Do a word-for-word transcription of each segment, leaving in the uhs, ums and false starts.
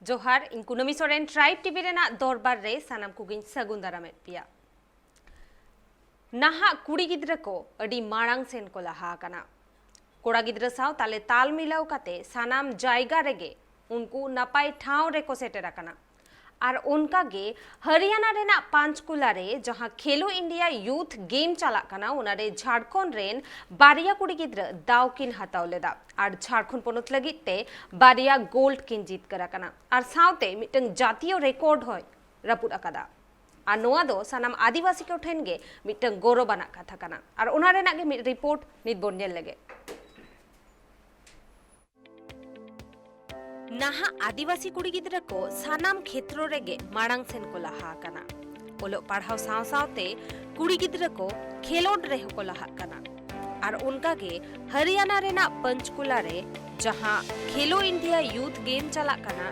ᱡᱚᱦᱟᱨ, ᱤᱧ ᱠᱩᱱᱟᱹᱢᱤ ᱥᱚᱨᱮᱱ, ᱴᱨᱟᱭᱤᱵᱽ ᱴᱤᱵᱷᱤ ᱨᱮᱱᱟᱜ ᱫᱚᱨᱵᱟᱨ ᱨᱮ ᱥᱟᱱᱟᱢ ᱠᱚᱜᱮᱧ ᱥᱟᱹᱜᱩᱱ ᱫᱟᱨᱟᱢᱮᱫ ᱯᱮᱭᱟ᱾ ᱱᱟᱦᱟᱜ ᱠᱩᱲᱤ ᱜᱤᱫᱽᱨᱟᱹ ᱠᱚ ᱟᱹᱰᱤ ᱢᱟᱲᱟᱝ ᱥᱮᱱ ᱠᱚ ᱞᱟᱦᱟ ᱟᱠᱟᱱᱟ᱾ ᱠᱚᱲᱟ ᱜᱤᱫᱽᱨᱟᱹ ᱥᱟᱶ ᱛᱟᱞᱮ ᱛᱟᱞ ᱢᱤᱞᱟᱹᱣ ᱠᱟᱛᱮ ᱥᱟᱱᱟᱢ ᱡᱟᱭᱜᱟ ᱨᱮᱜᱮ ᱩᱱᱠᱩ ᱱᱟᱯᱟᱭ ᱴᱷᱟᱶ ᱨᱮᱠᱚ ᱥᱮᱴᱮᱨ ᱟᱠᱟᱱᱟ᱾ ᱟᱨ ᱚᱱᱠᱟ ᱜᱮ ᱦᱚᱨᱤᱭᱟᱱᱟ ᱨᱮᱱᱟᱜ ᱯᱟᱧᱪᱠᱩᱞᱟ ᱨᱮ ᱡᱟᱦᱟᱸ ᱠᱷᱮᱞᱳ ᱤᱱᱰᱤᱭᱟ ᱭᱩᱛᱷ ᱜᱮᱢ ᱪᱟᱞᱟᱜ ᱠᱟᱱᱟ, ᱚᱱᱟᱨᱮ ᱡᱷᱟᱲᱠᱷᱚᱸᱰ ᱨᱮᱱ ᱵᱟᱨᱭᱟ ᱠᱩᱲᱤ ᱜᱤᱫᱽᱨᱟᱹ ᱫᱟᱣ ᱠᱤᱱ ᱦᱟᱛᱟᱣ ᱞᱮᱫᱟ ᱟᱨ ᱡᱷᱟᱲᱠᱷᱚᱸᱰ ᱯᱚᱱᱚᱛ ᱞᱟᱹᱜᱤᱫ ᱛᱮ ᱵᱟᱨᱭᱟ ᱜᱳᱞᱰ ᱠᱤᱱ ᱡᱤᱛᱠᱟᱹᱨ ᱟᱠᱟᱱᱟ᱾ ᱟᱨ ᱥᱟᱶᱛᱮ ᱢᱤᱫᱴᱟᱝ ᱡᱟᱛᱤᱭᱚ ᱨᱮᱠᱚᱨᱰ ᱦᱚᱸᱭ ᱨᱟᱹᱯᱩᱫ ᱟᱠᱟᱫᱟ᱾ ᱟᱨ ᱱᱚᱣᱟ ᱫᱚ ᱥᱟᱱᱟᱢ ᱟᱹᱫᱤᱵᱟᱹᱥᱤ ᱠᱚ ᱴᱷᱮᱱ ᱜᱮ ᱢᱤᱫᱴᱟᱝ ᱜᱚᱨᱚᱵᱽ ᱟᱱᱟᱜ ᱠᱟᱛᱷᱟ ᱠᱟᱱᱟ᱾ ᱟᱨ ᱚᱱᱟ ᱨᱮᱱᱟᱜ ᱜᱮ ᱢᱤᱫ ᱨᱤᱯᱳᱨᱴ ᱱᱤᱛ ᱵᱚᱱ ᱧᱮᱞ ᱞᱮᱜᱮ᱾ ᱱᱟᱦᱟᱜ ᱟᱹᱫᱤᱵᱟᱹᱥᱤ ᱠᱩᱲᱤ ᱜᱤᱫᱽᱨᱟᱹ ᱠᱚ ᱥᱟᱱᱟᱢ ᱠᱷᱮᱛᱨᱚ ᱨᱮᱜᱮ ᱢᱟᱲᱟᱝ ᱥᱮᱱ ᱠᱚ ᱞᱟᱦᱟ ᱟᱠᱟᱱᱟ᱾ ᱚᱞᱚᱜ ᱯᱟᱲᱦᱟᱣ ᱥᱟᱶ ᱥᱟᱶᱛᱮ ᱠᱩᱲᱤ ᱜᱤᱫᱽᱨᱟᱹ ᱠᱚ ᱠᱷᱮᱞᱳᱰ ᱨᱮᱦᱚᱸ ᱠᱚ ᱞᱟᱦᱟᱜ ᱠᱟᱱᱟ᱾ ᱟᱨ ᱚᱱᱠᱟ ᱜᱮ ᱦᱚᱨᱤᱭᱟᱱᱟ ᱨᱮᱱᱟᱜ ᱯᱚᱧᱪᱠᱩᱞᱟ ᱨᱮ ᱡᱟᱦᱟᱸ ᱠᱷᱮᱞᱳ ᱤᱱᱰᱤᱭᱟ ᱭᱩᱛᱷ ᱜᱮᱢ ᱪᱟᱞᱟᱜ ᱠᱟᱱᱟ,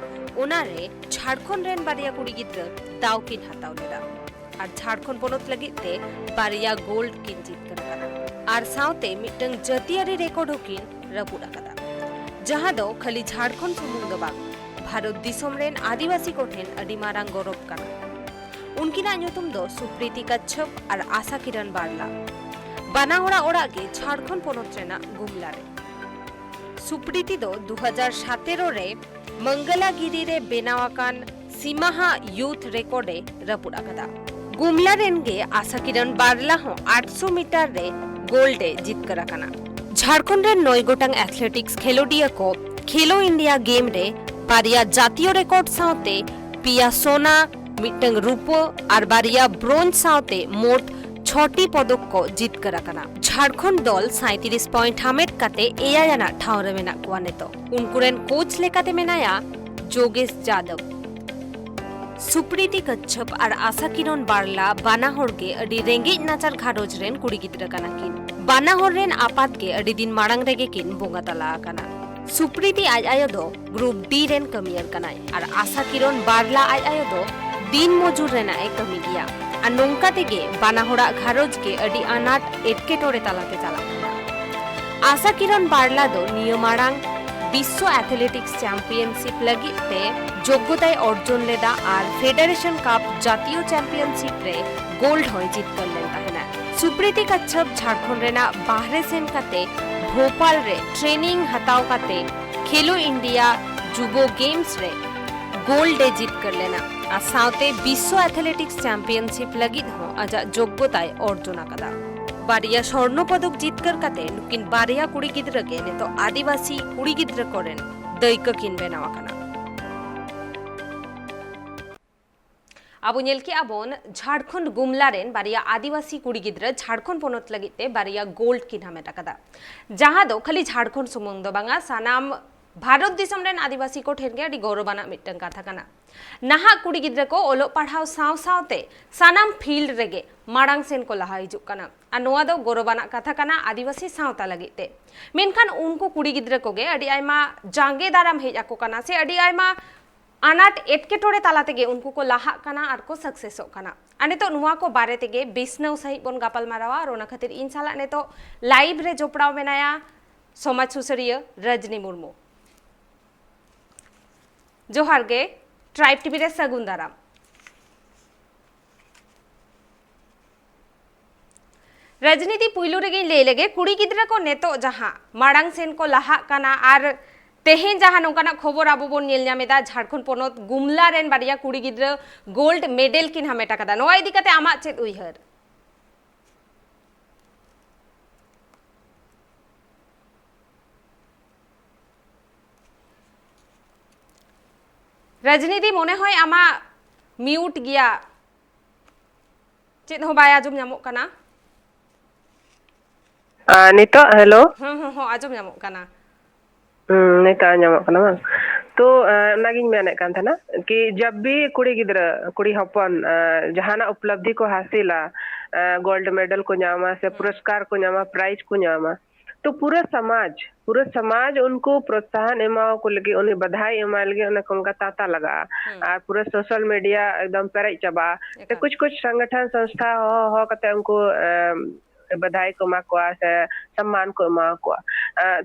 ᱚᱱᱟ ᱨᱮ ᱡᱷᱟᱲᱠᱷᱚᱸᱰ ᱨᱮᱱ ᱵᱟᱨᱭᱟ ᱠᱩᱲᱤ ᱜᱤᱫᱽᱨᱟᱹ ᱫᱟᱣ ᱠᱤᱱ ᱦᱟᱛᱟᱣ ᱞᱮᱫᱟ᱾ ᱟᱨ ᱡᱷᱟᱲᱠᱷᱚᱸᱰ ᱯᱚᱱᱚᱛ ᱞᱟᱹᱜᱤᱫ ᱛᱮ ᱵᱟᱨᱭᱟ ᱜᱳᱞᱰ ᱠᱤᱱ ᱡᱤᱛᱠᱟᱹᱨ ᱟᱠᱟᱱᱟ᱾ ᱟᱨ ᱥᱟᱶᱛᱮ ᱢᱤᱫᱴᱟᱝ ᱡᱟᱹᱛᱤᱭᱟᱹᱨᱤ ᱨᱮᱠᱚᱨᱰ ᱦᱚᱸᱠᱤᱱ ᱨᱟᱹᱯᱩᱫ ᱟᱠᱟᱫᱟ, ᱡᱟᱦᱟᱸ ᱫᱚ ᱠᱷᱟᱹᱞᱤ ᱡᱷᱟᱲᱠᱷᱚᱸᱰ ᱥᱩᱢᱩᱝ ᱫᱚ ᱵᱟᱝ, ᱵᱷᱟᱨᱚᱛ ᱫᱤᱥᱚᱢ ᱨᱮᱱ ᱟᱹᱫᱤᱵᱟᱹᱥᱤ ᱠᱚᱴᱷᱮᱱ ᱟᱹᱰᱤ ᱢᱟᱨᱟᱝ ᱜᱚᱨᱚᱵᱽ ᱠᱟᱱᱟ᱾ ᱩᱱᱠᱤᱱᱟᱜ ᱧᱩᱛᱩᱢ ᱫᱚ ᱥᱩᱯᱨᱤᱛᱤ ᱠᱟᱪᱪᱷᱚᱯ ᱟᱨ ᱟᱥᱟ ᱠᱤᱨᱚᱱ ᱵᱟᱨᱞᱟ᱾ ᱵᱟᱱᱟ ᱦᱚᱲᱟᱜ ᱚᱲᱟᱜ ᱜᱮ ᱡᱷᱟᱲᱠᱷᱚᱸᱰ ᱯᱚᱱᱚᱛ ᱨᱮᱱᱟᱜ ᱜᱩᱢᱞᱟ ᱨᱮ᱾ ᱥᱩᱯᱨᱤᱛᱤ ᱫᱚ ᱫᱩ ᱦᱟᱡᱟᱨ ᱥᱟᱛᱮᱨᱚ ᱨᱮ ᱢᱚᱝᱜᱚᱞᱟᱜᱤᱨᱤ ᱨᱮ ᱵᱮᱱᱟᱣ ᱟᱠᱟᱱ ᱥᱤᱢᱟᱦᱟ ᱭᱩᱛᱷ ᱨᱮᱠᱚᱨᱰ ᱮ ᱨᱟᱹᱯᱩᱫ ᱟᱠᱟᱫᱟ᱾ ᱜᱩᱢᱞᱟ ᱨᱮᱱ ᱜᱮ ᱟᱥᱟ ᱠᱤᱨᱚᱱ ᱵᱟᱨᱞᱟ ᱦᱚᱸ ᱟᱴᱥᱚ ᱢᱤᱴᱟᱨ ᱨᱮ ᱜᱳᱞᱰ ᱮ ᱡᱤᱛᱠᱟᱹᱨ ᱟᱠᱟᱱᱟ᱾ ᱡᱷᱟᱲᱠᱷᱚᱸᱰ ᱨᱮᱱ ᱱᱚᱭ ᱜᱚᱴᱟᱝ ᱮᱛᱷᱞᱮᱴᱤᱠᱥ ᱠᱷᱮᱞᱳᱰᱤᱭᱟᱹ ᱠᱚ ᱠᱷᱮᱞᱳ ᱤᱱᱰᱤᱭᱟ ᱜᱮᱢ ᱨᱮ ᱵᱟᱨᱭᱟ ᱡᱟᱛᱤᱭᱚ ᱨᱮᱠᱚᱨᱰ ᱥᱟᱶᱛᱮ ᱯᱮᱭᱟ ᱥᱚᱱᱟ, ᱢᱤᱫᱴᱟᱝ ᱨᱩᱯᱟᱹ ᱟᱨ ᱵᱟᱨᱭᱟ ᱵᱨᱳᱧᱡᱽ ᱥᱟᱶᱛᱮ ᱢᱳᱴ ᱪᱷᱚᱴᱤ ᱯᱚᱫᱚᱠ ᱠᱚ ᱡᱤᱛᱠᱟᱹᱨ ᱟᱠᱟᱱᱟ᱾ ᱡᱷᱟᱲᱠᱷᱚᱸᱰ ᱫᱚᱞ ᱥᱟᱸᱭᱛᱨᱤᱥ ᱯᱚᱭᱮᱱᱴ ᱦᱟᱢᱮᱴ ᱠᱟᱛᱮ ᱮᱭᱟᱭ ᱟᱱᱟᱜ ᱴᱷᱟᱶ ᱨᱮ ᱢᱮᱱᱟᱜ ᱠᱚᱣᱟ ᱱᱤᱛᱚᱜ᱾ ᱩᱱᱠᱩ ᱨᱮᱱ ᱠᱳᱪ ᱞᱮᱠᱟᱛᱮ ᱢᱮᱱᱟᱭᱟ ᱡᱳᱜᱮᱥ ᱡᱟᱫᱚᱵ᱾ ᱥᱩᱯᱨᱤᱛᱤ ᱠᱟᱪᱪᱷᱚᱯ ᱟᱨ ᱟᱥᱟ ᱠᱤᱨᱚᱱ ᱵᱟᱨᱞᱟ ᱵᱟᱱᱟ ᱦᱚᱲ ᱜᱮ ᱟᱹᱰᱤ ᱨᱮᱸᱜᱮᱡ ᱱᱟᱪᱟᱨ ᱜᱷᱟᱨᱚᱸᱡᱽ ᱨᱮᱱ ᱠᱩᱲᱤ ᱜᱤᱫᱽᱨᱟᱹ ᱠᱟᱱᱟ ᱠᱤᱱ᱾ ᱵᱟᱱᱟ ᱦᱚᱲ ᱨᱮᱱ ᱟᱯᱟᱛ ᱜᱮ ᱟᱹᱰᱤ ᱫᱤᱱ ᱢᱟᱲᱟᱝ ᱨᱮᱜᱮ ᱠᱤᱱ ᱵᱚᱸᱜᱟ ᱛᱟᱞᱟ ᱟᱠᱟᱱᱟ᱾ ᱥᱩᱯᱨᱤᱛᱤ ᱟᱡ ᱟᱭᱳ ᱫᱚ ᱜᱨᱩᱯ ᱰᱤ ᱨᱮᱱ ᱠᱟᱹᱢᱤᱭᱟᱹᱨ ᱠᱟᱱᱟᱭ ᱟᱨ ᱟᱥᱟ ᱠᱤᱨᱚᱱ ᱵᱟᱨᱞᱟ ᱟᱡ ᱟᱭᱳ ᱫᱚ ᱫᱤᱱ ᱢᱚᱡᱩᱨ ᱨᱮᱱᱟᱜ ᱮ ᱠᱟᱹᱢᱤ ᱜᱮᱭᱟ᱾ ᱟᱨ ᱱᱚᱝᱠᱟ ᱛᱮᱜᱮ ᱵᱟᱱᱟ ᱦᱚᱲᱟᱜ ᱜᱷᱟᱨᱚᱸᱡᱽ ᱜᱮ ᱟᱹᱰᱤ ᱟᱱᱟᱴ ᱮᱴᱠᱮᱴᱚᱬᱮ ᱛᱟᱞᱟᱛᱮ ᱪᱟᱞᱟᱜ ᱠᱟᱱᱟ᱾ ᱟᱥᱟ ᱠᱤᱨᱚᱱ ᱵᱟᱨᱞᱟ ᱫᱚ ᱱᱤᱭᱟᱹ ᱢᱟᱲᱟᱝ ᱵᱤᱥᱥᱚ ᱮᱛᱷᱞᱮᱴᱤᱠᱥ ᱪᱟᱢᱯᱤᱭᱟᱱᱥᱤᱯ ᱞᱟᱹᱜᱤᱫ ᱛᱮ ᱡᱳᱜᱽᱜᱚᱛᱟᱭ ᱚᱨᱡᱚᱱ ᱞᱮᱫᱟ ᱟᱨ ᱯᱷᱮᱰᱟᱨᱮᱥᱚᱱ ᱠᱟᱯ ᱡᱟᱛᱤᱭᱚ ᱪᱟᱢᱯᱤᱭᱟᱱᱥᱤᱯ ᱨᱮ ᱜᱳᱞᱰ ᱦᱚᱸᱭ ᱡᱤᱛᱠᱟᱹᱨ ᱞᱮᱱ ᱛᱟᱦᱮᱱᱟ᱾ ᱥᱩᱯᱨᱤᱛᱤ ᱠᱟᱪᱪᱷᱟᱯ ᱡᱷᱟᱲᱠᱷᱚᱸᱰ ᱨᱮᱱᱟᱜ ᱵᱟᱦᱨᱮ ᱥᱮᱱ ᱠᱟᱛᱮ ᱵᱷᱳᱯᱟᱞ ᱨᱮ ᱴᱨᱮᱱᱤᱝ ᱦᱟᱛᱟᱣ ᱠᱟᱛᱮ ᱠᱷᱮᱞᱳ ᱤᱱᱰᱤᱭᱟ ᱡᱩᱵᱚ ᱜᱮᱢᱥ ᱨᱮ ᱜᱳᱞᱰ ᱮ ᱡᱤᱛᱠᱟᱹᱨ ᱞᱮᱱᱟ ᱟᱨ ᱥᱟᱶᱛᱮ ᱵᱤᱥᱥᱚ ᱮᱛᱷᱞᱮᱴᱤᱠᱥ ᱪᱟᱢᱯᱤᱭᱟᱱᱥᱤᱯ ᱞᱟᱹᱜᱤᱫ ᱦᱚᱸ ᱟᱡᱟᱜ ᱡᱳᱜᱽᱜᱚᱛᱟᱭ ᱚᱨᱡᱚᱱ ᱟᱠᱟᱫᱟ᱾ ᱵᱟᱨᱭᱟ ᱥᱚᱨᱱᱚ ᱯᱚᱫᱚᱠ ᱡᱤᱛᱠᱟᱹᱨ ᱠᱟᱛᱮ ᱱᱩᱠᱤᱱ ᱵᱟᱨᱭᱟ ᱠᱩᱲᱤ ᱜᱤᱫᱽᱨᱟᱹ ᱜᱮ ᱱᱤᱛᱚᱜ ᱟᱹᱫᱤᱵᱟᱹᱥᱤ ᱠᱩᱲᱤ ᱜᱤᱫᱽᱨᱟᱹ ᱠᱚᱨᱮᱱ ᱫᱟᱹᱭᱠᱟᱹ ᱠᱤᱱ ᱵᱮᱱᱟᱣ ᱟᱠᱟᱱᱟ᱾ ᱟᱵᱚ ᱧᱮᱞ ᱠᱮᱜᱼᱟ ᱵᱚᱱ ᱡᱷᱟᱲᱠᱷᱚᱸᱰ ᱜᱩᱢᱞᱟ ᱨᱮᱱ ᱵᱟᱨᱭᱟ ᱟᱹᱫᱤᱵᱟᱹᱥᱤ ᱠᱩᱲᱤ ᱜᱤᱫᱽᱨᱟᱹ ᱡᱷᱟᱲᱠᱷᱚᱸᱰ ᱯᱚᱱᱚᱛ ᱞᱟᱹᱜᱤᱫ ᱛᱮ ᱵᱟᱨᱭᱟ ᱜᱳᱞᱰ ᱠᱤᱱ ᱦᱟᱢᱮᱴ ᱟᱠᱟᱫᱟ, ᱡᱟᱦᱟᱸ ᱫᱚ ᱠᱷᱟᱹᱞᱤ ᱡᱷᱟᱲᱠᱷᱚᱸᱰ ᱥᱩᱢᱩᱝ ᱫᱚ ᱵᱟᱝᱟ, ᱥᱟᱱᱟᱢ ᱵᱷᱟᱨᱚᱛ ᱫᱤᱥᱚᱢ ᱨᱮᱱ ᱟᱹᱫᱤᱵᱟᱹᱥᱤ ᱠᱚ ᱴᱷᱮᱱ ᱜᱮ ᱟᱹᱰᱤ ᱜᱚᱨᱚᱵᱟᱱᱟᱜ ᱢᱤᱫᱴᱟᱝ ᱠᱟᱛᱷᱟ ᱠᱟᱱᱟ᱾ ᱱᱟᱦᱟᱜ ᱠᱩᱲᱤ ᱜᱤᱫᱽᱨᱟᱹ ᱠᱚ ᱚᱞᱚᱜ ᱯᱟᱲᱦᱟᱣ ᱥᱟᱶ ᱥᱟᱶᱛᱮ ᱥᱟᱱᱟᱢ ᱯᱷᱤᱞᱰ ᱨᱮᱜᱮ ᱢᱟᱲᱟᱝ ᱥᱮᱱ ᱠᱚ ᱞᱟᱦᱟ ᱦᱤᱡᱩᱜ ᱠᱟᱱᱟ ᱟᱨ ᱱᱚᱣᱟ ᱫᱚ ᱜᱚᱨᱚᱵᱟᱱᱟᱜ ᱠᱟᱛᱷᱟ ᱠᱟᱱᱟ ᱟᱹᱫᱤᱵᱟᱹᱥᱤ ᱥᱟᱶᱛᱟ ᱞᱟᱹᱜᱤᱫ ᱛᱮ᱾ ᱢᱮᱱᱠᱷᱟᱱ ᱩᱱᱠᱩ ᱠᱩᱲᱤ ᱜᱤᱫᱽᱨᱟᱹ ᱠᱚᱜᱮ ᱟᱹᱰᱤ ᱟᱭᱢᱟ ᱡᱟᱸᱜᱮ ᱫᱟᱨᱟᱢ ᱦᱮᱡ ᱟᱠᱚ ᱠᱟᱱᱟ ᱥᱮ ᱟᱹᱰᱤ ᱟᱭᱢᱟ ᱟᱱᱟᱴ ᱮᱴᱠᱮᱴᱚᱬᱮ ᱛᱟᱞᱟ ᱛᱮᱜᱮ ᱩᱱᱠᱩ ᱠᱚ ᱞᱟᱦᱟᱜ ᱠᱟᱱᱟ ᱟᱨ ᱠᱚ ᱥᱟᱠᱥᱮᱥᱚᱜ ᱠᱟᱱᱟ᱾ ᱟᱨ ᱱᱤᱛᱚᱜ ᱱᱚᱣᱟ ᱠᱚ ᱵᱟᱨᱮ ᱛᱮᱜᱮ ᱵᱤᱥᱱᱟᱹᱣ ᱥᱟᱺᱦᱤᱡ ᱵᱚᱱ ᱜᱟᱯᱟᱞ ᱢᱟᱨᱟᱣᱟ ᱟᱨ ᱚᱱᱟ ᱠᱷᱟᱹᱛᱤᱨ ᱤᱧ ᱥᱟᱞᱟᱜ ᱱᱤᱛᱚᱜ ᱞᱟᱭᱤᱵᱷ ᱨᱮ ᱡᱚᱯᱲᱟᱣ ᱢᱮᱱᱟᱭᱟ ᱥᱚᱢᱟᱡᱽ ᱥᱩᱥᱟᱹᱨᱤᱭᱟᱹ ᱨᱚᱡᱽᱱᱤ ᱢᱩᱨᱢᱩ᱾ ᱡᱚᱦᱟᱨ ᱜᱮ, ᱴᱨᱟᱭᱤᱵᱽ ᱴᱤᱵᱷᱤ ᱨᱮ ᱥᱟᱹᱜᱩᱱ ᱫᱟᱨᱟᱢ᱾ ᱨᱟᱡᱽᱱᱤᱛᱤ ᱯᱩᱭᱞᱩ ᱨᱮᱜᱮᱧ ᱞᱟᱹᱭ ᱞᱮᱜᱮ, ᱠᱩᱲᱤ ᱜᱤᱫᱽᱨᱟᱹ ᱠᱚ ᱱᱤᱛᱚᱜ ᱡᱟᱦᱟᱸ ᱢᱟᱲᱟᱝ ᱥᱮᱱ ᱠᱚ ᱞᱟᱦᱟᱜ ᱠᱟᱱᱟ ᱟᱨ ᱛᱮᱦᱮᱧ ᱡᱟᱦᱟᱸ ᱱᱚᱝᱠᱟᱱᱟᱜ ᱠᱷᱚᱵᱚᱨ ᱟᱵᱚ ᱵᱚᱱ ᱧᱮᱞ ᱧᱟᱢ ᱮᱫᱟ, ᱡᱷᱟᱲᱠᱷᱚᱸᱰ ᱯᱚᱱᱚᱛ ᱜᱩᱢᱞᱟ ᱨᱮᱱ ᱵᱟᱨᱭᱟ ᱠᱩᱲᱤ ᱜᱤᱫᱽᱨᱟᱹ ᱜᱳᱞᱰ ᱢᱮᱰᱮᱞ ᱠᱤᱱ ᱦᱟᱢᱮᱴ ᱟᱠᱟᱫᱟ, ᱱᱚᱣᱟ ᱤᱫᱤ ᱠᱟᱛᱮ ᱟᱢᱟᱜ ᱪᱮᱫ ᱩᱭᱦᱟᱹᱨ? ᱨᱟᱡᱽᱱᱤᱛᱤ, ᱢᱚᱱᱮ ᱦᱚᱭ ᱟᱢᱟᱜ ᱢᱤᱭᱩᱴ ᱜᱮᱭᱟ, ᱪᱮᱫ ᱦᱚᱸ ᱵᱟᱭ ᱟᱸᱡᱚᱢ ᱧᱟᱢᱚᱜ ᱠᱟᱱᱟ᱾ ᱟᱨ ᱱᱤᱛᱚᱜ? ᱦᱮᱞᱳ᱾ ᱦᱚᱸ, ᱦᱚᱸ, ᱦᱚᱸ, ᱟᱸᱡᱚᱢ ᱧᱟᱢᱚᱜ ᱠᱟᱱᱟ᱾ ᱦᱩᱸ, ᱱᱤᱛᱚᱜ ᱟᱸᱡᱚᱢᱚᱜ ᱠᱟᱱᱟ ᱵᱟᱝ? ᱛᱚ, ᱮ, ᱚᱱᱟᱜᱤᱧ ᱢᱮᱱᱮᱫ ᱠᱟᱱ ᱛᱟᱦᱮᱱᱟ ᱠᱤ ᱡᱟᱵ ᱵᱷᱤ ᱠᱩᱲᱤ ᱜᱤᱫᱽᱨᱟᱹ, ᱠᱩᱲᱤ ᱦᱚᱯᱚᱱ, ᱮ, ᱡᱟᱦᱟᱱᱟᱜ ᱩᱯᱞᱚᱵᱫᱷᱤ ᱠᱚ ᱦᱟᱥᱤᱞᱟ, ᱮ, ᱜᱳᱞᱰ ᱢᱮᱰᱮᱞ ᱠᱚ ᱧᱟᱢᱟ ᱥᱮ ᱦᱩᱸ᱾ ᱯᱩᱨᱚᱥᱠᱟᱨ ᱠᱚ ᱧᱟᱢᱟ, ᱯᱨᱟᱭᱤᱡᱽ ᱠᱚ ᱧᱟᱢᱟ, ᱛᱚ ᱯᱩᱨᱟᱹ ᱥᱚᱢᱟᱡᱽ, ᱯᱩᱨᱟᱹ ᱥᱚᱢᱟᱡᱽ ᱩᱱᱠᱩ ᱯᱨᱚᱛᱥᱟᱦᱟᱱ ᱮᱢᱟᱣᱟᱠᱚ ᱞᱟᱹᱜᱤᱫ, ᱩᱱᱤ ᱵᱟᱫᱷᱟᱭ ᱮᱢᱟᱭ ᱞᱟᱹᱜᱤᱫ ᱚᱱᱟ ᱠᱚ ᱚᱱᱠᱟ ᱛᱟᱸᱛᱟ ᱞᱟᱜᱟᱜᱼᱟ᱾ ᱦᱩᱸ᱾ ᱟᱨ ᱯᱩᱨᱟᱹ ᱥᱳᱥᱟᱞ ᱢᱤᱰᱤᱭᱟ ᱮᱠᱫᱚᱢ ᱯᱮᱨᱮᱡ ᱪᱟᱵᱟᱜᱼᱟ᱾ ᱛᱚ ᱮᱠᱟᱞ᱾ ᱠᱩᱪ ᱠᱩᱪ ᱥᱚᱝᱜᱚᱴᱷᱚᱱ ᱥᱚᱝᱥᱛᱷᱟ ᱦᱚᱦᱚ ᱦᱚᱦᱚ ᱠᱟᱛᱮ ᱩᱱᱠᱩ, ᱮᱢ, ᱵᱟᱫᱷᱟᱭ ᱠᱚ ᱮᱢᱟ ᱠᱚᱣᱟ ᱥᱮ ᱥᱚᱢᱢᱟᱱ ᱠᱚ ᱮᱢᱟ ᱠᱚᱣᱟ᱾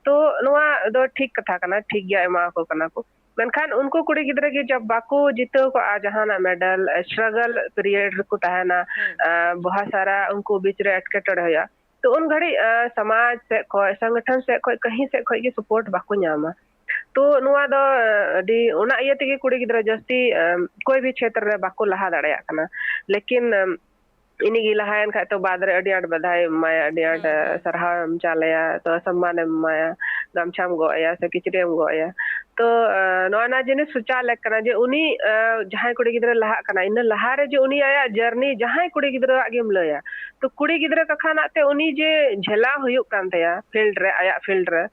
ᱛᱚ ᱱᱚᱣᱟ ᱫᱚ ᱴᱷᱤᱠ ᱠᱟᱛᱷᱟ ᱠᱟᱱᱟ, ᱴᱷᱤᱠ ᱜᱮᱭᱟ, ᱮᱢᱟ ᱠᱚ ᱠᱟᱱᱟ ᱠᱚ᱾ ᱢᱮᱱᱠᱷᱟᱱ ᱩᱱᱠᱩ ᱠᱩᱲᱤ ᱜᱤᱫᱽᱨᱟᱹ ᱜᱮ ᱡᱟᱵ ᱵᱟᱠᱚ ᱡᱤᱛᱟᱹᱣ ᱠᱚᱜᱼᱟ ᱡᱟᱦᱟᱱᱟᱜ ᱢᱮᱰᱟᱞ, ᱥᱴᱨᱟᱜᱚᱞ ᱯᱤᱨᱤᱭᱚᱰ ᱨᱮᱠᱚ ᱛᱟᱦᱮᱱᱟ᱾ ᱵᱚᱦᱟ ᱥᱟᱨᱟ ᱩᱱᱠᱩ ᱵᱤᱪ ᱨᱮ ᱮᱴᱠᱮᱴᱚᱬᱮ ᱦᱩᱭᱩᱜᱼᱟ᱾ ᱛᱚ ᱩᱱ ᱜᱷᱟᱹᱲᱤᱡ ᱥᱚᱢᱟᱡᱽ ᱥᱮᱫ ᱠᱷᱚᱱ, ᱥᱚᱝᱜᱚᱴᱷᱚᱱ ᱥᱮᱫ ᱠᱷᱚᱱ, ᱠᱟᱹᱦᱤ ᱥᱮᱫ ᱠᱷᱚᱱ ᱜᱮ ᱥᱟᱯᱳᱨᱴ ᱵᱟᱠᱚ ᱧᱟᱢᱟ᱾ ᱛᱚ ᱱᱚᱣᱟ ᱫᱚ ᱟᱹᱰᱤ, ᱚᱱᱟ ᱤᱭᱟᱹ ᱛᱮᱜᱮ ᱠᱩᱲᱤ ᱜᱤᱫᱽᱨᱟᱹ ᱡᱟᱹᱥᱛᱤ ᱠᱚᱭ ᱵᱷᱤ ᱪᱷᱮᱛᱨᱚ ᱨᱮ ᱵᱟᱠᱚ ᱞᱟᱦᱟ ᱫᱟᱲᱮᱭᱟᱜ ᱠᱟᱱᱟ᱾ ᱞᱮᱠᱤᱱ ᱤᱱᱤ ᱜᱮ ᱞᱟᱦᱟᱭᱮᱱ ᱠᱷᱟᱡ ᱛᱚ ᱵᱟᱫ ᱨᱮ ᱟᱹᱰᱤ ᱟᱸᱴ ᱵᱟᱫᱷᱟᱭ ᱮᱢᱟᱭᱟ, ᱟᱹᱰᱤ ᱟᱸᱴ ᱥᱟᱨᱦᱟᱣ ᱮᱢ ᱪᱟᱞᱟᱭᱟ, ᱛᱚ ᱥᱚᱢᱢᱟᱱ ᱮᱢ ᱮᱢᱟᱭᱟ, ᱜᱟᱢᱪᱷᱟᱢ ᱜᱚᱜ ᱟᱭᱟ ᱥᱮ ᱠᱤᱪᱨᱤᱡ ᱮᱢ ᱜᱚᱜ ᱟᱭᱟ᱾ ᱛᱚ ᱱᱚᱜᱼᱚ ᱱᱟ ᱡᱤᱱᱤᱥ ᱥᱚᱪᱟᱣ ᱞᱮᱠ ᱠᱟᱱᱟ ᱡᱮ ᱩᱱᱤ ᱡᱟᱦᱟᱸᱭ ᱠᱩᱲᱤ ᱜᱤᱫᱽᱨᱟᱹ ᱞᱟᱦᱟᱜ ᱠᱟᱱᱟ, ᱤᱱᱟᱹ ᱞᱟᱦᱟ ᱨᱮ ᱡᱮ ᱩᱱᱤ ᱟᱭᱟᱜ ᱡᱟᱨᱱᱤ ᱡᱟᱦᱟᱸᱭ ᱠᱩᱲᱤ ᱜᱤᱫᱽᱨᱟᱹᱣᱟᱜ ᱜᱮᱢ ᱞᱟᱹᱭᱟ, ᱛᱚ ᱠᱩᱲᱤ ᱜᱤᱫᱽᱨᱟᱹ ᱠᱟᱠᱷᱟᱱᱟᱜ ᱛᱮ ᱩᱱᱤ ᱡᱮ ᱡᱷᱮᱞᱟᱣ ᱦᱩᱭᱩᱜ ᱠᱟᱱ ᱛᱟᱭᱟ ᱯᱷᱤᱞᱰ ᱨᱮ, ᱟᱭᱟᱜ ᱯᱷᱤᱞᱰ ᱨᱮ,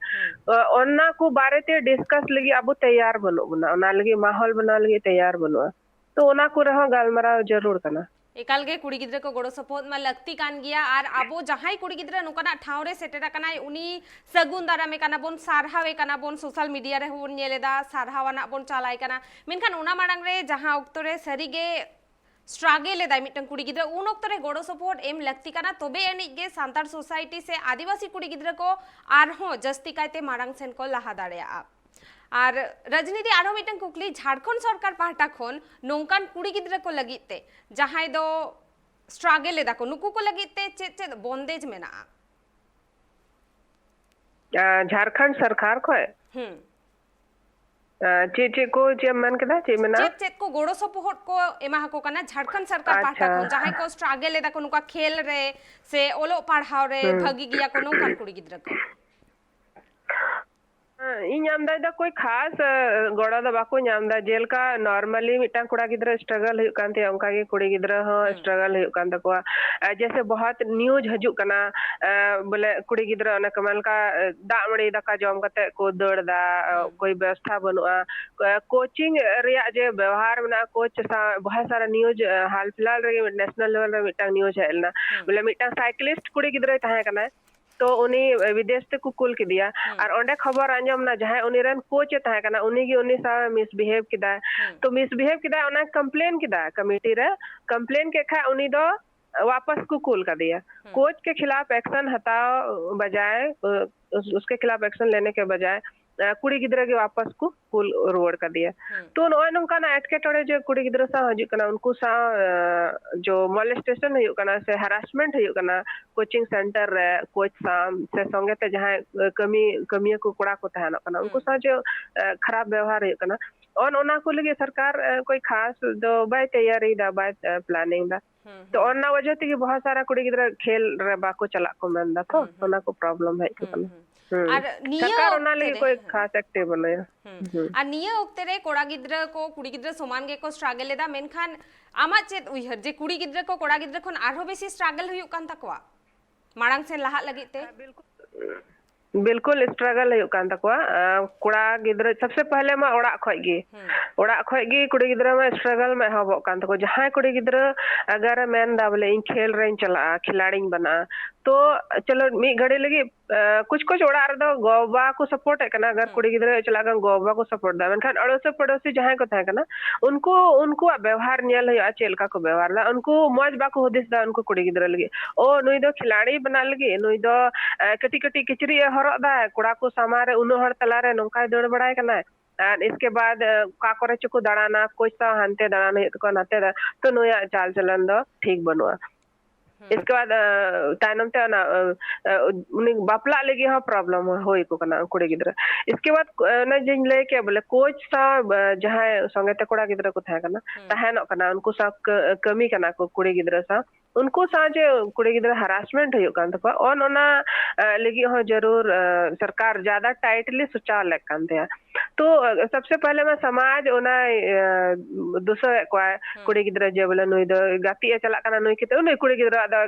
ᱚᱱᱟ ᱠᱚ ᱵᱟᱨᱮᱛᱮ ᱰᱤᱥᱠᱟᱥ ᱞᱟᱹᱜᱤᱫ ᱟᱵᱚ ᱛᱮᱭᱟᱨ ᱵᱟᱹᱱᱩᱜ ᱵᱚᱱᱟ, ᱚᱱᱟ ᱞᱟᱹᱜᱤᱫ ᱢᱟᱦᱚᱞ ᱵᱮᱱᱟᱣ ᱞᱟᱹᱜᱤᱫ ᱛᱮᱭᱟᱨ ᱵᱟᱹᱱᱩᱜᱼᱟ᱾ ᱛᱚ ᱚᱱᱟ ᱠᱚᱨᱮ ᱦᱚᱸ ᱜᱟᱞᱢᱟᱨᱟᱣ ᱡᱟᱹᱨᱩᱲ ᱠᱟᱱᱟ᱾ ᱮᱠᱟᱞ ᱜᱮ ᱠᱩᱲᱤ ᱜᱤᱫᱽᱨᱟᱹ ᱠᱚ ᱜᱚᱲᱚ ᱥᱚᱯᱚᱦᱚᱫ ᱢᱟ ᱞᱟᱹᱠᱛᱤ ᱠᱟᱱ ᱜᱮᱭᱟ, ᱟᱨ ᱟᱵᱚ ᱡᱟᱦᱟᱸᱭ ᱠᱩᱲᱤ ᱜᱤᱫᱽᱨᱟᱹ ᱱᱚᱝᱠᱟᱱᱟᱜ ᱴᱷᱟᱶ ᱨᱮ ᱥᱮᱴᱮᱨ ᱟᱠᱟᱱᱟᱭ, ᱩᱱᱤ ᱥᱟᱹᱜᱩᱱ ᱫᱟᱨᱟᱢᱮ ᱠᱟᱱᱟ ᱵᱚᱱ, ᱥᱟᱨᱦᱟᱣᱮ ᱠᱟᱱᱟ ᱵᱚᱱ, ᱥᱳᱥᱟᱞ ᱢᱤᱰᱤᱭᱟ ᱨᱮᱦᱚᱸ ᱵᱚᱱ ᱧᱮᱞ ᱮᱫᱟ, ᱥᱟᱨᱦᱟᱣ ᱟᱱᱟᱜ ᱵᱚᱱ ᱪᱟᱞᱟᱭ ᱠᱟᱱᱟ᱾ ᱢᱮᱱᱠᱷᱟᱱ ᱚᱱᱟ ᱢᱟᱲᱟᱝ ᱨᱮ ᱡᱟᱦᱟᱸ ᱚᱠᱛᱚ ᱨᱮ ᱥᱟᱹᱨᱤ ᱜᱮ ᱥᱴᱨᱟᱜᱮᱞ ᱮᱫᱟᱭ ᱢᱤᱫᱴᱟᱝ ᱠᱩᱲᱤ ᱜᱤᱫᱽᱨᱟᱹ, ᱩᱱ ᱚᱠᱛᱚ ᱨᱮ ᱜᱚᱲᱚ ᱥᱚᱯᱚᱦᱚᱫ ᱮᱢ ᱞᱟᱹᱠᱛᱤ ᱠᱟᱱᱟ, ᱛᱚᱵᱮ ᱟᱹᱱᱤᱡ ᱜᱮ ᱥᱟᱱᱛᱟᱲ ᱥᱳᱥᱟᱭᱴᱤ ᱥᱮ ᱟᱹᱫᱤᱵᱟᱹᱥᱤ ᱠᱩᱲᱤ ᱜᱤᱫᱽᱨᱟᱹ ᱠᱚ ᱟᱨᱦᱚᱸ ᱡᱟᱹᱥᱛᱤ ᱠᱟᱭᱛᱮ ᱢᱟᱲᱟᱝ ᱥᱮᱱ ᱠᱚ ᱞᱟᱦᱟ ᱫᱟᱲᱮᱭᱟᱜᱼᱟ᱾ ᱟᱨ ᱨᱟᱡᱽᱱᱤᱛᱤ, ᱟᱨᱦᱚᱸ ᱢᱤᱫᱴᱟᱝ ᱠᱩᱠᱞᱤ, ᱡᱷᱟᱲᱠᱷᱚᱸᱰ ᱥᱚᱨᱠᱟᱨ ᱯᱟᱦᱴᱟ ᱠᱷᱚᱱ ᱱᱚᱝᱠᱟᱱ ᱠᱩᱲᱤ ᱜᱤᱫᱽᱨᱟᱹ ᱠᱚ ᱞᱟᱹᱜᱤᱫ ᱛᱮ ᱡᱟᱦᱟᱸᱭ ᱫᱚ ᱥᱴᱨᱟᱜᱮᱞ ᱮᱫᱟ ᱠᱚ, ᱱᱩᱠᱩ ᱠᱚ ᱞᱟᱹᱜᱤᱫ ᱛᱮ ᱪᱮᱫ ᱪᱮᱫ ᱵᱚᱱᱫᱮᱡᱽ ᱢᱮᱱᱟᱜᱼᱟ? ᱟᱨ ᱡᱷᱟᱲᱠᱷᱚᱸᱰ ᱥᱚᱨᱠᱟᱨ ᱠᱷᱚᱱ? ᱦᱩᱸ᱾ ᱟᱨ ᱪᱮᱫ ᱪᱮᱫ ᱠᱚ, ᱪᱮᱫ ᱮᱢ ᱢᱮᱱ ᱠᱮᱫᱟ, ᱪᱮᱫ ᱢᱮᱱᱟᱜᱼᱟ? ᱪᱮᱫ ᱪᱮᱫ ᱠᱚ ᱜᱚᱲᱚ ᱥᱚᱯᱚᱦᱚᱫ ᱠᱚ ᱮᱢᱟ ᱟᱠᱚ ᱠᱟᱱᱟ ᱡᱷᱟᱲᱠᱷᱚᱸᱰ ᱥᱚᱨᱠᱟᱨ ᱯᱟᱦᱴᱟ ᱟᱪᱪᱷᱟ᱾ ᱠᱷᱚᱱ, ᱡᱟᱦᱟᱸᱭ ᱠᱚ ᱥᱴᱨᱟᱜᱮᱞ ᱮᱫᱟ ᱠᱚ ᱱᱚᱝᱠᱟ ᱠᱷᱮᱞ ᱨᱮ ᱥᱮ ᱚᱞᱚᱜ ᱯᱟᱲᱦᱟᱣ ᱨᱮ ᱦᱩᱸ᱾ ᱵᱷᱟᱹᱜᱤ ᱜᱮᱭᱟ ᱠᱚ, ᱱᱚᱝᱠᱟᱱ ᱠᱩᱲᱤ ᱜᱤᱫᱽᱨᱟᱹ ᱠᱚ? ᱤᱧ ᱟᱢᱫᱟᱭ ᱫᱟ ᱠᱳᱭ ᱠᱷᱟᱥ, ᱮ, ᱜᱚᱲᱚ ᱫᱚ ᱵᱟᱠᱚ ᱧᱟᱢ ᱮᱫᱟ᱾ ᱡᱮᱞᱮᱠᱟ normally ᱢᱤᱫᱴᱟᱝ ᱠᱚᱲᱟ ᱜᱤᱫᱽᱨᱟᱹ ᱥᱴᱨᱟᱜᱚᱞ ᱦᱩᱭᱩᱜ ᱠᱟᱱ ᱛᱟᱭᱟ, ᱚᱱᱠᱟ ᱜᱮ ᱠᱩᱲᱤ ᱜᱤᱫᱽᱨᱟᱹ ᱦᱚᱸ ᱦᱩᱸ᱾ ᱥᱴᱨᱟᱜᱚᱞ ᱦᱩᱭᱩᱜ ᱠᱟᱱ ᱛᱟᱠᱚᱣᱟ᱾ ᱮ, ᱡᱮᱭᱥᱮ ᱵᱚᱦᱚᱛ ᱱᱤᱭᱩᱡᱽ ᱦᱤᱡᱩᱜ ᱠᱟᱱᱟ, ᱮ, ᱵᱚᱞᱮ ᱠᱩᱲᱤ ᱜᱤᱫᱽᱨᱟᱹ ᱚᱱᱮ ᱠᱚ ᱢᱮᱱ ᱞᱮᱠᱟ, ᱮ, ᱫᱟᱜ ᱢᱟᱹᱲᱤ ᱫᱟᱠᱟ ᱡᱚᱢ ᱠᱟᱛᱮ ᱠᱚ ᱫᱟᱹᱲ ᱮᱫᱟ, ᱮ, ᱦᱩᱸ᱾ ᱠᱳᱭ ᱵᱮᱵᱚᱥᱛᱷᱟ ᱵᱟᱹᱱᱩᱜᱼᱟ᱾ ᱮ, ᱠᱳᱪᱤᱝ ᱨᱮᱭᱟᱜ ᱡᱮ ᱵᱮᱣᱦᱟᱨ ᱢᱮᱱᱟᱜᱼᱟ, ᱠᱳᱪ ᱥᱟᱶ ᱵᱚᱦᱚᱛ ᱥᱟᱨᱟ ᱱᱤᱭᱩᱡᱽ, ᱮ, ᱦᱟᱞ ᱯᱷᱤᱞᱦᱟᱞ ᱨᱮᱜᱮ ᱱᱮᱥᱱᱟᱞ ᱞᱮᱵᱮᱞ ᱨᱮ ᱢᱤᱫᱴᱟᱝ ᱱᱤᱭᱩᱡᱽ ᱦᱮᱡ ᱞᱮᱱᱟ᱾ ᱦᱩᱸ᱾ ᱵᱚᱞᱮ ᱢᱤᱫᱴᱟᱝ ᱥᱟᱭᱠᱞᱤᱥᱴ ᱠᱩᱲᱤ ᱜᱤᱫᱽᱨᱟᱹᱭ ᱛᱟᱦᱮᱸ ᱠᱟᱱᱟᱭ, ᱛᱚ ᱩᱱᱤ ᱵᱤᱫᱮᱥ ᱛᱮᱠᱚ ᱠᱩᱞ ᱠᱮᱫᱮᱭᱟ᱾ ᱦᱩᱸ᱾ ᱟᱨ ᱚᱸᱰᱮ ᱠᱷᱚᱵᱚᱨ ᱟᱸᱡᱚᱢ ᱮᱱᱟ, ᱡᱟᱦᱟᱸᱭ ᱩᱱᱤ ᱨᱮᱱ ᱠᱳᱪ ᱮ ᱛᱟᱦᱮᱸ ᱠᱟᱱᱟ, ᱩᱱᱤ ᱜᱮ ᱩᱱᱤ ᱥᱟᱶ ᱢᱤᱥᱵᱤᱦᱮᱵᱽ ᱠᱮᱫᱟᱭ᱾ ᱦᱩᱸ᱾ ᱛᱚ ᱢᱤᱥᱵᱤᱦᱮᱵᱽ ᱠᱮᱫᱟᱭ, ᱚᱱᱟ ᱠᱚᱢᱯᱞᱮᱱ ᱠᱮᱫᱟ ᱠᱚᱢᱤᱴᱤ ᱨᱮ᱾ ᱠᱚᱢᱯᱞᱮᱱ ᱠᱮᱫ ᱠᱷᱟᱡ ᱩᱱᱤ ᱫᱚ, वापस को कूल ᱠᱟᱫᱮᱭᱟ᱾ कोच के खिलाफ एक्शन ᱦᱟᱛᱟᱣ ᱵᱟᱡᱟᱭ, ᱩᱥ-, उसके खिलाफ एक्शन लेने के बजाय ᱠᱩᱲᱤ ᱜᱤᱫᱽᱨᱟᱹ ᱜᱮ ᱣᱟᱯᱟᱥ ᱠᱚ ᱠᱩᱞ ᱨᱩᱣᱟᱹᱲ ᱠᱟᱫᱮᱭᱟ᱾ ᱛᱚ ᱱᱚᱜᱼᱚᱭ ᱱᱚᱝᱠᱟᱱᱟᱜ ᱮᱴᱠᱮᱴᱚᱬᱮ ᱡᱮ ᱠᱩᱲᱤ ᱜᱤᱫᱽᱨᱟᱹ ᱥᱟᱶ ᱦᱤᱡᱩᱜ ᱠᱟᱱᱟ, ᱩᱱᱠᱩ ᱥᱟᱶ ᱡᱚ ᱢᱚᱞᱮᱥᱴᱮᱥᱚᱱ ᱦᱩᱭᱩᱜ ᱠᱟᱱᱟ ᱥᱮ ᱦᱟᱨᱟᱥᱢᱮᱱᱴ ᱦᱩᱭᱩᱜ ᱠᱟᱱᱟ ᱠᱳᱪᱤᱝ ᱥᱮᱱᱴᱟᱨ ᱨᱮ ᱠᱳᱪ ᱥᱟᱶ ᱥᱮ ᱥᱚᱸᱜᱮ ᱛᱮ ᱡᱟᱦᱟᱸᱭ ᱠᱟᱹᱢᱤ ᱠᱟᱹᱢᱤᱭᱟᱹ ᱠᱚ ᱠᱚᱲᱟ ᱠᱚ ᱛᱟᱦᱮᱱᱚᱜ ᱠᱟᱱᱟ, ᱩᱱᱠᱩ ᱥᱟᱶ ᱡᱮ ᱠᱷᱟᱨᱟᱯ ᱵᱮᱣᱦᱟᱨ ᱦᱩᱭᱩᱜ ᱠᱟᱱᱟ, ᱚᱱ ᱚᱱᱟ ᱠᱚ ᱞᱟᱹᱜᱤᱫ ᱥᱚᱨᱠᱟᱨ ᱠᱳᱭ ᱠᱷᱟᱥ ᱫᱚ ᱵᱟᱭ ᱛᱮᱭᱟᱨᱤᱭᱮᱫᱟ, ᱵᱟᱭ ᱯᱞᱟᱱᱤᱝ ᱫᱟ᱾ ᱛᱚ ᱚᱱᱟ ᱚᱡᱮ ᱛᱮᱜᱮ ᱵᱚᱦᱩᱛ ᱥᱟᱨᱟ ᱠᱩᱲᱤ ᱜᱤᱫᱽᱨᱟᱹ ᱠᱷᱮᱞ ᱨᱮ ᱵᱟᱠᱚ ᱪᱟᱞᱟᱜ ᱠᱚ ᱢᱮᱱ ᱫᱟ, ᱛᱚ ᱚᱱᱟ ᱠᱚ ᱯᱨᱚᱵᱞᱮᱢ ᱦᱮᱡ ᱠᱟᱱᱟ᱾ ᱟᱨ ᱱᱤᱭᱟᱹ ᱥᱚᱨᱠᱟᱨ ᱚᱱᱟ ᱚᱠᱛᱮ ᱞᱟᱹᱜᱤᱫ ᱨᱮ, ᱠᱳᱭ ᱠᱷᱟᱥ ᱮᱠᱴᱤᱵᱷ ᱵᱟᱹᱱᱩᱭᱟ᱾ ᱟᱨ ᱱᱤᱭᱟᱹ ᱚᱠᱛᱮ ᱨᱮ ᱠᱚᱲᱟ ᱜᱤᱫᱽᱨᱟᱹ ᱠᱚ ᱠᱩᱲᱤ ᱜᱤᱫᱽᱨᱟᱹ ᱥᱚᱢᱟᱱ ᱜᱮᱠᱚ ᱥᱴᱨᱟᱜᱮᱞ ᱮᱫᱟ, ᱢᱮᱱᱠᱷᱟᱱ ᱟᱢᱟᱜ ᱪᱮᱫ ᱩᱭᱦᱟᱹᱨ ᱡᱮ ᱠᱩᱲᱤ ᱜᱤᱫᱽᱨᱟᱹ ᱠᱚ ᱠᱚᱲᱟ ᱜᱤᱫᱽᱨᱟᱹ ᱠᱷᱚᱱ ᱟᱨᱦᱚᱸ ᱵᱮᱥᱤ ᱥᱴᱨᱟᱜᱮᱞ ᱦᱩᱭᱩᱜ ᱠᱟᱱ ᱛᱟᱠᱚᱣᱟ ᱢᱟᱲᱟᱝ ᱥᱮᱱ ᱞᱟᱦᱟᱜ ᱞᱟᱹᱜᱤᱫ ᱛᱮ? ᱵᱤᱞᱠᱩᱞ ᱥᱴᱨᱟᱜᱮᱞ ᱦᱩᱭᱩᱜ ᱠᱟᱱ ᱛᱟᱠᱚᱣᱟ᱾ ᱠᱚᱲᱟ ᱜᱤᱫᱽᱨᱟᱹ ᱥᱚᱵᱥᱮ ᱯᱟᱦᱞᱮ ᱢᱟ ᱚᱲᱟᱜ ᱠᱷᱚᱡ ᱜᱮ, ᱚᱲᱟᱜ ᱠᱷᱚᱡ ᱜᱮ ᱠᱩᱲᱤ ᱜᱤᱫᱽᱨᱟᱹ ᱢᱟ ᱥᱴᱨᱟᱜᱮᱞ ᱢᱟ ᱮᱦᱚᱵᱚᱜ ᱠᱟᱱ ᱛᱟᱠᱚ᱾ ᱡᱟᱦᱟᱸᱭ ᱠᱩᱲᱤ ᱜᱤᱫᱽᱨᱟᱹ ᱟᱜᱟᱨ ᱮ ᱢᱮᱱ ᱫᱟ ᱵᱚᱞᱮ ᱤᱧ ᱠᱷᱮᱞ ᱨᱮᱧ ᱪᱟᱞᱟᱜᱼᱟ, ᱠᱷᱤᱞᱟᱲᱤᱧ ᱵᱮᱱᱟᱜᱼᱟ, ᱛᱚ ᱪᱚᱞᱚ ᱢᱤᱫ ᱜᱷᱟᱹᱲᱤ ᱞᱟᱹᱜᱤᱫ ᱠᱩᱪ ᱠᱩᱪ ᱚᱲᱟᱜ ᱨᱮᱫᱚ ᱜᱚ ᱵᱟᱵᱟ ᱠᱚ ᱥᱟᱯᱳᱨᱴ ᱮᱫ ᱠᱟᱱᱟ, ᱟᱜᱟᱨ ᱠᱩᱲᱤ ᱜᱤᱫᱽᱨᱟᱹ ᱪᱟᱞᱟᱜ ᱠᱟᱱ ᱜᱚ ᱵᱟᱵᱟ ᱠᱚ ᱥᱟᱯᱳᱨᱴ ᱫᱟ, ᱢᱮᱱᱠᱷᱟᱱ ᱟᱲᱳᱥᱤ ᱯᱟᱲᱳᱥᱤ ᱡᱟᱦᱟᱸᱭ ᱠᱚ ᱛᱟᱦᱮᱸ ᱠᱟᱱᱟ, ᱩᱱᱠᱩ ᱩᱱᱠᱩᱣᱟᱜ ᱵᱮᱣᱦᱟᱨ ᱧᱮᱞ ᱦᱩᱭᱩᱜᱼᱟ, ᱪᱮᱫ ᱞᱮᱠᱟ ᱠᱚ ᱵᱮᱣᱦᱟᱨ ᱫᱟ᱾ ᱩᱱᱠᱩ ᱢᱚᱡᱽ ᱵᱟᱠᱚ ᱦᱩᱫᱤᱥ ᱫᱟ ᱩᱱᱠᱩ ᱠᱩᱲᱤ ᱜᱤᱫᱽᱨᱟᱹ ᱞᱟᱹᱜᱤᱫ, ᱳ ᱱᱩᱭ ᱫᱚ ᱠᱷᱤᱞᱟᱲᱤ ᱵᱮᱱᱟᱜ ᱞᱟᱹᱜᱤᱫ, ᱱᱩᱭ ᱫᱚ ᱠᱟᱹᱴᱤᱡ ᱠᱟᱹᱴᱤᱡ ᱠᱤᱪᱨᱤᱡ ᱮ ᱦᱚᱨᱚᱜ ᱫᱟ, ᱠᱚᱲᱟ ᱠᱚ ᱥᱟᱢᱟᱝ ᱨᱮ ᱩᱱᱟᱹᱜ ᱦᱚᱲ ᱛᱟᱞᱟᱨᱮ ᱱᱚᱝᱠᱟᱭ ᱫᱟᱹᱲ ᱵᱟᱲᱟᱭ ᱠᱟᱱᱟᱭ᱾ ᱟᱨ ᱤᱥᱠᱮ ᱵᱟᱫ ᱚᱠᱟ ᱠᱚᱨᱮ ᱪᱚᱠᱚ ᱫᱟᱬᱟᱱᱟ, ᱠᱳᱪ ᱥᱟᱶ ᱦᱟᱱᱛᱮ ᱫᱟᱬᱟᱱ ᱦᱩᱭᱩᱜ ᱛᱟᱠᱚᱣᱟ, ᱱᱟᱛᱮ ᱫᱟ-, ᱛᱚ ᱱᱩᱭᱟᱜ ᱪᱟᱞ ᱪᱟᱞᱚᱱ ᱫᱚ ᱴᱷᱤᱠ ᱵᱟᱹᱱᱩᱜᱼᱟ᱾ ᱤᱥᱠᱮ ᱵᱟᱫ ᱛᱟᱭᱱᱚᱢ ᱛᱮ ᱚᱱᱟ ᱩᱱᱤ ᱵᱟᱯᱞᱟᱜ ᱞᱟᱹᱜᱤᱫ ᱦᱚᱸ ᱯᱨᱚᱵᱞᱮᱢ ᱦᱩᱭ ᱟᱠᱚ ᱠᱟᱱᱟ ᱠᱩᱲᱤ ᱜᱤᱫᱽᱨᱟᱹ᱾ ᱤᱥᱠᱮ ᱵᱟᱫ ᱚᱱᱟ ᱡᱮᱧ ᱞᱟᱹᱭ ᱠᱮᱫ ᱵᱚᱞᱮ ᱠᱳᱪ ᱥᱟᱶ ᱡᱟᱦᱟᱸᱭ ᱥᱚᱸᱜᱮ ᱛᱮ ᱠᱚᱲᱟ ᱜᱤᱫᱽᱨᱟᱹ ᱠᱚ ᱛᱟᱦᱮᱸ ᱠᱟᱱᱟ, ᱛᱟᱦᱮᱱᱚᱜ ᱠᱟᱱᱟ, ᱩᱱᱠᱩ ᱥᱟᱶ ᱠᱟᱹᱢᱤ ᱠᱟᱱᱟ ᱠᱚ ᱠᱩᱲᱤ ᱜᱤᱫᱽᱨᱟᱹ ᱥᱟᱶ, ᱩᱱᱠᱩ ᱥᱟᱶ ᱡᱮ ᱠᱩᱲᱤ ᱜᱤᱫᱽᱨᱟᱹ ᱦᱟᱨᱟᱥᱢᱮᱱᱴ ᱦᱩᱭᱩᱜ ᱠᱟᱱ ᱛᱟᱠᱚᱣᱟ, ᱚᱱ ᱚᱱᱟ ᱞᱟᱹᱜᱤᱫ ᱦᱚᱸ ᱡᱟᱹᱨᱩᱲ ᱥᱚᱨᱠᱟᱨ ᱡᱟᱫᱟ ᱴᱟᱭᱤᱴᱞᱤ ᱥᱚᱪᱟᱣ ᱞᱮᱠ ᱠᱟᱱ ᱛᱟᱭᱟ᱾ ᱛᱚ ᱥᱚᱵᱥᱮ ᱯᱟᱦᱞᱮ ᱢᱟ ᱥᱚᱢᱟᱡᱽ ᱚᱱᱟᱭ ᱫᱩᱥᱟᱹᱣᱮᱫ ᱠᱚᱣᱟ ᱠᱩᱲᱤ ᱜᱤᱫᱽᱨᱟᱹ ᱡᱮ ᱵᱚᱞᱮ ᱱᱩᱭ ᱫᱚ ᱜᱟᱛᱮᱜ ᱮ ᱪᱟᱞᱟᱜ ᱠᱟᱱᱟ, ᱱᱩᱭ ᱠᱟᱛᱮ ᱩᱱᱤ ᱠᱩᱲᱤ ᱜᱤᱫᱽᱨᱟᱹᱣᱟᱜ ᱫᱚ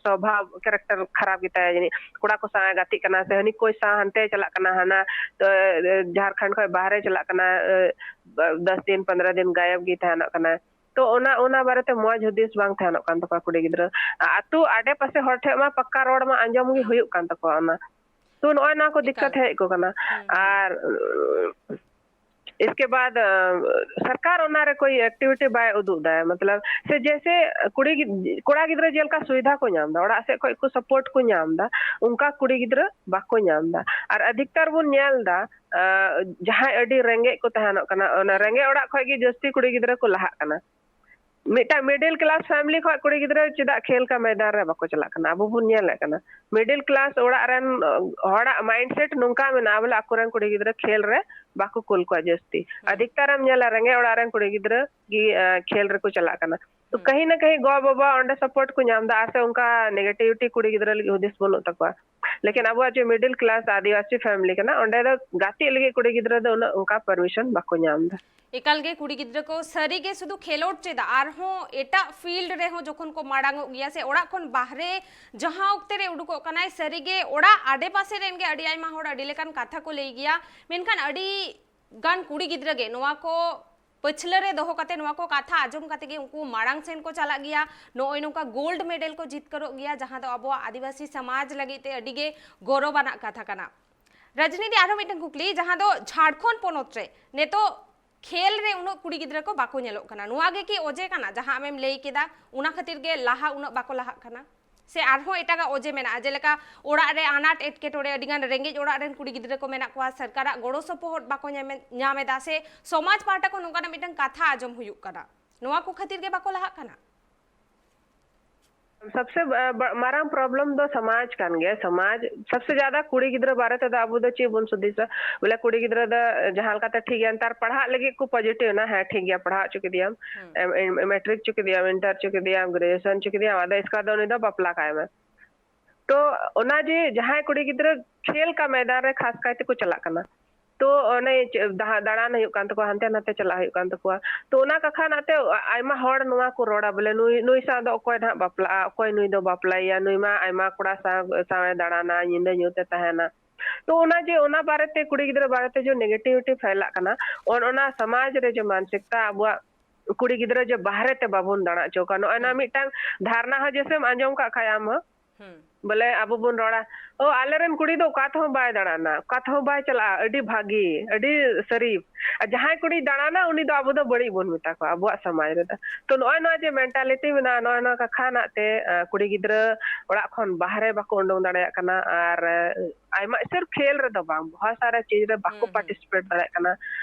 ᱥᱚᱵᱷᱟᱵ ᱠᱮᱨᱮᱠᱴᱟᱨ ᱠᱷᱟᱨᱟᱯ ᱜᱮᱛᱟᱭᱟ ᱡᱟᱹᱱᱤᱡ, ᱠᱚᱲᱟ ᱠᱚ ᱥᱟᱶ ᱮ ᱜᱟᱛᱮᱜ ᱠᱟᱱᱟ ᱥᱮ ᱦᱟᱹᱱᱤ ᱠᱳᱪ ᱥᱟᱶ ᱦᱟᱱᱛᱮ ᱪᱟᱞᱟᱜ ᱠᱟᱱᱟ, ᱦᱟᱱᱟ ᱡᱷᱟᱲᱠᱷᱚᱸᱰ ᱠᱷᱚᱱ ᱵᱟᱦᱨᱮ ᱪᱟᱞᱟᱜ ᱠᱟᱱᱟ, ᱫᱚᱥ ᱫᱤᱱ ᱯᱚᱱᱫᱽᱨᱚ ᱫᱤᱱ ᱜᱟᱭᱚᱵ ᱜᱮ ᱛᱟᱦᱮᱱᱚᱜ ᱠᱟᱱᱟ᱾ ᱛᱚ ᱚᱱᱟ ᱚᱱᱟ ᱵᱟᱨᱮᱛᱮ ᱢᱚᱡᱽ ᱦᱩᱫᱤᱥ ᱵᱟᱝ ᱛᱟᱦᱮᱱᱚᱜ ᱠᱟᱱ ᱛᱟᱠᱚᱣᱟ ᱠᱩᱲᱤ ᱜᱤᱫᱽᱨᱟᱹ᱾ ᱟᱹᱛᱩ ᱟᱰᱮ ᱯᱟᱥᱮ ᱦᱚᱲ ᱴᱷᱮᱱ ᱢᱟ ᱯᱟᱠᱟ ᱨᱚᱲ ᱢᱟ ᱟᱸᱡᱚᱢ ᱜᱮ ᱦᱩᱭᱩᱜ ᱠᱟᱱ ᱛᱟᱠᱚᱣᱟ ᱚᱱᱟ᱾ ᱛᱚ ᱱᱚᱜᱼᱚᱭ ᱱᱚᱣᱟ ᱠᱚ ᱫᱤᱠᱠᱟᱛ ᱦᱮᱡ ᱠᱚ ᱠᱟᱱᱟ᱾ ᱟᱨ इसके बाद अ, सरकार ᱚᱱᱟ ᱨᱮ कोई एक्टिविटी ᱵᱟᱭ ᱩᱫᱩᱜ ᱫᱟ, मतलब से जैसे ᱠᱩᱲᱤ ᱜᱤᱫ- ᱠᱚᱲᱟ ᱜᱤᱫᱽᱨᱟᱹ ᱪᱮᱫ ᱞᱮᱠᱟ ᱥᱩᱵᱤᱫᱷᱟ ᱠᱚ ᱧᱟᱢ ᱫᱟ, ᱚᱲᱟᱜ ᱥᱮᱫ ᱠᱷᱚᱱ ᱠᱚ ᱥᱟᱯᱳᱨᱴ ᱠᱚ ᱧᱟᱢ ᱫᱟ, ᱚᱱᱠᱟ ᱠᱩᱲᱤ ᱜᱤᱫᱽᱨᱟᱹ ᱵᱟᱠᱚ ᱧᱟᱢ ᱫᱟ᱾ ᱟᱨ ᱟᱫᱷᱤᱠᱛᱟᱨ ᱵᱚᱱ ᱧᱮᱞ ᱫᱟ, ᱟᱸ, ᱡᱟᱦᱟᱸᱭ ᱟᱹᱰᱤ ᱨᱮᱸᱜᱮᱡ ᱠᱚ ᱛᱟᱦᱮᱱᱚᱜ ᱠᱟᱱᱟ, ᱚᱱᱟ ᱨᱮᱸᱜᱮᱡ ᱚᱲᱟᱜ ᱠᱷᱚᱱ ᱜᱮ ᱡᱟᱹᱥᱛᱤ ᱠᱩᱲᱤ ᱜᱤᱫᱽᱨᱟᱹ ᱠᱚ ᱞᱟᱦᱟᱜ ᱠᱟᱱᱟ᱾ ᱢᱤᱫᱴᱟᱝ ᱢᱤᱰᱤᱞ ᱠᱞᱟᱥ ᱯᱷᱮᱢᱤᱞᱤ ᱠᱷᱚᱱ ᱠᱩᱲᱤ ᱜᱤᱫᱽᱨᱟᱹ ᱪᱮᱫᱟᱜ ᱠᱷᱮᱞ ᱠᱟ ᱢᱚᱭᱫᱟᱱ ᱨᱮ ᱵᱟᱠᱚ ᱪᱟᱞᱟᱜ ᱠᱟᱱᱟ? ᱟᱵᱚ ᱵᱚᱱ ᱧᱮᱞᱮᱫ ᱠᱟᱱᱟ, ᱢᱤᱰᱤᱞ ᱠᱞᱟᱥ ᱚᱲᱟᱜ ᱨᱮᱱ, ᱟᱸ, ᱦᱚᱲᱟᱜ ᱢᱟᱭᱤᱱᱰ ᱥᱮᱴ ᱱᱚᱝᱠᱟ ᱢᱮᱱᱟᱜᱼᱟ, ᱵᱚᱞᱮ ᱟᱠᱚᱨᱮᱱ ᱠᱩᱲᱤ ᱜᱤᱫᱽᱨᱟᱹ ᱠᱷᱮᱞ ᱨᱮ ᱵᱟᱠᱚ ᱠᱩᱞ ᱠᱚᱣᱟ ᱡᱟᱹᱥᱛᱤ᱾ ᱟᱫᱷᱤᱠᱛᱟᱨ ᱮᱢ ᱧᱮᱞᱟ, ᱨᱮᱸᱜᱮᱡ ᱚᱲᱟᱜ ᱨᱮᱱ ᱠᱩᱲᱤ ᱜᱤᱫᱽᱨᱟᱹ ᱜᱮ, ᱟᱸ, ᱠᱷᱮᱞ ᱨᱮᱠᱚ ᱪᱟᱞᱟᱜ ᱠᱟᱱᱟ᱾ ᱛᱚ ᱠᱟᱹᱦᱤ ᱱᱟ ᱠᱟᱹᱦᱤ ᱜᱚ ᱵᱟᱵᱟ ᱚᱸᱰᱮ ᱥᱟᱯᱳᱨᱴ ᱠᱚ ᱧᱟᱢ ᱫᱟ, ᱟᱨ ᱥᱮ ᱚᱱᱠᱟ ᱱᱮᱜᱮᱴᱤᱵᱷᱤᱴᱤ ᱠᱩᱲᱤ ᱜᱤᱫᱽᱨᱟᱹ ᱞᱟᱹᱜᱤᱫ ᱦᱩᱫᱤᱥ ᱵᱟᱹᱱᱩᱜ ᱛᱟᱠᱚᱣᱟ᱾ ᱞᱮᱠᱤᱱ ᱟᱵᱚᱣᱟᱜ ᱡᱮ ᱢᱤᱰᱤᱞ ᱠᱞᱟᱥ ᱟᱹᱫᱤᱵᱟᱹᱥᱤ ᱯᱷᱮᱢᱤᱞᱤ ᱠᱟᱱᱟ, ᱚᱸᱰᱮ ᱫᱚ ᱜᱟᱛᱮᱜ ᱞᱟᱹᱜᱤᱫ ᱠᱩᱲᱤ ᱜᱤᱫᱽᱨᱟᱹ ᱫᱚ ᱩᱱᱟᱹᱜ ᱚᱱᱠᱟ ᱯᱟᱨᱢᱤᱥᱚᱱ ᱵᱟᱠᱚ ᱧᱟᱢ ᱫᱟ᱾ ᱮᱠᱟᱞ ᱜᱮ ᱠᱩᱲᱤ ᱜᱤᱫᱽᱨᱟᱹ ᱠᱚ ᱥᱟᱹᱨᱤ ᱜᱮ ᱥᱩᱫᱷᱩ ᱠᱷᱮᱞᱳᱰ ᱪᱮᱫᱟᱜ, ᱟᱨᱦᱚᱸ ᱮᱴᱟᱜ ᱯᱷᱤᱞᱰ ᱨᱮᱦᱚᱸ ᱡᱚᱠᱷᱚᱱ ᱠᱚ ᱢᱟᱲᱟᱝ ᱚᱜ ᱜᱮᱭᱟ ᱥᱮ ᱚᱲᱟᱜ ᱠᱷᱚᱱ ᱵᱟᱦᱨᱮ ᱡᱟᱦᱟᱸ ᱚᱠᱛᱮ ᱨᱮ ᱩᱰᱩᱠᱚᱜ ᱠᱟᱱᱟᱭ, ᱥᱟᱹᱨᱤ ᱜᱮ ᱚᱲᱟᱜ ᱟᱰᱮ ᱯᱟᱥᱮ ᱨᱮᱱ ᱜᱮ ᱟᱹᱰᱤ ᱟᱭᱢᱟ ᱦᱚᱲ ᱟᱹᱰᱤ ᱞᱮᱠᱟᱱ ᱠᱟᱛᱷᱟ ᱠᱚ ᱞᱟᱹᱭ ᱜᱮᱭᱟ, ᱢᱮᱱᱠᱷᱟᱱ ᱟᱹᱰᱤ ᱜᱟᱱ ᱠᱩᱲᱤ ᱜᱤᱫᱽᱨᱟᱹ ᱜᱮ ᱱᱚᱣᱟ ᱠᱚ ᱯᱟᱹᱪᱷᱞᱟᱹ ᱨᱮ ᱫᱚᱦᱚ ᱠᱟᱛᱮ, ᱱᱚᱣᱟ ᱠᱚ ᱠᱟᱛᱷᱟ ᱟᱸᱡᱚᱢ ᱠᱟᱛᱮ ᱜᱮ ᱩᱱᱠᱩ ᱢᱟᱲᱟᱝ ᱥᱮᱱ ᱠᱚ ᱪᱟᱞᱟᱜ ᱜᱮᱭᱟ᱾ ᱱᱚᱜᱼᱚᱭ ᱱᱚᱝᱠᱟ ᱜᱳᱞᱰ ᱢᱮᱰᱮᱞ ᱠᱚ ᱡᱤᱛᱠᱟᱹᱨᱚᱜ ᱜᱮᱭᱟ, ᱡᱟᱦᱟᱸ ᱫᱚ ᱟᱵᱚᱣᱟᱜ ᱟᱹᱫᱤᱵᱟᱹᱥᱤ ᱥᱚᱢᱟᱡᱽ ᱞᱟᱹᱜᱤᱫ ᱛᱮ ᱟᱹᱰᱤ ᱜᱮ ᱜᱚᱨᱚᱵᱽ ᱟᱱᱟᱜ ᱠᱟᱛᱷᱟ ᱠᱟᱱᱟ᱾ ᱨᱟᱡᱽᱱᱤᱛᱤ, ᱟᱨᱦᱚᱸ ᱢᱤᱫᱴᱟᱝ ᱠᱩᱠᱞᱤ, ᱡᱟᱦᱟᱸ ᱫᱚ ᱡᱷᱟᱲᱠᱷᱚᱸᱰ ᱯᱚᱱᱚᱛ ᱨᱮ ᱱᱤᱛᱚᱜ ᱠᱷᱮᱞ ᱨᱮ ᱩᱱᱟᱹᱜ ᱠᱩᱲᱤ ᱜᱤᱫᱽᱨᱟᱹ ᱠᱚ ᱵᱟᱠᱚ ᱧᱮᱞᱚᱜ ᱠᱟᱱᱟ, ᱱᱚᱣᱟ ᱜᱮ ᱠᱤ ᱚᱡᱮ ᱠᱟᱱᱟ? ᱡᱟᱦᱟᱸ ᱟᱢᱮᱢ ᱞᱟᱹᱭ ᱠᱮᱫᱟ, ᱚᱱᱟ ᱠᱷᱟᱹᱛᱤᱨ ᱜᱮ ᱞᱟᱦᱟ ᱩᱱᱟᱹᱜ ᱵᱟᱠᱚ ᱞᱟᱦᱟᱜ ᱠᱟᱱᱟ, ᱥᱮ ᱟᱨᱦᱚᱸ ᱮᱴᱟᱜᱟᱜ ᱚᱡᱮ ᱢᱮᱱᱟᱜᱼᱟ? ᱡᱮᱞᱮᱠᱟ ᱚᱲᱟᱜ ᱨᱮ ᱟᱱᱟᱴ ᱮᱴᱠᱮᱴᱚᱬᱮ, ᱟᱹᱰᱤ ᱜᱟᱱ ᱨᱮᱸᱜᱮᱡ ᱚᱲᱟᱜ ᱨᱮᱱ ᱠᱩᱲᱤ ᱜᱤᱫᱽᱨᱟᱹ ᱠᱚ ᱢᱮᱱᱟᱜ ᱠᱚᱣᱟ, ᱥᱚᱨᱠᱟᱨᱟᱜ ᱜᱚᱲᱚ ᱥᱚᱯᱚᱦᱚᱫ ᱵᱟᱠᱚ ᱧᱟᱢᱮ-, ᱧᱟᱢ ᱮᱫᱟ, ᱥᱮ ᱥᱚᱢᱟᱡᱽ ᱯᱟᱦᱴᱟ ᱠᱷᱚᱱ ᱱᱚᱝᱠᱟᱱᱟᱜ ᱢᱤᱫᱴᱟᱝ ᱠᱟᱛᱷᱟ ᱟᱸᱡᱚᱢ ᱦᱩᱭᱩᱜ ᱠᱟᱱᱟ, ᱱᱚᱣᱟ ᱠᱚ ᱠᱷᱟᱹᱛᱤᱨ ᱜᱮ ᱵᱟᱠᱚ ᱞᱟᱦᱟᱜ ᱠᱟᱱᱟ? सबसे ब-, ब-, ᱢᱟᱨᱟᱝ ᱯᱨᱚᱵᱞᱮᱢ ᱫᱚ ᱥᱚᱢᱟᱡᱽ ᱠᱟᱱ ᱜᱮᱭᱟ᱾ ᱥᱚᱢᱟᱡᱽ, सबसे ᱡᱟᱫᱟ ᱠᱩᱲᱤ ᱜᱤᱫᱽᱨᱟᱹ ᱵᱟᱨᱮ ᱛᱮᱫᱚ ᱟᱵᱚ ᱫᱚ ᱪᱮᱫ ᱵᱚᱱ ᱦᱩᱫᱤᱥᱟ? ᱵᱚᱞᱮ ᱠᱩᱲᱤ ᱜᱤᱫᱽᱨᱟᱹ ᱫᱚ ᱡᱟᱦᱟᱸ ᱞᱮᱠᱟᱛᱮ ᱴᱷᱤᱠ ᱜᱮᱭᱟ, ᱱᱮᱛᱟᱨ ᱯᱟᱲᱦᱟᱜ ᱞᱟᱹᱜᱤᱫ ᱠᱚ ᱯᱚᱡᱤᱴᱤᱵᱷ ᱮᱱᱟ, ᱦᱮᱸ ᱴᱷᱤᱠ ᱜᱮᱭᱟ, ᱯᱟᱲᱦᱟᱣ ᱦᱚᱪᱚ ᱠᱮᱫᱮᱭᱟᱢ, ᱦᱩᱸ᱾ ᱮᱢ, ᱮᱢ, ᱢᱮᱴᱨᱤᱠ ᱦᱚᱪᱚ ᱠᱮᱫᱮᱭᱟᱢ, ᱤᱱᱴᱟᱨ ᱦᱚᱪᱚ ᱠᱮᱫᱮᱭᱟᱢ, ᱜᱨᱮᱡᱩᱭᱮᱥᱚᱱ ᱦᱚᱪᱚ ᱠᱮᱫᱮᱭᱟᱢ, ᱟᱫᱚ ᱤᱥᱠᱮ ᱵᱟᱫ ᱩᱱᱤ ᱫᱚ ᱵᱟᱯᱞᱟ ᱠᱟᱭ ᱢᱮ᱾ ᱛᱚ ᱚᱱᱟ ᱡᱮ ᱡᱟᱦᱟᱸᱭ ᱠᱩᱲᱤ ᱜᱤᱫᱽᱨᱟᱹ ᱠᱷᱮᱞ ᱠᱟ ᱢᱚᱭᱫᱟᱱ ᱨᱮ ᱠᱷᱟᱥ ᱠᱟᱭ ᱛᱮᱠᱚ ᱪᱟᱞᱟᱜ ᱠᱟᱱᱟ, ᱛᱚ ᱚᱱᱮ ᱪᱮ-, ᱫᱟᱦᱟ-, ᱫᱟᱬᱟᱱ ᱦᱩᱭᱩᱜ ᱠᱟᱱ ᱛᱟᱠᱚᱣᱟ, ᱦᱟᱱᱛᱮ ᱱᱟᱛᱮ ᱪᱟᱞᱟᱜ ᱦᱩᱭᱩᱜ ᱠᱟᱱ ᱛᱟᱠᱚᱣᱟ᱾ ᱛᱚ ᱚᱱᱟ ᱠᱟᱠᱷᱟᱱ ᱟᱛᱮ ᱟ-, ᱟᱭᱢᱟ ᱦᱚᱲ ᱱᱚᱣᱟ ᱠᱚ ᱨᱚᱲᱟ, ᱵᱚᱞᱮ ᱱᱩᱭ, ᱱᱩᱭ ᱥᱟᱶ ᱫᱚ ᱚᱠᱚᱭ ᱱᱟᱦᱟᱜ ᱵᱟᱯᱞᱟᱜᱼᱟ, ᱚᱠᱚᱭ ᱱᱩᱭ ᱫᱚ ᱵᱟᱯᱞᱟᱭᱮᱭᱟ, ᱱᱩᱭ ᱢᱟ ᱟᱭᱢᱟ ᱠᱚᱲᱟ ᱥᱟᱶ, ᱥᱟᱶᱮ ᱫᱟᱬᱟᱱᱟ, ᱧᱤᱫᱟᱹ ᱧᱩᱛ ᱮ ᱛᱟᱦᱮᱱᱟ᱾ ᱛᱚ ᱚᱱᱟ ᱡᱮ, ᱚᱱᱟ ᱵᱟᱨᱮᱛᱮ ᱠᱩᱲᱤ ᱜᱤᱫᱽᱨᱟᱹ ᱵᱟᱨᱮᱛᱮ ᱡᱮ ᱱᱮᱜᱮᱴᱤᱵᱷᱤᱴᱤ ᱯᱷᱮᱞᱟᱜ ᱠᱟᱱᱟ, ᱚᱱ-, ᱚᱱᱟ ᱥᱚᱢᱟᱡᱽ ᱨᱮ ᱡᱮ ᱢᱟᱱᱥᱤᱠᱛᱟ ᱟᱵᱚᱣᱟᱜ ᱠᱩᱲᱤ ᱜᱤᱫᱽᱨᱟᱹ ᱡᱮ ᱵᱟᱦᱨᱮ ᱛᱮ ᱵᱟᱵᱚᱱ ᱫᱟᱬᱟ ᱦᱚᱪᱚ ᱠᱚᱣᱟ, ᱱᱚᱜᱼᱚᱭ ᱱᱚᱣᱟ ᱦᱩᱸ᱾ ᱢᱤᱫᱴᱟᱝ ᱫᱷᱟᱨᱱᱟ ᱦᱚᱸ ᱡᱮᱥᱮᱢ ᱟᱸᱡᱚᱢ ᱠᱟᱜ ᱠᱷᱟᱡ ᱟᱢ ᱦᱚᱸ, ᱵᱚᱞᱮ ᱟᱵᱚ ᱵᱚᱱ ᱨᱚᱲᱟ, "ᱚ, ᱟᱞᱮᱨᱮᱱ ᱠᱩᱲᱤ ᱫᱚ ᱚᱠᱟ ᱛᱮᱦᱚᱸ ᱵᱟᱭ ᱫᱟᱬᱟᱱᱟ, ᱚᱠᱟ ᱛᱮᱦᱚᱸ ᱵᱟᱭ ᱪᱟᱞᱟᱜᱼᱟ, ᱟᱹᱰᱤ ᱵᱷᱟᱹᱜᱤ, ᱟᱹᱰᱤ ᱥᱟᱹᱨᱤᱯ᱾ ᱟᱨ ᱡᱟᱦᱟᱸᱭ ᱠᱩᱲᱤᱭ ᱫᱟᱬᱟᱱᱟ, ᱩᱱᱤ ᱫᱚ ᱟᱵᱚ ᱫᱚ ᱵᱟᱹᱲᱤᱡ ᱵᱚᱱ ᱢᱮᱛᱟ ᱠᱚᱣᱟ ᱟᱵᱚᱣᱟᱜ ᱥᱚᱢᱟᱡᱽ ᱨᱮᱫᱚ᱾" ᱛᱚ, ᱱᱚᱜᱼᱚᱭ ᱱᱚᱣᱟ ᱡᱮ ᱢᱮᱱᱴᱟᱞᱤᱴᱤ ᱢᱮᱱᱟᱜᱼᱟ, ᱱᱚᱜᱼᱚᱭ ᱱᱚᱣᱟ ᱠᱟᱛᱷᱟ ᱨᱮᱱᱟᱜ ᱛᱮ, ᱟᱸ, ᱠᱩᱲᱤ ᱜᱤᱫᱽᱨᱟᱹ ᱚᱲᱟᱜ ᱠᱷᱚᱱ ᱵᱟᱦᱨᱮ ᱵᱟᱠᱚ ᱩᱰᱩᱝ ᱫᱟᱲᱮᱭᱟᱜ ᱠᱟᱱᱟ᱾ ᱟᱨ, ᱟᱸ, ᱟᱭᱢᱟ, ᱥᱤᱨᱯ ᱠᱷᱮᱞ ᱨᱮᱫᱚ ᱵᱟᱝ, ᱵᱚᱦᱩᱛ ᱥᱟᱨᱟ ᱪᱤᱡᱽ ᱨᱮ ᱵᱟᱠᱚ ᱦᱩᱸ, ᱦᱩᱸ᱾ ᱯᱟᱨᱴᱤᱥᱤᱯᱮᱴ ᱫᱟᱲᱮᱭᱟᱜ ᱠᱟᱱᱟ᱾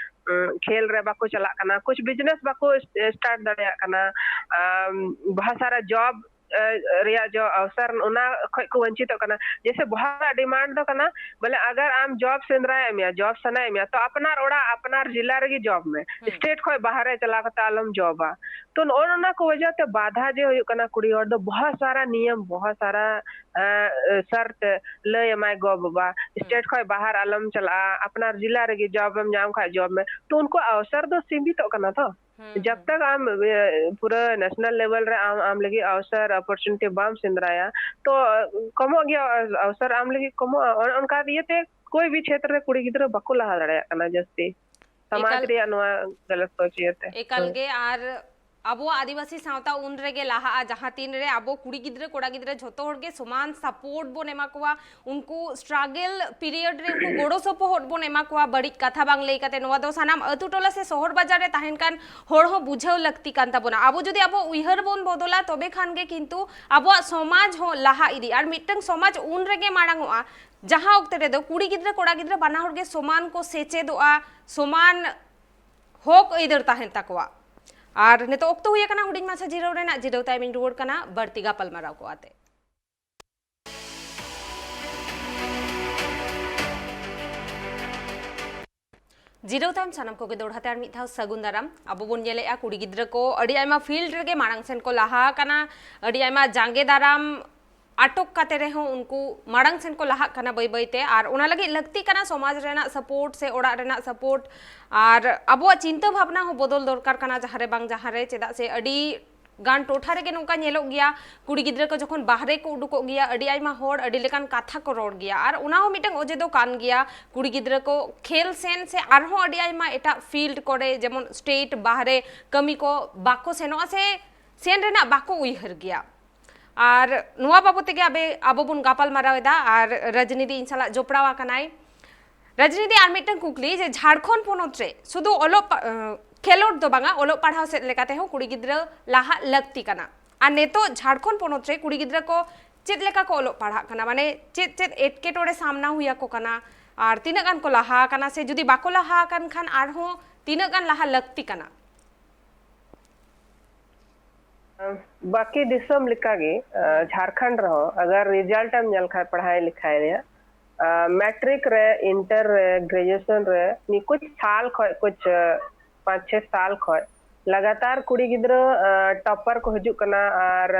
ᱩᱸ, ᱠᱷᱮᱞ ᱨᱮ ᱵᱟᱠᱚ ᱪᱟᱞᱟᱜ ᱠᱟᱱᱟ, ᱠᱩᱪ ᱵᱤᱡᱽᱱᱮᱥ ᱵᱟᱠᱚ ᱥᱴᱟᱨᱴ ᱫᱟᱲᱮᱭᱟᱜ ᱠᱟᱱᱟ᱾ ᱟᱢ, ᱵᱚᱦᱩᱛ ᱥᱟᱨᱟ ᱡᱚᱵ ᱮ, ᱨᱮᱭᱟᱜ ᱡᱚ ᱚᱣᱥᱚᱨ, ᱚᱱᱟ ᱠᱷᱚᱡ ᱠᱚ ᱣᱚᱧᱪᱤᱛᱚᱜ ᱠᱟᱱᱟ᱾ ᱡᱮᱭᱥᱮ ᱵᱚᱦᱩᱛ ᱥᱟᱨᱟ ᱰᱤᱢᱟᱱᱰ ᱫᱚ ᱠᱟᱱᱟ, ᱵᱚᱞᱮ, ᱟᱜᱟᱨ ᱟᱢ ᱡᱚᱵ ᱥᱮᱸᱫᱽᱨᱟᱭᱮᱫ ᱢᱮᱭᱟ, ᱡᱚᱵ ᱥᱟᱱᱟᱭᱮᱫ ᱢᱮᱭᱟ, ᱛᱚ ᱟᱯᱱᱟᱨ ᱚᱲᱟᱜ, ᱟᱯᱱᱟᱨ ᱡᱤᱞᱟ ᱨᱮᱜᱮ ᱡᱚᱵ ᱢᱮ᱾ ᱦᱩᱸ᱾ ᱥᱴᱮᱴ ᱠᱷᱚᱡ ᱵᱟᱦᱨᱮ ᱪᱟᱞᱟᱣ ᱠᱟᱛᱮ ᱟᱞᱚᱢ ᱡᱚᱵᱟ᱾ ᱛᱚ ᱱᱚᱜᱼᱚ ᱱᱚᱣᱟ ᱠᱚ ᱣᱟᱡᱟ ᱛᱮ ᱵᱟᱫᱷᱟ ᱡᱮ ᱦᱩᱭᱩᱜ ᱠᱟᱱᱟ, ᱠᱩᱲᱤ ᱦᱚᱲ ᱫᱚ ᱵᱚᱦᱩᱛ ᱥᱟᱨᱟ ᱱᱤᱭᱚᱢ, ᱵᱚᱦᱩᱛ ᱥᱟᱨᱟ, ᱮ, ᱥᱟᱨᱛ ᱞᱟᱹᱭ ᱟᱢᱟᱭ ᱜᱚ ᱵᱟᱵᱟ, ᱦᱩᱸ᱾ ᱥᱴᱮᱴ ᱠᱷᱚᱡ ᱵᱟᱦᱟᱨ ᱟᱞᱚᱢ ᱪᱟᱞᱟᱜᱼᱟ, ᱟᱯᱱᱟᱨ ᱡᱤᱞᱟ ᱨᱮᱜᱮ ᱡᱚᱵ ᱮᱢ ᱧᱟᱢ ᱠᱷᱟᱡ ᱡᱚᱵ ᱢᱮ᱾ ᱛᱚ ᱩᱱᱠᱩ ᱚᱣᱥᱚᱨ ᱫᱚ ᱥᱤᱢᱤᱛᱚᱜ ᱠᱟᱱᱟ ᱛᱚ᱾ ᱦᱩᱸ, ᱡᱟᱵ ᱦᱩᱸ᱾ ᱛᱟᱠ ᱟᱢ, ᱮ, ᱯᱩᱨᱟᱹ ᱱᱮᱥᱱᱟᱞ ᱞᱮᱵᱮᱞ ᱨᱮ ᱟᱢ, ᱟᱢ ᱞᱟᱹᱜᱤᱫ ᱚᱣᱥᱚᱨ, ᱚᱯᱚᱨᱪᱩᱱᱤᱴᱤ ᱵᱟᱢ ᱥᱮᱸᱫᱽᱨᱟᱭᱟ, ᱛᱚ, ᱠᱚᱢᱚᱜ ᱜᱮᱭᱟ ᱚᱣᱥᱚᱨ, ᱟᱢ ᱞᱟᱹᱜᱤᱫ ᱠᱚᱢᱚᱜᱼᱟ᱾ ᱚᱱ-, ᱚᱱᱠᱟ ᱤᱭᱟᱹᱛᱮ ᱠᱳᱭ ᱵᱤ ᱪᱷᱮᱛᱨᱚ ᱨᱮ ᱠᱩᱲᱤ ᱜᱤᱫᱽᱨᱟᱹ ᱵᱟᱠᱚ ᱞᱟᱦᱟ ᱫᱟᱲᱮᱭᱟᱜ ᱠᱟᱱᱟ ᱡᱟᱹᱥᱛᱤ᱾ ᱥᱚᱢᱟᱡᱽ ᱮᱠᱟᱞ, ᱨᱮᱭᱟᱜ ᱱᱚᱣᱟ ᱜᱟᱞᱟᱛ ᱥᱳᱪ ᱤᱭᱟᱹᱛᱮ᱾ ᱮᱠᱟᱞ ᱦᱩᱸ᱾ ᱜᱮ᱾ ᱟᱨ ᱟᱵᱚᱣᱟᱜ ᱟᱹᱫᱤᱵᱟᱹᱥᱤ ᱥᱟᱶᱛᱟ ᱩᱱ ᱨᱮᱜᱮ ᱞᱟᱦᱟᱜᱼᱟ, ᱡᱟᱦᱟᱸ ᱛᱤᱱ ᱨᱮ ᱟᱵᱚ ᱠᱩᱲᱤ ᱜᱤᱫᱽᱨᱟᱹ, ᱠᱚᱲᱟ ᱜᱤᱫᱽᱨᱟᱹ ᱡᱷᱚᱛᱚ ᱦᱚᱲ ᱜᱮ ᱥᱚᱢᱟᱱ ᱥᱟᱯᱳᱨᱴ ᱵᱚᱱ ᱮᱢᱟ ᱠᱚᱣᱟ, ᱩᱱᱠᱩ ᱥᱴᱨᱟᱜᱮᱞ ᱯᱤᱨᱤᱭᱚᱰ ᱨᱮ ᱩᱱᱠᱩ ᱜᱚᱲᱚ ᱥᱚᱯᱚᱦᱚᱫ ᱵᱚᱱ ᱮᱢᱟ ᱠᱚᱣᱟ, ᱵᱟᱹᱲᱤᱡ ᱠᱟᱛᱷᱟ ᱵᱟᱝ ᱞᱟᱹᱭ ᱠᱟᱛᱮ᱾ ᱱᱚᱣᱟ ᱫᱚ ᱥᱟᱱᱟᱢ ᱟᱹᱛᱩ ᱴᱚᱞᱟ ᱥᱮ ᱥᱚᱦᱚᱨ ᱵᱟᱡᱟᱨ ᱨᱮ ᱛᱟᱦᱮᱱ ᱠᱟᱱ ᱦᱚᱲ ᱦᱚᱸ ᱵᱩᱡᱷᱟᱹᱣ ᱞᱟᱹᱠᱛᱤ ᱠᱟᱱ ᱛᱟᱵᱚᱱᱟ᱾ ᱟᱵᱚ ᱡᱩᱫᱤ ᱟᱵᱚ ᱩᱭᱦᱟᱹᱨ ᱵᱚᱱ ᱵᱚᱫᱚᱞᱟ, ᱛᱚᱵᱮ ᱠᱷᱟᱱ ᱜᱮ ᱠᱤᱱᱛᱩ ᱟᱵᱚᱣᱟᱜ ᱥᱚᱢᱟᱡᱽ ᱦᱚᱸ ᱞᱟᱦᱟ ᱤᱫᱤᱜᱼᱟ᱾ ᱟᱨ ᱢᱤᱫᱴᱟᱝ ᱥᱚᱢᱟᱡᱽ ᱩᱱ ᱨᱮᱜᱮ ᱢᱟᱲᱟᱝ ᱚᱜᱼᱟ, ᱡᱟᱦᱟᱸ ᱚᱠᱛᱮ ᱨᱮᱫᱚ ᱠᱩᱲᱤ ᱜᱤᱫᱽᱨᱟᱹ, ᱠᱚᱲᱟ ᱜᱤᱫᱽᱨᱟᱹ ᱵᱟᱱᱟ ᱦᱚᱲ ᱜᱮ ᱥᱚᱢᱟᱱ ᱠᱚ ᱥᱮᱪᱮᱫᱚᱜᱼᱟ, ᱥᱚᱢᱟᱱ ᱦᱚᱠ ᱟᱹᱭᱫᱟᱹᱨ ᱛᱟᱦᱮᱱ ᱛᱟᱠᱚᱣᱟ᱾ ᱟᱨ ᱱᱤᱛᱚᱜ ᱚᱠᱛᱚ ᱦᱩᱭ ᱟᱠᱟᱱᱟ ᱦᱩᱰᱤᱧ ᱢᱟᱪᱷᱟ ᱡᱤᱨᱟᱹᱣ ᱨᱮᱱᱟᱜ᱾ ᱡᱤᱨᱟᱹᱣ ᱛᱟᱭᱚᱢ ᱤᱧ ᱨᱩᱣᱟᱹᱲ ᱠᱟᱱᱟ ᱵᱟᱹᱲᱛᱤ ᱜᱟᱯᱟᱞᱢᱟᱨᱟᱣ ᱠᱚ ᱟᱛᱮ᱾ ᱡᱤᱨᱟᱹᱣ ᱛᱟᱭᱚᱢ ᱥᱟᱱᱟᱢ ᱠᱚᱜᱮ ᱫᱚᱲᱦᱟ ᱛᱮ ᱟᱨ ᱢᱤᱫ ᱫᱷᱟᱣ ᱥᱟᱹᱜᱩᱱ ᱫᱟᱨᱟᱢ᱾ ᱟᱵᱚ ᱵᱚᱱ ᱧᱮᱞᱮᱫᱼᱟ, ᱠᱩᱲᱤ ᱜᱤᱫᱽᱨᱟᱹ ᱠᱚ ᱟᱹᱰᱤ ᱟᱭᱢᱟ ᱯᱷᱤᱞᱰ ᱨᱮᱜᱮ ᱢᱟᱲᱟᱝ ᱥᱮᱱ ᱠᱚ ᱞᱟᱦᱟ ᱟᱠᱟᱱᱟ, ᱟᱹᱰᱤ ᱟᱭᱢᱟ ᱡᱟᱸᱜᱮ ᱫᱟᱨᱟᱢ ᱟᱴᱚᱠ ᱠᱟᱛᱮ ᱨᱮᱦᱚᱸ ᱩᱱᱠᱩ ᱢᱟᱲᱟᱝ ᱥᱮᱱ ᱠᱚ ᱞᱟᱦᱟᱜ ᱠᱟᱱᱟ ᱵᱟᱹᱭ ᱵᱟᱹᱭ ᱛᱮ᱾ ᱟᱨ ᱚᱱᱟ ᱞᱟᱹᱜᱤᱫ ᱞᱟᱹᱠᱛᱤ ᱠᱟᱱᱟ ᱥᱚᱢᱟᱡᱽ ᱨᱮᱱᱟᱜ ᱥᱟᱯᱳᱨᱴ ᱥᱮ ᱚᱲᱟᱜ ᱨᱮᱱᱟᱜ ᱥᱟᱯᱳᱨᱴ, ᱟᱨ ᱟᱵᱚᱣᱟᱜ ᱪᱤᱱᱛᱟᱹ ᱵᱷᱟᱵᱽᱱᱟ ᱦᱚᱸ ᱵᱚᱫᱚᱞ ᱫᱚᱨᱠᱟᱨ ᱠᱟᱱᱟ ᱡᱟᱦᱟᱸ ᱨᱮ ᱵᱟᱝ ᱡᱟᱦᱟᱸ ᱨᱮ᱾ ᱪᱮᱫᱟᱜ ᱥᱮ ᱟᱹᱰᱤ ᱜᱟᱱ ᱴᱚᱴᱷᱟ ᱨᱮᱜᱮ ᱱᱚᱝᱠᱟ ᱧᱮᱞᱚᱜ ᱜᱮᱭᱟ, ᱠᱩᱲᱤ ᱜᱤᱫᱽᱨᱟᱹ ᱠᱚ ᱡᱚᱠᱷᱚᱱ ᱵᱟᱦᱨᱮ ᱠᱚ ᱩᱰᱩᱠᱚᱜ ᱜᱮᱭᱟ, ᱟᱹᱰᱤ ᱟᱭᱢᱟ ᱦᱚᱲ ᱟᱹᱰᱤ ᱞᱮᱠᱟᱱ ᱠᱟᱛᱷᱟ ᱠᱚ ᱨᱚᱲ ᱜᱮᱭᱟ, ᱟᱨ ᱚᱱᱟ ᱦᱚᱸ ᱢᱤᱫᱴᱟᱝ ᱚᱡᱮ ᱫᱚ ᱠᱟᱱ ᱜᱮᱭᱟ᱾ ᱠᱩᱲᱤ ᱜᱤᱫᱽᱨᱟᱹ ᱠᱚ ᱠᱷᱮᱞ ᱥᱮᱱ ᱥᱮ ᱟᱨᱦᱚᱸ ᱟᱹᱰᱤ ᱟᱭᱢᱟ ᱮᱴᱟᱜ ᱯᱷᱤᱞᱰ ᱠᱚᱨᱮ, ᱡᱮᱢᱚᱱ ᱥᱴᱮᱴ ᱵᱟᱦᱨᱮ ᱠᱟᱹᱢᱤ ᱠᱚ ᱵᱟᱠᱚ ᱥᱮᱱᱚᱜᱼᱟ ᱥᱮ ᱥᱮᱱ ᱨᱮᱱᱟᱜ ᱵᱟᱠᱚ ᱩᱭᱦᱟᱹᱨ ᱜᱮᱭᱟ᱾ ᱟᱨ ᱱᱚᱣᱟ ᱵᱟᱵᱚᱫ ᱛᱮᱜᱮ ᱟᱵᱮ ᱟᱵᱚ ᱵᱚᱱ ᱜᱟᱯᱟᱞ ᱢᱟᱨᱟᱣ ᱮᱫᱟ᱾ ᱟᱨ ᱨᱟᱡᱽᱱᱤᱛᱤ ᱤᱧ ᱥᱟᱞᱟᱜ ᱡᱚᱯᱲᱟᱣ ᱟᱠᱟᱱᱟᱭ᱾ ᱨᱟᱡᱽᱱᱤᱛᱤ, ᱟᱨ ᱢᱤᱫᱴᱟᱝ ᱠᱩᱠᱞᱤ, ᱡᱮ ᱡᱷᱟᱲᱠᱷᱚᱸᱰ ᱯᱚᱱᱚᱛ ᱨᱮ ᱥᱩᱫᱷᱩ ᱚᱞᱚᱜ ᱯᱟ- ᱟᱸ, ᱠᱷᱮᱞᱳᱰ ᱫᱚ ᱵᱟᱝᱟ, ᱚᱞᱚᱜ ᱯᱟᱲᱦᱟᱣ ᱥᱮᱫ ᱞᱮᱠᱟ ᱛᱮᱦᱚᱸ ᱠᱩᱲᱤ ᱜᱤᱫᱽᱨᱟᱹ ᱞᱟᱦᱟᱜ ᱞᱟᱹᱠᱛᱤ ᱠᱟᱱᱟ᱾ ᱟᱨ ᱱᱤᱛᱚᱜ ᱡᱷᱟᱲᱠᱷᱚᱸᱰ ᱯᱚᱱᱚᱛ ᱨᱮ ᱠᱩᱲᱤ ᱜᱤᱫᱽᱨᱟᱹ ᱠᱚ ᱪᱮᱫ ᱞᱮᱠᱟ ᱠᱚ ᱚᱞᱚᱜ ᱯᱟᱲᱦᱟᱜ ᱠᱟᱱᱟ, ᱢᱟᱱᱮ ᱪᱮᱫ ᱪᱮᱫ ᱮᱴᱠᱮᱴᱚᱬᱮ ᱥᱟᱢᱱᱟ ᱦᱩᱭ ᱟᱠᱚ ᱠᱟᱱᱟ, ᱟᱨ ᱛᱤᱱᱟᱹᱜ ᱜᱟᱱ ᱠᱚ ᱞᱟᱦᱟ ᱟᱠᱟᱱᱟ, ᱥᱮ ᱡᱩᱫᱤ ᱵᱟᱠᱚ ᱞᱟᱦᱟ ᱟᱠᱟᱱ ᱠᱷᱟᱱ ᱟᱨᱦᱚᱸ ᱛᱤᱱᱟᱹᱜ ᱜᱟᱱ ᱞᱟᱦᱟ ᱞᱟᱹᱠᱛᱤ ᱠᱟᱱᱟ? ᱵᱟᱹᱠᱤ ᱫᱤᱥᱚᱢ ᱞᱮᱠᱟᱜᱮ, ᱟᱸ, ᱡᱷᱟᱲᱠᱷᱚᱸᱰ ᱨᱮᱦᱚᱸ ᱟᱜᱟᱨ ᱨᱮᱡᱟᱞᱴ ᱮᱢ ᱧᱮᱞ ᱠᱷᱟᱱ ᱯᱟᱲᱦᱟᱣ ᱞᱮᱠᱷᱟᱭ ᱨᱮᱭᱟᱜ, ᱟᱸ, ᱢᱮᱴᱨᱤᱠ ᱨᱮ, ᱤᱱᱴᱟᱨ ᱨᱮ, ᱜᱨᱮᱡᱩᱭᱮᱥᱚᱱ ᱨᱮ, ᱱᱤᱭᱟᱹ ᱠᱩᱪ ᱥᱟᱞ ᱠᱷᱚᱱ, ᱠᱩᱪ, ᱟᱸ, ᱯᱟᱸᱪ ᱪᱷᱮ ᱥᱟᱞ ᱠᱷᱚᱱ ᱞᱟᱜᱟᱛᱟᱨ ᱠᱩᱲᱤ ᱜᱤᱫᱽᱨᱟᱹ, ᱟᱸ, ᱴᱚᱯᱟᱨ ᱠᱚ ᱦᱤᱡᱩᱜ ᱠᱟᱱᱟ ᱟᱨ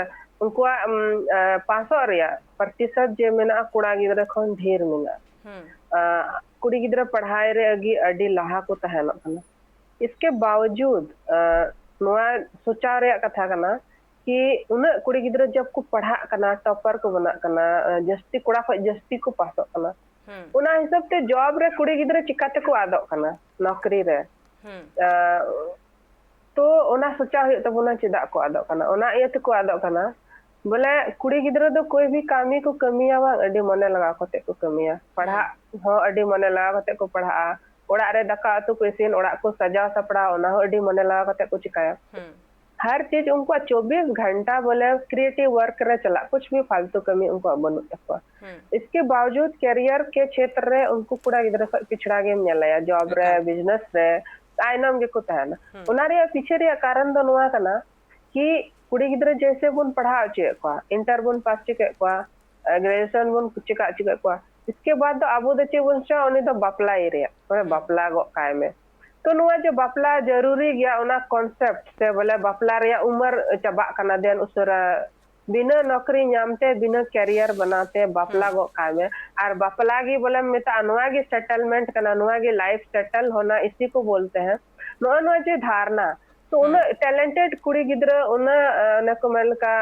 ᱩᱱᱠᱩᱣᱟᱜ, ᱩᱢ, ᱟᱸ, ᱯᱟᱥᱚᱜ ᱨᱮᱭᱟᱜ ᱯᱨᱚᱛᱤᱥᱚᱛ ᱡᱮ ᱢᱮᱱᱟᱜᱼᱟ, ᱠᱚᱲᱟ ᱜᱤᱫᱽᱨᱟᱹ ᱠᱷᱚᱱ ᱰᱷᱮᱨ ᱢᱮᱱᱟᱜᱼᱟ᱾ ᱦᱩᱸ᱾ ᱟᱸ, ᱠᱩᱲᱤ ᱜᱤᱫᱽᱨᱟᱹ ᱯᱟᱲᱦᱟᱣ ᱨᱮ ᱟᱹᱰᱤ, ᱟᱹᱰᱤ ᱞᱟᱦᱟ ᱠᱚ ᱛᱟᱦᱮᱱᱚᱜ ᱠᱟᱱᱟ᱾ ᱤᱥᱠᱮ ᱵᱟᱣᱡᱩᱫ, ᱟᱸ, ᱱᱚᱣᱟ ᱥᱚᱪᱟᱣ ᱨᱮᱭᱟᱜ ᱠᱟᱛᱷᱟ ᱠᱟᱱᱟ ᱠᱤ ᱩᱱᱟᱹᱜ ᱠᱩᱲᱤ ᱜᱤᱫᱽᱨᱟᱹ ᱡᱚᱵ ᱠᱚ ᱯᱟᱲᱦᱟᱜ ᱠᱟᱱᱟ, ᱴᱚᱯᱟᱨ ᱠᱚ ᱵᱮᱱᱟᱜ ᱠᱟᱱᱟ, ᱟᱸ, ᱡᱟᱹᱥᱛᱤ ᱠᱚᱲᱟ ᱠᱷᱚᱱ ᱡᱟᱹᱥᱛᱤ ᱠᱚ ᱯᱟᱥᱚᱜ ᱠᱟᱱᱟ᱾ ᱦᱩᱸ᱾ ᱚᱱᱟ ᱦᱤᱥᱟᱹᱵ ᱛᱮ ᱡᱚᱵ ᱨᱮ ᱠᱩᱲᱤ ᱜᱤᱫᱽᱨᱟᱹ ᱪᱤᱠᱟ ᱛᱮᱠᱚ ᱟᱫᱚᱜ ᱠᱟᱱᱟ, ᱱᱚᱠᱨᱤ ᱨᱮ? ᱦᱩᱸ᱾ ᱟᱸ, ᱛᱚ ᱚᱱᱟ ᱥᱚᱪᱟᱣ ᱦᱩᱭᱩᱜ ᱛᱟᱵᱚᱱᱟ, ᱪᱮᱫᱟᱜ ᱠᱚ ᱟᱫᱚᱜ ᱠᱟᱱᱟ? ᱚᱱᱟ ᱤᱭᱟᱹ ᱛᱮᱠᱚ ᱟᱫᱚᱜ ᱠᱟᱱᱟ, ᱵᱚᱞᱮ ᱠᱩᱲᱤ ᱜᱤᱫᱽᱨᱟᱹ ᱫᱚ ᱠᱳᱭ ᱵᱷᱤ ᱠᱟᱹᱢᱤ ᱠᱚ ᱠᱟᱹᱢᱤᱭᱟ ᱵᱟᱝ, ᱟᱹᱰᱤ ᱢᱚᱱᱮ ᱞᱟᱜᱟᱣ ᱠᱟᱛᱮ ᱠᱚ ᱠᱟᱹᱢᱤᱭᱟ, ᱯᱟᱲᱦᱟᱜ ᱦᱚᱸ ᱟᱹᱰᱤ ᱢᱚᱱᱮ ᱞᱟᱜᱟᱣ ᱠᱟᱛᱮ ᱠᱚ ᱯᱟᱲᱦᱟᱜᱼᱟ, ᱚᱲᱟᱜ ᱨᱮ ᱫᱟᱠᱟ ᱩᱛᱩ ᱠᱚ ᱤᱥᱤᱱ, ᱚᱲᱟᱜ ᱠᱚ ᱥᱟᱡᱟᱣ ᱥᱟᱯᱲᱟᱣ, ᱚᱱᱟ ᱦᱚᱸ ᱟᱹᱰᱤ ᱢᱚᱱᱮ ᱞᱟᱜᱟᱣ ᱠᱟᱛᱮ ᱠᱚ ᱪᱤᱠᱟᱭᱟ᱾ ᱦᱩᱸ᱾ ᱦᱟᱨ ᱪᱤᱡᱽ ᱩᱱᱠᱩᱣᱟᱜ ᱪᱚᱵᱵᱤᱥ ᱜᱷᱚᱱᱴᱟ ᱵᱚᱞᱮ ᱠᱨᱤᱭᱮᱴᱤᱵᱷ ᱣᱟᱨᱠ ᱨᱮ ᱪᱟᱞᱟᱜ, ᱠᱩᱪ ᱵᱷᱤ ᱯᱷᱟᱞᱛᱩ ᱠᱟᱹᱢᱤ ᱩᱱᱠᱩᱣᱟᱜ ᱵᱟᱹᱱᱩᱜ ᱛᱟᱠᱚᱣᱟ᱾ ᱦᱩᱸ᱾ ᱤᱥᱠᱮ ᱵᱟᱣᱡᱩᱫ ᱠᱮᱨᱤᱭᱟᱨ ᱠᱮ ᱪᱷᱮᱛᱨ ᱨᱮ ᱩᱱᱠᱩ ᱠᱚᱲᱟ ᱜᱤᱫᱽᱨᱟᱹ ᱠᱷᱚᱱ ᱯᱤᱪᱷᱲᱟ ᱜᱮᱢ ᱧᱮᱞᱮᱭᱟ, ᱡᱚᱵ ᱨᱮ, ᱮᱠᱟᱞ᱾ ᱵᱤᱡᱽᱱᱮᱥ ᱨᱮ ᱛᱟᱭᱱᱚᱢ ᱜᱮᱠᱚ ᱛᱟᱦᱮᱱᱟ᱾ ᱦᱩᱸ᱾ ᱚᱱᱟ ᱨᱮᱭᱟᱜ ᱯᱤᱪᱷᱮ ᱨᱮᱭᱟᱜ ᱠᱟᱨᱚᱱ ᱫᱚ ᱱᱚᱣᱟ ᱠᱟᱱᱟ ᱠᱤ ᱠᱩᱲᱤ ᱜᱤᱫᱽᱨᱟᱹ ᱡᱮᱭᱥᱮ ᱵᱚᱱ ᱯᱟᱲᱦᱟᱣ ᱦᱚᱪᱚᱭᱮᱫ ᱠᱚᱣᱟ, ᱤᱱᱴᱟᱨ ᱵᱚᱱ ᱯᱟᱥ ᱦᱚᱪᱚ ᱠᱮᱫ ᱠᱚᱣᱟ, ᱜᱨᱮᱡᱩᱭᱮᱥᱚᱱ ᱵᱚᱱ ᱪᱮᱠᱟ ᱦᱚᱪᱚ ᱠᱮᱫ ᱠᱚᱣᱟ, ᱤᱥᱠᱮ ᱵᱟᱫ ᱫᱚ ᱟᱵᱚ ᱫᱚ ᱪᱮᱫ ᱵᱚᱱ ᱪᱚ, ᱩᱱᱤ ᱫᱚ ᱵᱟᱯᱞᱟᱭᱮ ᱨᱮᱭᱟᱜ, ᱢᱟᱱᱮ ᱦᱩᱸ᱾ ᱵᱟᱯᱞᱟ ᱜᱚᱫ ᱠᱟᱭ ᱢᱮ᱾ ᱛᱚ ᱱᱚᱣᱟ ᱡᱮ ᱵᱟᱯᱞᱟ ᱡᱟᱹᱨᱩᱨᱤ ᱜᱮᱭᱟ, ᱚᱱᱟ ᱠᱚᱱᱥᱮᱯᱴ ᱥᱮ ᱵᱚᱞᱮ ᱵᱟᱯᱞᱟ ᱨᱮᱭᱟᱜ ᱩᱢᱟᱹᱨ ᱪᱟᱵᱟᱜ ᱠᱟᱱᱟ, ᱫᱮᱱ ᱩᱥᱟᱹᱨᱟ ᱵᱤᱱᱟᱹ ᱱᱚᱠᱨᱤ ᱧᱟᱢ ᱛᱮ, ᱵᱤᱱᱟᱹ ᱠᱮᱨᱤᱭᱟᱨ ᱵᱮᱱᱟᱣ ᱛᱮ ᱵᱟᱯᱞᱟ ᱦᱩᱸ᱾ ᱜᱚᱫ ᱠᱟᱭ ᱢᱮ᱾ ᱟᱨ ᱵᱟᱯᱞᱟ ᱜᱮ ᱵᱚᱞᱮᱢ ᱢᱮᱛᱟᱜᱼᱟ, ᱱᱚᱣᱟ ᱜᱮ ᱥᱮᱴᱮᱞᱢᱮᱱᱴ ᱠᱟᱱᱟ, ᱱᱚᱣᱟ ᱜᱮ ᱞᱟᱭᱤᱯᱷ ᱥᱮᱴᱮᱞ ᱦᱳᱱᱟ ᱤᱥᱤ ᱠᱚ ᱵᱚᱞᱛᱮ ᱦᱮᱸ᱾ ᱱᱚᱜᱼᱚ ᱱᱚᱣᱟ ᱡᱮ ᱫᱷᱟᱨᱱᱟ, ᱛᱚ ᱦᱩᱸ᱾ ᱩᱱᱟᱹᱜ ᱴᱮᱞᱮᱱᱴᱮᱰ ᱠᱩᱲᱤ ᱜᱤᱫᱽᱨᱟᱹ, ᱩᱱᱟᱹᱜ, ᱟᱸ, ᱚᱱᱮ ᱠᱚ ᱢᱮᱱ ᱞᱮᱠᱟ,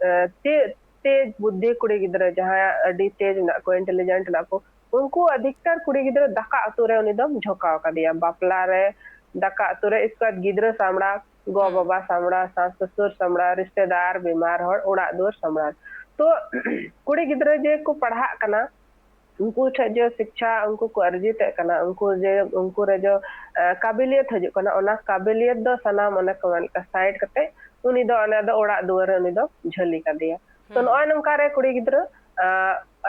ᱟᱸ, ᱛᱮ-, ᱛᱮᱡᱽ ᱵᱩᱫᱽᱫᱷᱤ ᱠᱩᱲᱤ ᱜᱤᱫᱽᱨᱟᱹ ᱡᱟᱦᱟᱸᱭᱟᱜ ᱟᱹᱰᱤ ᱛᱮᱡᱽ ᱢᱮᱱᱟᱜ ᱠᱚᱣᱟ, ᱤᱱᱴᱮᱞᱤᱡᱮᱱᱴ ᱢᱮᱱᱟᱜ ᱠᱚ, ᱩᱱᱠᱩ ᱟᱫᱷᱤᱠᱛᱟᱨ ᱠᱩᱲᱤ ᱜᱤᱫᱽᱨᱟᱹ ᱫᱟᱠᱟ ᱩᱛᱩ ᱨᱮ ᱩᱱᱤ ᱫᱚᱢ ᱡᱷᱚᱠᱟᱣ ᱠᱟᱫᱮᱭᱟ, ᱵᱟᱯᱞᱟ ᱨᱮ, ᱫᱟᱠᱟ ᱩᱛᱩ ᱨᱮ, ᱤᱥᱠᱮ ᱵᱟᱫ ᱜᱤᱫᱽᱨᱟᱹ ᱥᱟᱢᱵᱲᱟᱣ, ᱜᱚ ᱦᱩᱸ᱾ ᱵᱟᱵᱟ ᱥᱟᱢᱲᱟᱣ, ᱥᱟᱥ ᱥᱩᱥᱩᱨ ᱥᱟᱢᱲᱟᱣ, ᱨᱤᱥᱛᱮᱫᱟᱨ, ᱵᱤᱢᱟᱨ ᱦᱚᱲ, ᱚᱲᱟᱜ ᱫᱩᱣᱟᱹᱨ ᱥᱟᱢᱲᱟᱣ᱾ ᱛᱚ ᱠᱩᱲᱤ ᱜᱤᱫᱽᱨᱟᱹ ᱡᱮ ᱠᱚ ᱯᱟᱲᱦᱟᱜ ᱠᱟᱱᱟ, ᱩᱱᱠᱩ ᱴᱷᱮᱱ ᱡᱮ ᱥᱤᱠᱪᱷᱟ ᱩᱱᱠᱩ ᱠᱚ ᱟᱨᱡᱤᱛᱮᱫ ᱠᱟᱱᱟ, ᱩᱱᱠᱩ ᱡᱮ ᱩᱱᱠᱩ ᱨᱮ ᱡᱮ ᱮ, ᱠᱟᱵᱤᱞᱤᱭᱟᱛ ᱦᱤᱡᱩᱜ ᱠᱟᱱᱟ, ᱚᱱᱟ ᱠᱟᱵᱤᱞᱤᱭᱟᱛ ᱫᱚ ᱥᱟᱱᱟᱢ ᱚᱱᱮ ᱠᱚ ᱢᱮᱱ ᱞᱮᱠᱟ ᱥᱟᱭᱤᱰ ᱠᱟᱛᱮ ᱩᱱᱤ ᱫᱚ ᱚᱱᱮ ᱫᱚ ᱚᱲᱟᱜ ᱫᱩᱣᱟᱹᱨ ᱨᱮ ᱩᱱᱤ ᱫᱚ ᱡᱷᱟᱹᱞᱤ ᱠᱟᱫᱮᱭᱟ᱾ ᱛᱚ ᱦᱩᱸ᱾ ᱱᱚᱜᱼᱚᱭ ᱱᱚᱝᱠᱟ ᱨᱮ ᱠᱩᱲᱤ ᱜᱤᱫᱽᱨᱟᱹ ᱟ,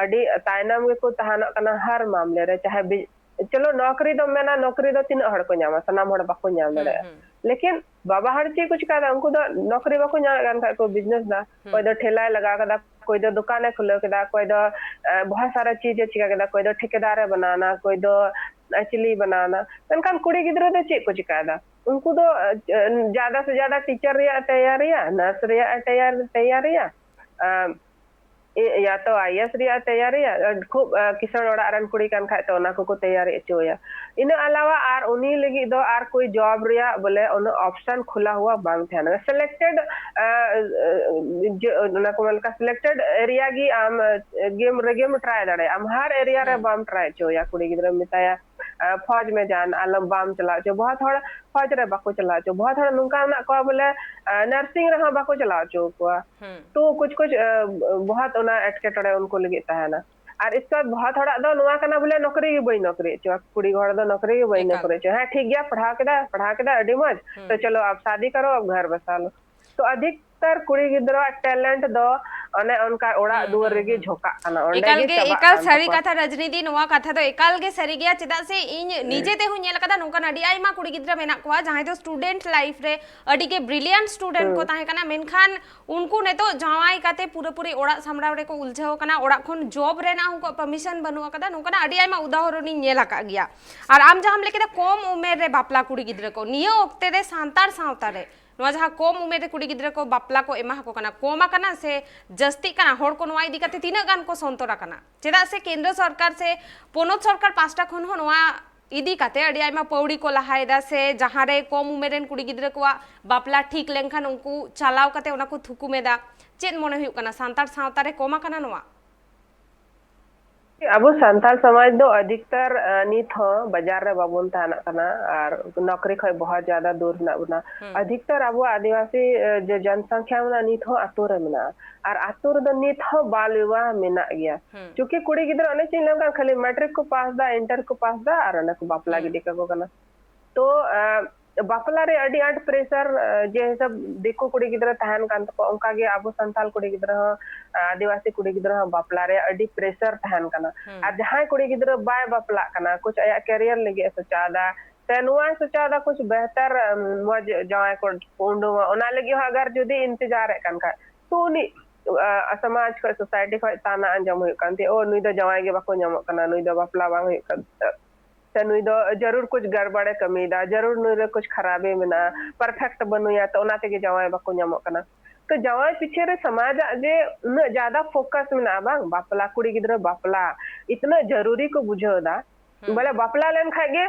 ᱟᱹᱰᱤ ᱛᱟᱭᱱᱚᱢ ᱜᱮᱠᱚ ᱛᱟᱦᱮᱱᱚᱜ ᱠᱟᱱᱟ ᱦᱟᱨ ᱢᱟᱢᱞᱮ ᱨᱮ, ᱪᱟᱦᱮ ᱵᱤ-, ᱪᱚᱞᱚ ᱱᱚᱠᱨᱤ ᱫᱚᱢ ᱢᱮᱱᱟ, ᱱᱚᱠᱨᱤ ᱫᱚ ᱛᱤᱱᱟᱹᱜ ᱦᱚᱲ ᱠᱚ ᱧᱟᱢᱟ? ᱥᱟᱱᱟᱢ ᱦᱚᱲ ᱵᱟᱠᱚ ᱧᱟᱢ ᱦᱩᱸ, ᱫᱟᱲᱮᱭᱟᱜᱼᱟ᱾ ᱦᱩᱸ᱾ ᱞᱮᱠᱤᱱ ᱵᱟᱵᱟ ᱦᱚᱲ ᱪᱮᱫ ᱠᱚ ᱪᱤᱠᱟᱭᱫᱟ? ᱩᱱᱠᱩ ᱫᱚ ᱱᱚᱠᱨᱤ ᱵᱟᱠᱚ ᱧᱟᱢᱮᱫ ᱠᱟᱱ ᱠᱷᱟᱡ ᱠᱚ ᱵᱤᱡᱽᱱᱮᱥ ᱫᱟ, ᱦᱩᱸ᱾ ᱚᱠᱚᱭ ᱫᱚ ᱴᱷᱮᱞᱟᱭ ᱞᱟᱜᱟᱣ ᱠᱟᱫᱟ, ᱚᱠᱚᱭ ᱫᱚ ᱫᱚᱠᱟᱱᱮ ᱠᱷᱩᱞᱟᱹᱣ ᱠᱮᱫᱟ, ᱚᱠᱚᱭ ᱫᱚ ᱮ, ᱵᱚᱦᱚᱛ ᱥᱟᱨᱟ ᱪᱤᱡᱽ ᱮ ᱪᱤᱠᱟ ᱠᱮᱫᱟ, ᱚᱠᱚᱭ ᱫᱚ ᱴᱷᱤᱠᱮᱫᱟᱨ ᱮ ᱵᱟᱱᱟᱣᱱᱟ, ᱚᱠᱚᱭ ᱫᱚ ᱮ, ᱪᱤᱞᱤ ᱵᱟᱱᱟᱣᱱᱟ᱾ ᱢᱮᱱᱠᱷᱟᱱ ᱠᱩᱲᱤ ᱜᱤᱫᱽᱨᱟᱹ ᱫᱚ ᱪᱮᱫ ᱠᱚ ᱪᱤᱠᱟᱭᱫᱟ? ᱩᱱᱠᱩ ᱫᱚ ᱮ, ᱡᱟᱫᱟ ᱥᱮ ᱡᱟᱫᱟ ᱴᱤᱪᱟᱨ ᱨᱮᱭᱟᱜ ᱮ ᱛᱮᱭᱟᱨᱤᱭᱟ, ᱱᱟᱨᱥ ᱨᱮᱭᱟᱜ ᱮ ᱛᱮᱭᱟᱨ, ᱛᱮᱭᱟᱨᱤᱭᱟ, ᱮ, ᱤ-, ᱭᱟ ᱛᱚ ᱟᱭ ᱮ ᱮᱥ ᱨᱮᱭᱟᱜ ᱛᱮᱭᱟᱨᱤᱭᱟ, ᱠᱷᱩᱵ, ᱟ, ᱠᱤᱥᱟᱹᱬ ᱚᱲᱟᱜ ᱨᱮᱱ ᱠᱩᱲᱤ ᱠᱟᱱ ᱠᱷᱟᱡ ᱛᱚ ᱚᱱᱟ ᱠᱚᱠᱚ ᱛᱮᱭᱟᱨᱤ ᱦᱚᱪᱚᱭᱟ᱾ ᱤᱱᱟᱹ ᱟᱞᱟᱣᱟ ᱟᱨ ᱩᱱᱤ ᱞᱟᱹᱜᱤᱫ ᱫᱚ ᱟᱨ ᱠᱳᱭ ᱡᱚᱵ ᱨᱮᱭᱟᱜ ᱵᱚᱞᱮ ᱩᱱᱟᱹᱜ ᱚᱯᱥᱚᱱ ᱠᱷᱩᱞᱟ ᱦᱩᱣᱟ ᱵᱟᱝ ᱛᱟᱦᱮᱱᱟ᱾ ᱥᱤᱞᱮᱠᱴᱮᱰ, ᱟ, ᱟ, ᱡᱮ, ᱚᱱᱟ ᱠᱚ ᱢᱮᱱ ᱞᱮᱠᱟ ᱥᱤᱞᱮᱠᱴᱮᱰ ᱮᱨᱤᱭᱟ ᱜᱮ ᱟᱢ, ᱟ, ᱜᱮᱢ ᱨᱮᱜᱮᱢ ᱴᱨᱟᱭ ᱫᱟᱲᱮᱭᱟᱜᱼᱟ᱾ ᱟᱢ ᱦᱟᱨ ᱮᱨᱤᱭᱟ ᱨᱮ ᱦᱩᱸ᱾ ᱵᱟᱢ ᱴᱨᱟᱭ ᱦᱚᱪᱚᱭᱟ᱾ ᱠᱩᱲᱤ ᱜᱤᱫᱽᱨᱟᱹᱢ ᱢᱮᱛᱟᱭᱟ, ᱟ, ᱯᱷᱚᱡᱽ ᱢᱮ ᱡᱟᱱ, ᱟᱞᱚᱢ, ᱵᱟᱢ ᱪᱟᱞᱟᱣ ᱦᱚᱪᱚ᱾ ᱵᱚᱦᱚᱛ ᱦᱚᱲ ᱯᱷᱚᱡᱽ ᱨᱮ ᱵᱟᱠᱚ ᱪᱟᱞᱟᱣ ᱦᱚᱪᱚ᱾ ᱵᱚᱦᱚᱛ ᱦᱚᱲ ᱱᱚᱝᱠᱟ ᱢᱮᱱᱟᱜ ᱠᱚᱣᱟ ᱵᱚᱞᱮ, ᱟ, ᱱᱟᱨᱥᱤᱝ ᱨᱮᱦᱚᱸ ᱵᱟᱠᱚ ᱪᱟᱞᱟᱣ ᱦᱚᱪᱚ ᱟᱠᱚᱣᱟ᱾ ᱦᱩᱸ᱾ ᱛᱚ ᱠᱩᱪ ᱠᱩᱪ, ᱟ, ᱵᱚᱦᱚᱛ ᱚᱱᱟ ᱮᱴᱠᱮᱴᱚᱬᱮ ᱩᱱᱠᱩ ᱞᱟᱹᱜᱤᱫ ᱛᱟᱦᱮᱱᱟ᱾ ᱟᱨ ᱤᱥᱠᱮ ᱵᱟᱫ ᱵᱚᱦᱚᱛ ᱦᱚᱲᱟᱜ ᱫᱚ ᱱᱚᱣᱟ ᱠᱟᱱᱟ ᱵᱚᱞᱮ ᱱᱚᱠᱨᱤ ᱜᱮ ᱵᱟᱹᱧ ᱱᱚᱠᱨᱤ ᱦᱚᱪᱚᱣᱟ, ᱠᱩᱲᱤ ᱦᱚᱲ ᱫᱚ ᱱᱚᱠᱨᱤ ᱜᱮ ᱵᱟᱹᱧ ᱮᱠᱟᱞ᱾ ᱱᱚᱠᱨᱤ ᱦᱚᱪᱚᱣᱟ᱾ ᱦᱮᱸ, ᱴᱷᱤᱠ ᱜᱮᱭᱟ, ᱯᱟᱲᱦᱟᱣ ᱠᱮᱫᱟ, ᱯᱟᱲᱦᱟᱣ ᱠᱮᱫᱟ, ᱟᱹᱰᱤ ᱢᱚᱡᱽ᱾ ᱛᱚ ᱦᱩᱸ᱾ ᱪᱚᱞᱚ ᱟᱯ ᱥᱟᱫᱤ ᱠᱟᱨᱳ, ᱟᱯ ᱜᱷᱟᱨ ᱵᱟᱥᱟ ᱞᱳ᱾ ᱛᱚ ᱟᱫᱷᱤᱠᱛᱟᱨ ᱠᱩᱲᱤ ᱜᱤᱫᱽᱨᱟᱹᱣᱟᱜ ᱴᱮᱞᱮᱱᱴ ᱫᱚ ᱚᱱᱮ ᱚᱱᱠᱟ ᱚᱲᱟᱜ ᱦᱩᱸ, ᱫᱩᱣᱟᱹᱨ ᱦᱩᱸ, ᱨᱮᱜᱮ ᱦᱩᱸ᱾ ᱡᱷᱚᱠᱟᱜ ᱠᱟᱱᱟ, ᱚᱸᱰᱮ ᱮᱠᱟᱞ ᱜᱮ ᱜᱮ, ᱪᱟᱵᱟᱜ ᱮᱠᱟᱞ ᱠᱟᱱ ᱥᱟᱹᱨᱤ ᱛᱟᱠᱚᱣᱟ᱾ ᱠᱟᱛᱷᱟ ᱨᱟᱡᱽᱱᱤᱛᱤ, ᱱᱚᱣᱟ ᱠᱟᱛᱷᱟ ᱫᱚ ᱮᱠᱟᱞ ᱜᱮ ᱥᱟᱹᱨᱤ ᱜᱮᱭᱟ, ᱪᱮᱫᱟᱜ ᱥᱮ ᱤᱧ ᱱᱤᱡᱮ ᱛᱮᱦᱚᱸ ᱧᱮᱞ ᱟᱠᱟᱫᱟ, ᱱᱚᱝᱠᱟᱱ ᱟᱹᱰᱤ ᱟᱭᱢᱟ ᱠᱩᱲᱤ ᱜᱤᱫᱽᱨᱟᱹ ᱢᱮᱱᱟᱜ ᱠᱚᱣᱟ ᱡᱟᱦᱟᱸᱭ ᱫᱚ ᱥᱴᱩᱰᱮᱱᱴ ᱞᱟᱭᱤᱯᱷ ᱨᱮ ᱟᱹᱰᱤ ᱜᱮ ᱵᱨᱤᱞᱤᱭᱟᱱᱴ ᱥᱴᱩᱰᱮᱱᱴ ᱠᱚ ᱦᱩᱸ᱾ ᱛᱟᱦᱮᱸ ᱠᱟᱱᱟ, ᱢᱮᱱᱠᱷᱟᱱ ᱩᱱᱠᱩ ᱱᱤᱛᱚᱜ ᱡᱟᱶᱟᱭ ᱠᱟᱛᱮ ᱯᱩᱨᱟᱹᱯᱩᱨᱤ ᱚᱲᱟᱜ ᱥᱟᱢᱵᱲᱟᱣ ᱨᱮᱠᱚ ᱩᱞᱡᱷᱟᱹᱣ ᱟᱠᱟᱱᱟ, ᱚᱲᱟᱜ ᱠᱷᱚᱱ ᱡᱚᱵ ᱨᱮᱱᱟᱜ ᱦᱚᱸ ᱩᱱᱠᱩᱣᱟᱜ ᱯᱟᱨᱢᱤᱥᱚᱱ ᱵᱟᱹᱱᱩᱜ ᱟᱠᱟᱫᱟ᱾ ᱱᱚᱝᱠᱟᱱᱟᱜ ᱟᱹᱰᱤ ᱟᱭᱢᱟ ᱩᱫᱟᱦᱚᱨᱚᱱ ᱤᱧ ᱧᱮᱞ ᱟᱠᱟᱫ ᱜᱮᱭᱟ᱾ ᱟᱨ ᱟᱢ ᱡᱟᱦᱟᱸᱢ ᱞᱟᱹᱭ ᱠᱮᱫᱟ ᱠᱚᱢ ᱩᱢᱮᱨ ᱨᱮ ᱵᱟᱯᱞᱟ ᱠᱩᱲᱤ ᱜᱤᱫᱽᱨᱟᱹ ᱠᱚ, ᱱᱤᱭᱟᱹ ᱚᱠᱛᱮ ᱨᱮ ᱥᱟᱱᱛᱟᱲ ᱥᱟᱶᱛᱟ ᱨᱮ ᱱᱚᱣᱟ ᱡᱟᱦᱟᱸ ᱠᱚᱢ ᱩᱢᱮᱨ ᱨᱮ ᱠᱩᱲᱤ ᱜᱤᱫᱽᱨᱟᱹ ᱠᱚ ᱵᱟᱯᱞᱟ ᱠᱚ ᱮᱢᱟ ᱟᱠᱚ ᱠᱟᱱᱟ, ᱠᱚᱢ ᱟᱠᱟᱱᱟ ᱥᱮ ᱡᱟᱹᱥᱛᱤᱜ ᱠᱟᱱᱟ? ᱦᱚᱲ ᱠᱚ ᱱᱚᱣᱟ ᱤᱫᱤ ᱠᱟᱛᱮ ᱛᱤᱱᱟᱹᱜ ᱜᱟᱱ ᱠᱚ ᱥᱚᱱᱛᱚᱨ ᱟᱠᱟᱱᱟ? ᱪᱮᱫᱟᱜ ᱥᱮ ᱠᱮᱱᱫᱨᱚ ᱥᱚᱨᱠᱟᱨ ᱥᱮ ᱯᱚᱱᱚᱛ ᱥᱚᱨᱠᱟᱨ ᱯᱟᱥᱴᱟ ᱠᱷᱚᱱ ᱦᱚᱸ ᱱᱚᱣᱟ ᱤᱫᱤ ᱠᱟᱛᱮ ᱟᱹᱰᱤ ᱟᱭᱢᱟ ᱯᱟᱹᱣᱲᱤ ᱠᱚ ᱞᱟᱦᱟᱭᱮᱫᱟ, ᱥᱮ ᱡᱟᱦᱟᱸ ᱨᱮ ᱠᱚᱢ ᱩᱢᱮᱨ ᱨᱮᱱ ᱠᱩᱲᱤ ᱜᱤᱫᱽᱨᱟᱹ ᱠᱚᱣᱟᱜ ᱵᱟᱯᱞᱟ ᱴᱷᱤᱠ ᱞᱮᱱᱠᱷᱟᱱ ᱩᱱᱠᱩ ᱪᱟᱞᱟᱣ ᱠᱟᱛᱮ ᱚᱱᱟ ᱠᱚ ᱛᱷᱩᱠᱩᱢ ᱮᱫᱟ᱾ ᱪᱮᱫ ᱢᱚᱱᱮ ᱦᱩᱭᱩᱜ ᱠᱟᱱᱟ, ᱥᱟᱱᱛᱟᱲ ᱥᱟᱶᱛᱟ ᱨᱮ ᱠᱚᱢ ᱟᱠᱟᱱᱟ ᱱᱚᱣᱟ? ᱟᱵᱚ ᱥᱟᱱᱛᱟᱲ ᱥᱚᱢᱟᱡᱽ ᱫᱚ ᱟᱹᱫᱷᱤᱠᱛᱟᱨ, ᱟᱸ, ᱱᱤᱛ ᱦᱚᱸ ᱵᱟᱡᱟᱨ ᱨᱮ ᱵᱟᱵᱚᱱ ᱛᱟᱦᱮᱱᱚᱜ ᱠᱟᱱᱟ ᱟᱨ ᱱᱚᱠᱨᱤ ᱠᱷᱚᱱ ᱵᱚᱦᱩᱛ ᱡᱟᱫᱟ ᱫᱩᱨ ᱦᱮᱱᱟᱜ ᱵᱚᱱᱟ᱾ ᱦᱩᱸ᱾ ᱟᱹᱫᱷᱤᱠᱛᱟᱨ ᱟᱵᱚᱣᱟᱜ ᱟᱹᱫᱤᱵᱟᱹᱥᱤ, ᱟᱸ, ᱡᱮ ᱡᱚᱱᱥᱚᱝᱠᱷᱟ ᱢᱮᱱᱟᱜᱼᱟ, ᱱᱤᱛ ᱦᱚᱸ ᱟᱛᱳ ᱨᱮ ᱢᱮᱱᱟᱜᱼᱟ᱾ ᱟᱨ ᱟᱛᱳ ᱨᱮᱫᱚ ᱱᱤᱛ ᱦᱚᱸ ᱵᱟᱞ ᱵᱤᱵᱟᱦ ᱢᱮᱱᱟᱜ ᱜᱮᱭᱟ᱾ ᱦᱩᱸ᱾ ᱪᱩᱸᱠᱤ ᱠᱩᱲᱤ ᱜᱤᱫᱽᱨᱟᱹ ᱚᱱᱮ ᱪᱮᱫ ᱤᱧ ᱞᱟᱹᱭ ᱠᱟᱱ, ᱠᱷᱟᱹᱞᱤ ᱢᱮᱴᱨᱤᱠ ᱠᱚ ᱯᱟᱥ ᱫᱟ, ᱤᱱᱴᱟᱨ ᱠᱚ ᱯᱟᱥ ᱫᱟ ᱟᱨ ᱚᱱᱮ ᱠᱚ ᱵᱟᱯᱞᱟ ᱦᱩᱸ᱾ ᱜᱤᱰᱤ ᱠᱟᱠᱚ ᱠᱟᱱᱟ᱾ ᱛᱚ, ᱟᱸ, ᱵᱟᱯᱞᱟ ᱨᱮ ᱟᱹᱰᱤ ᱟᱸᱴ ᱯᱨᱮᱥᱟᱨ, ᱟᱸ, ᱡᱮ ᱦᱤᱥᱟᱹᱵ ᱫᱤᱠᱩ ᱠᱩᱲᱤ ᱜᱤᱫᱽᱨᱟᱹ ᱛᱟᱦᱮᱱ ᱠᱟᱱ ᱛᱟᱠᱚᱣᱟ, ᱚᱱᱠᱟ ᱜᱮ ᱟᱵᱚ ᱥᱟᱱᱛᱟᱲ ᱠᱩᱲᱤ ᱜᱤᱫᱽᱨᱟᱹ ᱦᱚᱸ, ᱟᱸ, ᱟᱹᱫᱤᱵᱟᱹᱥᱤ ᱠᱩᱲᱤ ᱜᱤᱫᱽᱨᱟᱹ ᱦᱚᱸ ᱵᱟᱯᱞᱟ ᱨᱮ ᱟᱹᱰᱤ ᱯᱨᱮᱥᱟᱨ ᱛᱟᱦᱮᱱ ᱠᱟᱱᱟ᱾ ᱦᱩᱸ᱾ ᱟᱨ ᱡᱟᱦᱟᱸᱭ ᱠᱩᱲᱤ ᱜᱤᱫᱽᱨᱟᱹ ᱵᱟᱭ ᱵᱟᱯᱞᱟᱜ ᱠᱟᱱᱟ, ᱠᱩᱪ ᱟᱭᱟᱜ ᱠᱮᱨᱤᱭᱟᱨ ᱞᱟᱹᱜᱤᱫ ᱮ ᱥᱚᱪᱟᱣ ᱫᱟ, ᱥᱮ ᱱᱚᱣᱟᱭ ᱥᱚᱪᱟᱣ ᱫᱟ ᱠᱩᱪ ᱵᱮᱦᱛᱟᱨ, ᱟᱸ, ᱢᱚᱡᱽ ᱡᱟᱶᱟᱭ ᱠᱚ ᱩᱰᱩᱝᱟ, ᱚᱱᱟ ᱞᱟᱹᱜᱤᱫ ᱦᱚᱸ ᱟᱜᱟᱨ ᱡᱩᱫᱤ ᱤᱱᱛᱮᱡᱟᱨᱮᱫ ᱠᱟᱱ ᱠᱷᱟᱡ, ᱛᱚ ᱩᱱᱤ, ᱟᱸ, ᱥᱚᱢᱟᱡᱽ ᱠᱷᱚᱡ, ᱥᱳᱥᱟᱭᱴᱤ ᱠᱷᱚᱡ ᱛᱟᱱᱟ ᱟᱸᱡᱚᱢ ᱦᱩᱭᱩᱜ ᱠᱟᱱ ᱛᱟᱭᱟ, "ᱳ, ᱱᱩᱭ ᱫᱚ ᱡᱟᱶᱟᱭ ᱜᱮ ᱵᱟᱠᱚ ᱧᱟᱢᱚᱜ ᱠᱟᱱᱟ, ᱱᱩᱭ ᱫᱚ ᱵᱟᱯᱞᱟ ᱵᱟᱝ ᱦᱩᱭᱩᱜ ᱠᱟᱱ ᱛᱟᱭᱟ, ᱥᱮ ᱱᱩᱭ ᱫᱚ ᱡᱟᱹᱨᱩᱲ ᱠᱩᱪ ᱜᱟᱲᱵᱟᱲᱮ ᱠᱟᱹᱢᱤᱭᱮᱫᱟ, ᱡᱟᱹᱨᱩᱲ ᱱᱩᱭ ᱨᱮ ᱠᱩᱪ ᱠᱷᱟᱨᱟᱵᱤ ᱢᱮᱱᱟᱜᱼᱟ, ᱯᱟᱨᱯᱷᱮᱠᱴ ᱵᱟᱹᱱᱩᱭᱟ, ᱛᱚ ᱚᱱᱟ ᱛᱮᱜᱮ ᱡᱟᱶᱟᱭ ᱵᱟᱠᱚ ᱧᱟᱢᱚᱜ ᱠᱟᱱᱟ᱾" ᱛᱚ ᱡᱟᱶᱟᱭ ᱯᱤᱪᱷᱮ ᱨᱮ ᱥᱚᱢᱟᱡᱟᱜ ᱡᱮ ᱩᱱᱟᱹᱜ ᱡᱟᱫᱟ ᱯᱷᱳᱠᱟᱥ ᱢᱮᱱᱟᱜᱼᱟ, ᱵᱟᱝ, ᱵᱟᱯᱞᱟ, ᱠᱩᱲᱤ ᱜᱤᱫᱽᱨᱟᱹ ᱵᱟᱯᱞᱟ ᱤᱛᱱᱟᱹ ᱡᱟᱹᱨᱩᱨᱤ ᱠᱚ ᱵᱩᱡᱷᱟᱹᱣ ᱮᱫᱟ, ᱦᱩᱸ᱾ ᱵᱚᱞᱮ ᱵᱟᱯᱞᱟ ᱞᱮᱱᱠᱷᱟᱡ ᱜᱮ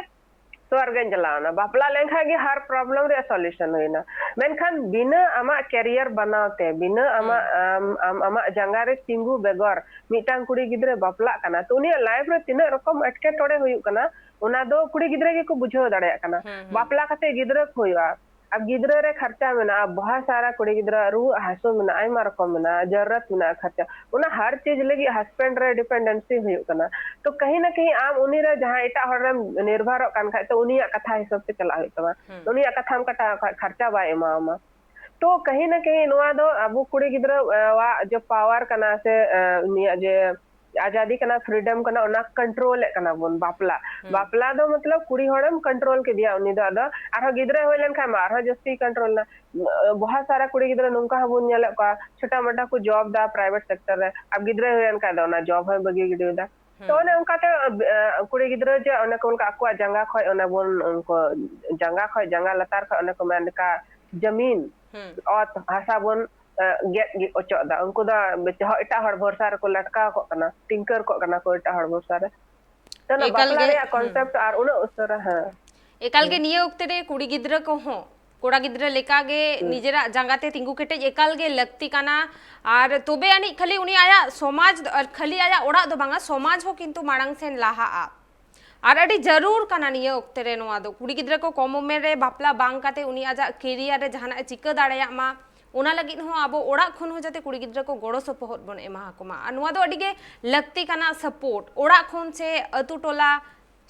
ᱥᱚᱨᱜᱟᱧ ᱪᱟᱞᱟᱣᱱᱟ, ᱵᱟᱯᱞᱟ ᱞᱮᱱᱠᱷᱟᱡ ᱜᱮ ᱦᱟᱨ ᱯᱨᱚᱵᱞᱮᱢ ᱨᱮᱭᱟᱜ ᱥᱚᱞᱩᱥᱚᱱ ᱦᱩᱭᱱᱟ᱾ ᱢᱮᱱᱠᱷᱟᱱ ᱵᱤᱱᱟᱹ ᱟᱢᱟᱜ ᱠᱮᱨᱤᱭᱟᱨ ᱵᱮᱱᱟᱣ ᱛᱮ, ᱵᱤᱱᱟᱹ ᱟᱢᱟᱜ, ᱦᱩᱸ᱾ ᱟᱢ, ᱟᱢ, ᱟᱢᱟᱜ ᱡᱟᱸᱜᱟ ᱨᱮ ᱛᱤᱸᱜᱩ ᱵᱮᱜᱚᱨ ᱢᱤᱫᱴᱟᱝ ᱠᱩᱲᱤ ᱜᱤᱫᱽᱨᱟᱹ ᱵᱟᱯᱞᱟᱜ ᱠᱟᱱᱟ, ᱛᱚ ᱩᱱᱤᱭᱟᱜ ᱞᱟᱭᱤᱯᱷ ᱨᱮ ᱛᱤᱱᱟᱹᱜ ᱨᱚᱠᱚᱢ ᱮᱴᱠᱮᱴᱚᱬᱮ ᱦᱩᱭᱩᱜ ᱠᱟᱱᱟ, ᱚᱱᱟ ᱫᱚ ᱠᱩᱲᱤ ᱜᱤᱫᱽᱨᱟᱹ ᱜᱮᱠᱚ ᱵᱩᱡᱷᱟᱹᱣ ᱫᱟᱲᱮᱭᱟᱜ ᱠᱟᱱᱟ᱾ ᱦᱩᱸ, ᱦᱩᱸ᱾ ᱵᱟᱯᱞᱟ ᱠᱟᱛᱮ ᱜᱤᱫᱽᱨᱟᱹ ᱠᱚ ᱦᱩᱭᱩᱜᱼᱟ, ᱟᱨ ᱜᱤᱫᱽᱨᱟᱹ ᱨᱮ ᱠᱷᱟᱨᱪᱟ ᱢᱮᱱᱟᱜᱼᱟ, ᱵᱚᱦᱟ ᱥᱟᱨᱟ ᱠᱩᱲᱤ ᱜᱤᱫᱽᱨᱟᱹ ᱨᱩᱣᱟᱹᱜ ᱦᱟᱹᱥᱩ ᱢᱮᱱᱟᱜᱼᱟ, ᱟᱭᱢᱟ ᱨᱚᱠᱚᱢ ᱢᱮᱱᱟᱜᱼᱟ, ᱡᱟᱨᱩᱨᱟᱛ ᱢᱮᱱᱟᱜᱼᱟ ᱠᱷᱟᱨᱪᱟ, ᱚᱱᱟ ᱦᱟᱨ ᱪᱤᱡᱽ ᱞᱟᱹᱜᱤᱫ ᱦᱟᱥᱵᱮᱱᱰ ᱨᱮ ᱰᱤᱯᱮᱱᱰᱮᱱᱥᱤ ᱦᱩᱭᱩᱜ ᱠᱟᱱᱟ᱾ ᱛᱚ ᱠᱟᱹᱦᱤ ᱱᱟ ᱠᱟᱹᱦᱤ ᱟᱢ ᱩᱱᱤ ᱨᱮ ᱡᱟᱦᱟᱸ ᱮᱴᱟᱜ ᱦᱚᱲ ᱨᱮᱢ ᱱᱤᱨᱵᱷᱚᱨᱚᱜ ᱠᱟᱱ ᱠᱷᱟᱡ, ᱛᱚ ᱩᱱᱤᱭᱟᱜ ᱠᱟᱛᱷᱟ ᱦᱤᱥᱟᱹᱵ ᱛᱮ ᱪᱟᱞᱟᱜ ᱦᱩᱭᱩᱜ ᱛᱟᱢᱟ᱾ ᱦᱩᱸ᱾ ᱩᱱᱤᱭᱟᱜ ᱠᱟᱛᱷᱟᱢ ᱠᱟᱴᱟᱣ ᱠᱷᱟᱡ ᱠᱷᱟᱨᱪᱟ ᱵᱟᱭ ᱮᱢᱟᱣᱟᱢᱟ᱾ ᱛᱚ ᱠᱟᱹᱦᱤ ᱱᱟ ᱠᱟᱹᱦᱤ ᱱᱚᱣᱟ ᱫᱚ ᱟᱵᱚ ᱠᱩᱲᱤ ᱜᱤᱫᱽᱨᱟᱹ, ᱟᱜ ᱡᱮ ᱯᱟᱣᱟᱨ ᱠᱟᱱᱟ ᱥᱮ, ᱮ, ᱩᱱᱤᱭᱟᱜ ᱡᱮ ᱟᱡᱟᱫᱤ ᱠᱟᱱᱟ, ᱯᱷᱨᱤᱰᱚᱢ ᱠᱟᱱᱟ, ᱚᱱᱟ ᱠᱚᱱᱴᱨᱳᱞᱮᱫ ᱠᱟᱱᱟ ᱵᱚᱱ᱾ ᱵᱟᱯᱞᱟ, ᱦᱩᱸ᱾ ᱵᱟᱯᱞᱟ ᱫᱚ ᱢᱚᱛᱞᱚᱵ ᱠᱩᱲᱤ ᱦᱚᱲᱮᱢ ᱠᱚᱱᱴᱨᱳᱞ ᱠᱮᱫᱮᱭᱟ, ᱩᱱᱤ ᱫᱚ ᱟᱫᱚ ᱟᱨᱦᱚᱸ ᱜᱤᱫᱽᱨᱟᱹᱭ ᱦᱩᱭ ᱞᱮᱱᱠᱷᱟᱱ ᱢᱟ ᱟᱨᱦᱚᱸ ᱡᱟᱹᱥᱛᱤ ᱠᱚᱱᱴᱨᱳᱞ ᱱᱟ᱾ ᱵᱚᱦᱟ ᱥᱟᱨᱟ ᱠᱩᱲᱤ ᱜᱤᱫᱽᱨᱟᱹ ᱱᱚᱝᱠᱟ ᱦᱚᱸᱵᱚᱱ ᱧᱮᱞᱮᱫ ᱠᱚᱣᱟ, ᱪᱷᱳᱴᱟ ᱢᱳᱴᱟ ᱠᱚ ᱡᱚᱵ ᱫᱟ ᱯᱨᱟᱭᱵᱷᱮᱴ ᱥᱮᱠᱴᱚᱨ ᱨᱮ, ᱟᱨ ᱜᱤᱫᱽᱨᱟᱹᱭ ᱦᱩᱭ ᱞᱮᱱᱠᱷᱟᱱ ᱫᱚ ᱚᱱᱟ ᱡᱚᱵ ᱦᱚᱸᱭ ᱵᱟᱹᱜᱤ ᱜᱤᱰᱤᱭᱮᱫᱟ᱾ ᱛᱚ ᱦᱩᱸ᱾ ᱚᱱᱮ ᱚᱱᱠᱟᱛᱮ, ᱟᱸ, ᱠᱩᱲᱤ ᱜᱤᱫᱽᱨᱟᱹ ᱡᱮ ᱚᱱᱮ ᱠᱚ ᱢᱮᱱ ᱠᱟᱜ ᱟᱠᱚᱣᱟᱜ ᱡᱟᱸᱜᱟ ᱠᱷᱚᱡ ᱚᱱᱮ ᱵᱚᱱ, ᱩᱱᱠᱩ ᱡᱟᱸᱜᱟ ᱠᱷᱚᱡ, ᱡᱟᱸᱜᱟ ᱞᱟᱛᱟᱨ ᱠᱷᱚᱡ ᱚᱱᱮ ᱠᱚ ᱢᱮᱱ ᱞᱮᱠᱟ ᱡᱟᱢᱤᱱ, ᱦᱩᱸ᱾ ᱚᱛ ᱦᱟᱥᱟ ᱵᱚᱱ, ᱟᱸ, ᱜᱮᱫ ᱜᱮ ᱚᱪᱚᱜ ᱮᱫᱟ᱾ ᱩᱱᱠᱩ ᱫᱚ ᱮᱴᱟᱜ ᱦᱚᱲ ᱵᱷᱚᱨᱥᱟ ᱨᱮᱠᱚ ᱞᱟᱴᱠᱟᱣ ᱠᱚᱜ ᱠᱟᱱᱟ, ᱴᱤᱝᱠᱟᱹᱨ ᱠᱚᱜ ᱠᱟᱱᱟ ᱠᱚ ᱮᱴᱟᱜ ᱦᱚᱲ ᱵᱷᱚᱨᱥᱟ ᱨᱮ᱾ ᱛᱚ ᱚᱱᱟ ᱮᱠᱟᱞ ᱵᱟᱯᱞᱟ ᱜᱮ, ᱨᱮᱭᱟᱜ ᱦᱩᱸ᱾ ᱠᱚᱱᱥᱮᱯᱴ ᱟᱨ ᱩᱱᱟᱹᱜ ᱩᱥᱟᱹᱨᱟ, ᱦᱮᱸ᱾ ᱮᱠᱟᱞ ᱜᱮ ᱦᱩᱸ᱾ ᱱᱤᱭᱟᱹ ᱚᱠᱛᱮ ᱨᱮ ᱠᱩᱲᱤ ᱜᱤᱫᱽᱨᱟᱹ ᱠᱚᱦᱚᱸ ᱠᱚᱲᱟ ᱜᱤᱫᱽᱨᱟᱹ ᱞᱮᱠᱟᱜᱮ ᱦᱩᱸ᱾ ᱱᱤᱡᱮᱨᱟᱜ ᱡᱟᱸᱜᱟ ᱛᱮ ᱛᱤᱸᱜᱩ ᱠᱮᱴᱮᱡ ᱮᱠᱟᱞ ᱜᱮ ᱞᱟᱹᱠᱛᱤ ᱠᱟᱱᱟ᱾ ᱟᱨ ᱛᱚᱵᱮ ᱟᱹᱱᱤᱡ ᱠᱷᱟᱹᱞᱤ ᱩᱱᱤ ᱟᱭᱟᱜ ᱥᱚᱢᱟᱡᱽ ᱫᱚ, ᱟᱨ ᱠᱷᱟᱹᱞᱤ ᱟᱭᱟᱜ ᱚᱲᱟᱜ ᱫᱚ ᱵᱟᱝᱟ, ᱥᱚᱢᱟᱡᱽ ᱦᱚᱸ ᱠᱤᱱᱛᱩ ᱢᱟᱲᱟᱝ ᱥᱮᱱ ᱞᱟᱦᱟᱜᱼᱟ᱾ ᱟᱨ ᱟᱹᱰᱤ ᱡᱟᱹᱨᱩᱲ ᱠᱟᱱᱟ ᱱᱤᱭᱟᱹ ᱚᱠᱛᱮ ᱨᱮ ᱱᱚᱣᱟ ᱫᱚ᱾ ᱠᱩᱲᱤ ᱜᱤᱫᱽᱨᱟᱹ ᱠᱚ ᱠᱚᱢ ᱩᱢᱮᱨ ᱨᱮ ᱵᱟᱯᱞᱟ ᱵᱟᱝ ᱠᱟᱛᱮ ᱩᱱᱤ ᱟᱡᱟᱜ career ᱨᱮ ᱡᱟᱦᱟᱱᱟᱜ ᱮ ᱪᱤᱠᱟᱹ ᱫᱟᱲᱮᱭᱟᱜ ᱢᱟ, ᱚᱱᱟ ᱞᱟᱹᱜᱤᱫ ᱦᱚᱸ ᱟᱵᱚ ᱚᱲᱟᱜ ᱠᱷᱚᱱ ᱦᱚᱸ ᱡᱟᱛᱮ ᱠᱩᱲᱤ ᱜᱤᱫᱽᱨᱟᱹ ᱠᱚ ᱜᱚᱲᱚ ᱥᱚᱯᱚᱦᱚᱫ ᱵᱚᱱ ᱮᱢᱟ ᱟᱠᱚ ᱢᱟ᱾ ᱟᱨ ᱱᱚᱣᱟ ᱫᱚ ᱟᱹᱰᱤ ᱜᱮ ᱞᱟᱹᱠᱛᱤ ᱠᱟᱱᱟ, support ᱚᱲᱟᱜ ᱠᱷᱚᱱ ᱥᱮ ᱟᱹᱛᱩ ᱴᱚᱞᱟ,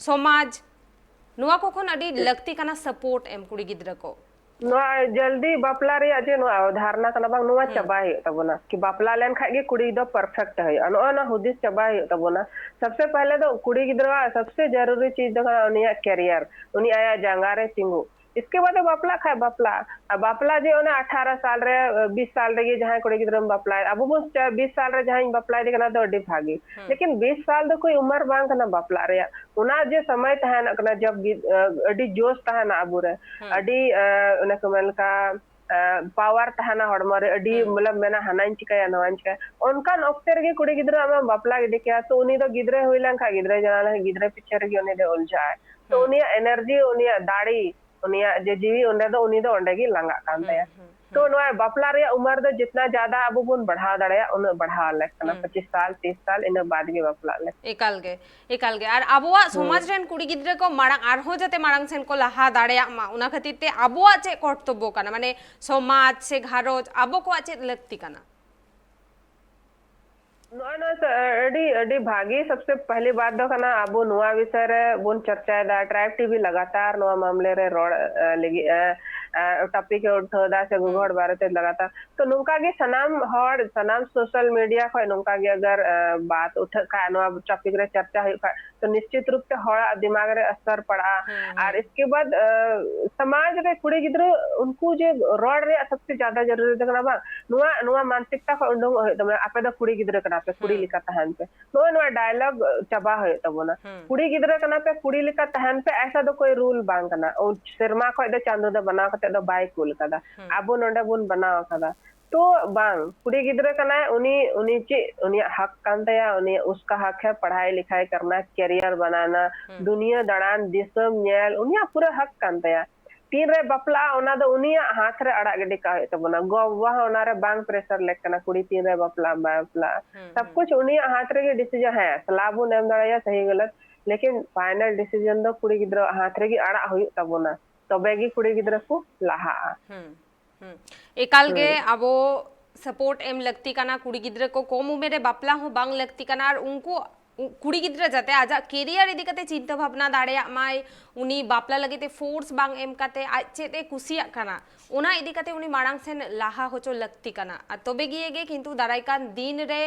ᱥᱚᱢᱟᱡᱽ, ᱱᱚᱣᱟ ᱠᱚ ᱠᱷᱚᱱ ᱟᱹᱰᱤ ᱞᱟᱹᱠᱛᱤ ᱠᱟᱱᱟ support ᱮᱢ ᱠᱩᱲᱤ ᱜᱤᱫᱽᱨᱟᱹ ᱠᱚ᱾ ᱱᱚᱣᱟ ᱡᱚᱞᱫᱤ ᱵᱟᱯᱞᱟ ᱨᱮᱭᱟᱜ ᱡᱮ ᱱᱚᱣᱟ ᱫᱷᱟᱨᱱᱟ ᱠᱟᱱᱟ ᱵᱟᱝ, ᱱᱚᱣᱟ ᱦᱩᱸ᱾ ᱪᱟᱵᱟᱭ ᱦᱩᱭᱩᱜ ᱛᱟᱵᱚᱱᱟ᱾ ᱠᱤ ᱵᱟᱯᱞᱟ ᱞᱮᱱᱠᱷᱟᱡ ᱜᱮ ᱠᱩᱲᱤ ᱫᱚ perfect ᱦᱩᱭᱩᱜᱼᱟ, ᱱᱚᱜᱼᱚ ᱱᱚᱣᱟ ᱦᱩᱫᱤᱥ ᱪᱟᱵᱟᱭ ᱦᱩᱭᱩᱜ ᱛᱟᱵᱚᱱᱟ᱾ ᱥᱚᱵᱥᱮ ᱯᱟᱦᱞᱮ ᱫᱚ ᱠᱩᱲᱤ ᱜᱤᱫᱽᱨᱟᱹᱣᱟᱜ ᱥᱚᱵᱥᱮ ᱡᱟᱹᱨᱩᱨᱤ ᱪᱤᱡᱽ ᱫᱚ ᱠᱟᱱᱟ ᱩᱱᱤᱭᱟᱜ career, ᱩᱱᱤ ᱟᱭᱟᱜ ᱡᱟᱸᱜᱟ ᱨᱮ ᱛᱤᱸᱜᱩ᱾ ᱤᱥᱠᱮ ᱵᱟᱫ ᱵᱟᱯᱞᱟ ᱠᱷᱟᱡ ᱵᱟᱯᱞᱟ, ᱟᱨ ᱵᱟᱯᱞᱟ ᱡᱮ ᱚᱱᱟ ᱟᱴᱷᱟᱨᱚ ᱥᱟᱞ ᱨᱮ, ᱵᱤᱥ ᱥᱟᱞ ᱨᱮᱜᱮ ᱡᱟᱦᱟᱸᱭ ᱠᱩᱲᱤ ᱜᱤᱫᱽᱨᱟᱹᱢ ᱵᱟᱯᱞᱟᱭ, ᱟᱵᱚ ᱵᱚᱱ ᱪᱟᱹ-, ᱵᱤᱥ ᱥᱟᱞ ᱨᱮ ᱡᱟᱦᱟᱸᱭ ᱵᱟᱯᱞᱟᱭᱮᱫᱮ ᱠᱟᱱᱟ ᱫᱚ ᱟᱹᱰᱤ ᱵᱷᱟᱜᱤ᱾ ᱦᱩᱸ᱾ ᱞᱮᱠᱤᱱ ᱵᱤᱥ ᱥᱟᱞ ᱫᱚ ᱠᱳᱭ ᱩᱢᱟᱹᱨ ᱵᱟᱝ ᱠᱟᱱᱟ ᱵᱟᱯᱞᱟ ᱨᱮᱭᱟᱜ᱾ ᱚᱱᱟ ᱡᱮ ᱥᱚᱢᱚᱭ ᱛᱟᱦᱮᱱᱟ ᱠᱟᱱᱟ, ᱡᱚᱵ ᱜᱤ-, ᱟᱹᱰᱤ ᱡᱳᱥ ᱛᱟᱦᱮᱱᱟ ᱟᱵᱚᱨᱮ, ᱦᱩᱸ᱾ ᱟᱹᱰᱤ, ᱚᱱᱮ ᱠᱚ ᱢᱮᱱ ᱞᱮᱠᱟ, power ᱛᱟᱦᱮᱱᱟ ᱦᱚᱲᱢᱚ ᱨᱮ, ᱟᱹᱰᱤ ᱦᱩᱸ᱾ ᱢᱚᱛᱞᱚᱵ ᱢᱮᱱᱟ ᱦᱟᱱᱟᱧ ᱪᱤᱠᱟᱹᱭᱟ, ᱱᱚᱣᱟᱧ ᱪᱤᱠᱟᱹᱭᱟ᱾ ᱚᱱᱠᱟᱱ ᱚᱠᱛᱮ ᱨᱮᱜᱮ ᱠᱩᱲᱤ ᱜᱤᱫᱽᱨᱟᱹ ᱟᱢᱮᱢ ᱵᱟᱯᱞᱟ ᱜᱤᱰᱤ ᱠᱟᱭᱟ, ᱛᱚ ᱩᱱᱤ ᱫᱚ ᱜᱤᱫᱽᱨᱟᱹᱭ ᱦᱩᱭ ᱞᱮᱱᱠᱷᱟᱱ, ᱜᱤᱫᱽᱨᱟᱹᱭ ᱡᱟᱱᱟᱢ ᱞᱮᱱᱠᱷᱟᱱ, ᱜᱤᱫᱽᱨᱟᱹ ᱯᱤᱪᱷᱮ ᱨᱮᱜᱮ ᱩᱱᱤ ᱫᱚᱭ ᱩᱞᱡᱷᱟᱜᱼᱟᱭ᱾ ᱛᱚ ᱦᱩᱸ᱾ ᱩᱱᱤᱭᱟᱜ energy, ᱩᱱᱤᱭᱟᱜ ᱫᱟᱲᱮ, ᱩᱱᱤᱭᱟᱜ ᱡᱮ ᱡᱤᱣᱤ, ᱚᱸᱰᱮ ᱫᱚ ᱩᱱᱤ ᱫᱚ ᱚᱸᱰᱮ ᱜᱮ ᱞᱟᱸᱜᱟᱜ ᱠᱟᱱ ᱦᱩᱸ, ᱛᱟᱭᱟ᱾ ᱦᱩᱸ, ᱛᱚ ᱦᱩᱸ᱾ ᱱᱚᱣᱟ ᱵᱟᱯᱞᱟ ᱨᱮᱭᱟᱜ ᱩᱢᱟᱹᱨ ᱫᱚ ᱡᱤᱛᱱᱟ ᱡᱟᱫᱟ ᱟᱵᱚ ᱵᱚᱱ ᱵᱟᱲᱦᱟᱣ ᱫᱟᱲᱮᱭᱟᱜᱼᱟ, ᱩᱱᱟᱹᱜ ᱵᱟᱲᱦᱟᱣ ᱞᱮᱠ ᱠᱟᱱᱟ, ᱦᱩᱸ᱾ ᱯᱚᱸᱪᱤᱥ ᱥᱟᱞ, ᱛᱤᱥ ᱥᱟᱞ, ᱤᱱᱟᱹ ᱵᱟᱫ ᱜᱮ ᱵᱟᱯᱞᱟᱜ ᱞᱮᱠ᱾ ᱮᱠᱟᱞ ᱜᱮ, ᱮᱠᱟᱞ ᱜᱮ᱾ ᱟᱨ ᱟᱵᱚᱣᱟᱜ ᱦᱩᱸ᱾ ᱥᱚᱢᱟᱡᱽ ᱨᱮᱱ ᱠᱩᱲᱤ ᱜᱤᱫᱽᱨᱟᱹ ᱠᱚ ᱢᱟᱲᱟᱝ, ᱟᱨᱦᱚᱸ ᱡᱟᱛᱮ ᱢᱟᱲᱟᱝ ᱥᱮᱱ ᱠᱚ ᱞᱟᱦᱟ ᱫᱟᱲᱮᱭᱟᱜ ᱢᱟ, ᱚᱱᱟ ᱠᱷᱟᱹᱛᱤᱨ ᱛᱮ ᱟᱵᱚᱣᱟᱜ ᱪᱮᱫ ᱠᱚᱨᱛᱚᱵᱵᱚ ᱠᱟᱱᱟ, ᱢᱟᱱᱮ ᱥᱚᱢᱟᱡᱽ ᱥᱮ ᱜᱷᱟᱨᱚᱸᱡᱽ, ᱟᱵᱚ ᱠᱚᱣᱟᱜ ᱪᱮᱫ ᱞᱟᱹᱠᱛᱤ ᱠᱟᱱᱟ? ᱱᱚᱜᱼᱚᱭ ᱱᱚᱣᱟ ᱥᱮ, ᱟᱹᱰᱤ, ᱟᱹᱰᱤ ᱵᱷᱟᱹᱜᱤ, ᱥᱚᱵᱥᱮ ᱯᱟᱦᱞᱤ ᱵᱟᱛ ᱫᱚ ᱠᱟᱱᱟ, ᱟᱵᱚ ᱱᱚᱣᱟ ᱵᱤᱥᱚᱭ ᱨᱮ ᱵᱚᱱ ᱪᱚᱨᱪᱟᱭᱮᱫᱟ, Tribe TV ᱞᱟᱜᱟᱛᱟᱨ ᱱᱚᱣᱟ ᱢᱟᱢᱞᱮ ᱨᱮ ᱨᱚᱲ, ᱮ, ᱞᱟᱹᱜᱤᱫ, ᱮ, ᱮ, topic ᱮ ᱩᱴᱷᱟᱹᱣ ᱮᱫᱟ ᱥᱮ ᱜᱚᱜᱚ ᱦᱩᱸ᱾ ᱦᱚᱲ ᱵᱟᱨᱮᱛᱮ ᱞᱟᱜᱟᱛᱟᱨ᱾ ᱛᱚ ᱱᱚᱝᱠᱟ ᱜᱮ ᱥᱟᱱᱟᱢ ᱦᱚᱲ, ᱥᱟᱱᱟᱢ social media ᱠᱷᱚᱱ ᱱᱚᱝᱠᱟ ᱜᱮ ᱟᱜᱟᱨ, ᱮ, ᱵᱟᱛ ᱩᱴᱷᱟᱹᱜ ᱠᱷᱟᱱ, ᱱᱚᱣᱟ topic ᱨᱮ ᱪᱚᱨᱪᱟ ᱦᱩᱭᱩᱜ ᱠᱷᱟᱱ, ᱛᱚ ᱱᱤᱥᱪᱤᱛ ᱨᱩᱯ ᱛᱮ ᱦᱚᱲᱟᱜ ᱫᱤᱢᱟᱜᱽ ᱨᱮ ᱟᱥᱟᱨ ᱯᱟᱲᱟᱜᱼᱟ᱾ ᱦᱩᱸ, ᱟᱨ ᱦᱩᱸ᱾ ᱤᱥᱠᱮ ᱵᱟᱫ, ᱮ, ᱥᱚᱢᱟᱡᱽ ᱨᱮ ᱠᱩᱲᱤ ᱜᱤᱫᱽᱨᱟᱹ ᱩᱱᱠᱩ ᱡᱮ ᱨᱚᱲ ᱨᱮᱭᱟᱜ ᱥᱚᱵᱥᱮ ᱡᱟᱫᱟ ᱡᱟᱹᱨᱩᱨᱤ ᱫᱚ ᱠᱟᱱᱟ ᱵᱟᱝ, ᱱᱚᱣᱟ, ᱱᱚᱣᱟ ᱢᱟᱱᱥᱤᱠᱛᱟ ᱠᱷᱚᱱ ᱩᱰᱩᱝᱚᱜ ᱦᱩᱭᱩᱜ ᱛᱟᱵᱚᱱᱟ, ᱟᱯᱮ ᱫᱚ ᱠᱩᱲᱤ ᱜᱤᱫᱽᱨᱟᱹ ᱠᱟᱱᱟ ᱯᱮ, ᱠᱩᱲᱤ ᱦᱩᱸ᱾ ᱞᱮᱠᱟ ᱛᱟᱦᱮᱱ ᱯᱮ᱾ ᱱᱚᱜᱼᱚᱭ ᱱᱚᱣᱟ dialogue ᱪᱟᱵᱟ ᱦᱩᱭᱩᱜ ᱛᱟᱵᱚᱱᱟ᱾ ᱦᱩᱸ᱾ ᱠᱩᱲᱤ ᱜᱤᱫᱽᱨᱟᱹ ᱠᱟᱱᱟ ᱯᱮ, ᱠᱩᱲᱤ ᱞᱮᱠᱟ ᱛᱟᱦᱮᱱ ᱯᱮ, ᱮᱥᱟ ᱫᱚ ᱠᱳᱭ rule ᱵᱟᱝ ᱠᱟᱱᱟ᱾ ᱩᱱ ᱥᱮᱨᱢᱟ ᱠᱷᱚᱱ ᱫᱚ ᱪᱟᱸᱫᱚ ᱫᱚ ᱵᱮᱱᱟᱣ ᱠᱟᱛᱮ ᱫᱚ ᱵᱟᱭ ᱠᱩᱞ ᱠᱟᱫᱟ᱾ ᱦᱩᱸ᱾ ᱟᱵᱚ ᱱᱚᱰᱮ ᱵᱚᱱ ᱵᱮᱱᱟᱣ ᱠᱟᱫᱟ᱾ ᱛᱚ ᱵᱟᱝ, ᱠᱩᱲᱤ ᱜᱤᱫᱽᱨᱟᱹ ᱠᱟᱱᱟᱭ, ᱩᱱᱤ, ᱩᱱᱤ ᱪᱮᱫ, ᱩᱱᱤᱭᱟᱜ ᱦᱚᱠ ᱠᱟᱱ ᱛᱟᱭᱟ, ᱩᱱᱤᱭᱟᱜ ᱩᱥᱠᱟ ᱦᱚᱠ ᱦᱮ, ᱯᱟᱲᱦᱟᱭ ᱞᱤᱠᱷᱟᱭ ᱠᱟᱨᱱᱟ, career ᱵᱟᱱᱟᱱᱟ, ᱦᱩᱸ᱾ ᱫᱩᱱᱤᱭᱟᱹ ᱫᱟᱬᱟᱱ, ᱫᱤᱥᱚᱢ ᱧᱮᱞ, ᱩᱱᱤᱭᱟᱜ ᱯᱩᱨᱟᱹ ᱦᱚᱠ ᱠᱟᱱ ᱛᱟᱭᱟ᱾ ᱛᱤᱱᱨᱮ ᱵᱟᱯᱞᱟᱜᱼᱟ, ᱚᱱᱟ ᱫᱚ ᱩᱱᱤᱭᱟᱜ ᱦᱟᱛ ᱨᱮ ᱟᱲᱟᱜ ᱜᱤᱰᱤ ᱠᱟᱜ ᱦᱩᱭᱩᱜ ᱛᱟᱵᱚᱱᱟ᱾ ᱜᱚ ᱵᱟᱵᱟ ᱦᱚᱸ ᱚᱱᱟᱨᱮ ᱵᱟᱝ pressure ᱞᱮᱠ ᱠᱟᱱᱟ, ᱠᱩᱲᱤ ᱛᱤᱱᱨᱮ ᱵᱟᱯᱞᱟᱜᱼᱟ, ᱵᱟᱭ ᱵᱟᱯᱞᱟᱜᱼᱟ᱾ ᱦᱩᱸ, ᱥᱚᱵ ᱠᱩᱪ ᱩᱱᱤᱭᱟᱜ ᱦᱟᱛ ᱨᱮᱜᱮ decision᱾ ᱦᱮᱸ, ᱥᱟᱞᱟ ᱵᱚᱱ ᱮᱢ ᱫᱟᱲᱮᱭᱟᱜᱼᱟ ᱥᱟᱦᱤ ᱜᱟᱞᱟᱛ, ᱞᱮᱠᱤᱱ final decision ᱫᱚ ᱠᱩᱲᱤ ᱜᱤᱫᱽᱨᱟᱹ ᱦᱟᱛ ᱨᱮᱜᱮ ᱟᱲᱟᱜ ᱦᱩᱭᱩᱜ ᱛᱟᱵᱚᱱᱟ, ᱛᱚᱵᱮ ᱜᱮ ᱠᱩᱲᱤ ᱜᱤᱫᱽᱨᱟᱹ ᱠᱚ ᱞᱟᱦᱟᱜᱼᱟ᱾ ᱦᱩᱸ, ᱦᱩᱸ᱾ ᱮᱠᱟᱞ ᱜᱮ ᱦᱩᱸ᱾ ᱟᱵᱚ support ᱮᱢ ᱞᱟᱹᱠᱛᱤ ᱠᱟᱱᱟ᱾ ᱠᱩᱲᱤ ᱜᱤᱫᱽᱨᱟᱹ ᱠᱚ ᱠᱚᱢ ᱩᱢᱮᱨ ᱨᱮ ᱵᱟᱯᱞᱟ ᱦᱚᱸ ᱵᱟᱝ ᱞᱟᱹᱠᱛᱤ ᱠᱟᱱᱟ, ᱟᱨ ᱩᱱᱠᱩ ᱠᱩᱲᱤ ᱜᱤᱫᱽᱨᱟᱹ ᱡᱟᱛᱮ ᱟᱡᱟᱜ career ᱤᱫᱤ ᱠᱟᱛᱮ ᱪᱤᱱᱛᱟᱹ ᱵᱷᱟᱵᱽᱱᱟ ᱫᱟᱲᱮᱭᱟᱜ ᱢᱟᱭ, ᱩᱱᱤ ᱵᱟᱯᱞᱟ ᱞᱟᱹᱜᱤᱫ ᱛᱮ force ᱵᱟᱝ ᱮᱢ ᱠᱟᱛᱮ ᱟᱡ ᱪᱮᱫ ᱮ ᱠᱩᱥᱤᱭᱟᱜ ᱠᱟᱱᱟ, ᱚᱱᱟ ᱤᱫᱤ ᱠᱟᱛᱮ ᱩᱱᱤ ᱢᱟᱲᱟᱝ ᱥᱮᱱ ᱞᱟᱦᱟ ᱦᱚᱪᱚ ᱞᱟᱹᱠᱛᱤ ᱠᱟᱱᱟ᱾ ᱟᱨ ᱛᱚᱵᱮ ᱜᱤᱭᱮ ᱜᱮ ᱠᱤᱱᱛᱩ ᱫᱟᱨᱟᱭ ᱠᱟᱱ ᱫᱤᱱ ᱨᱮ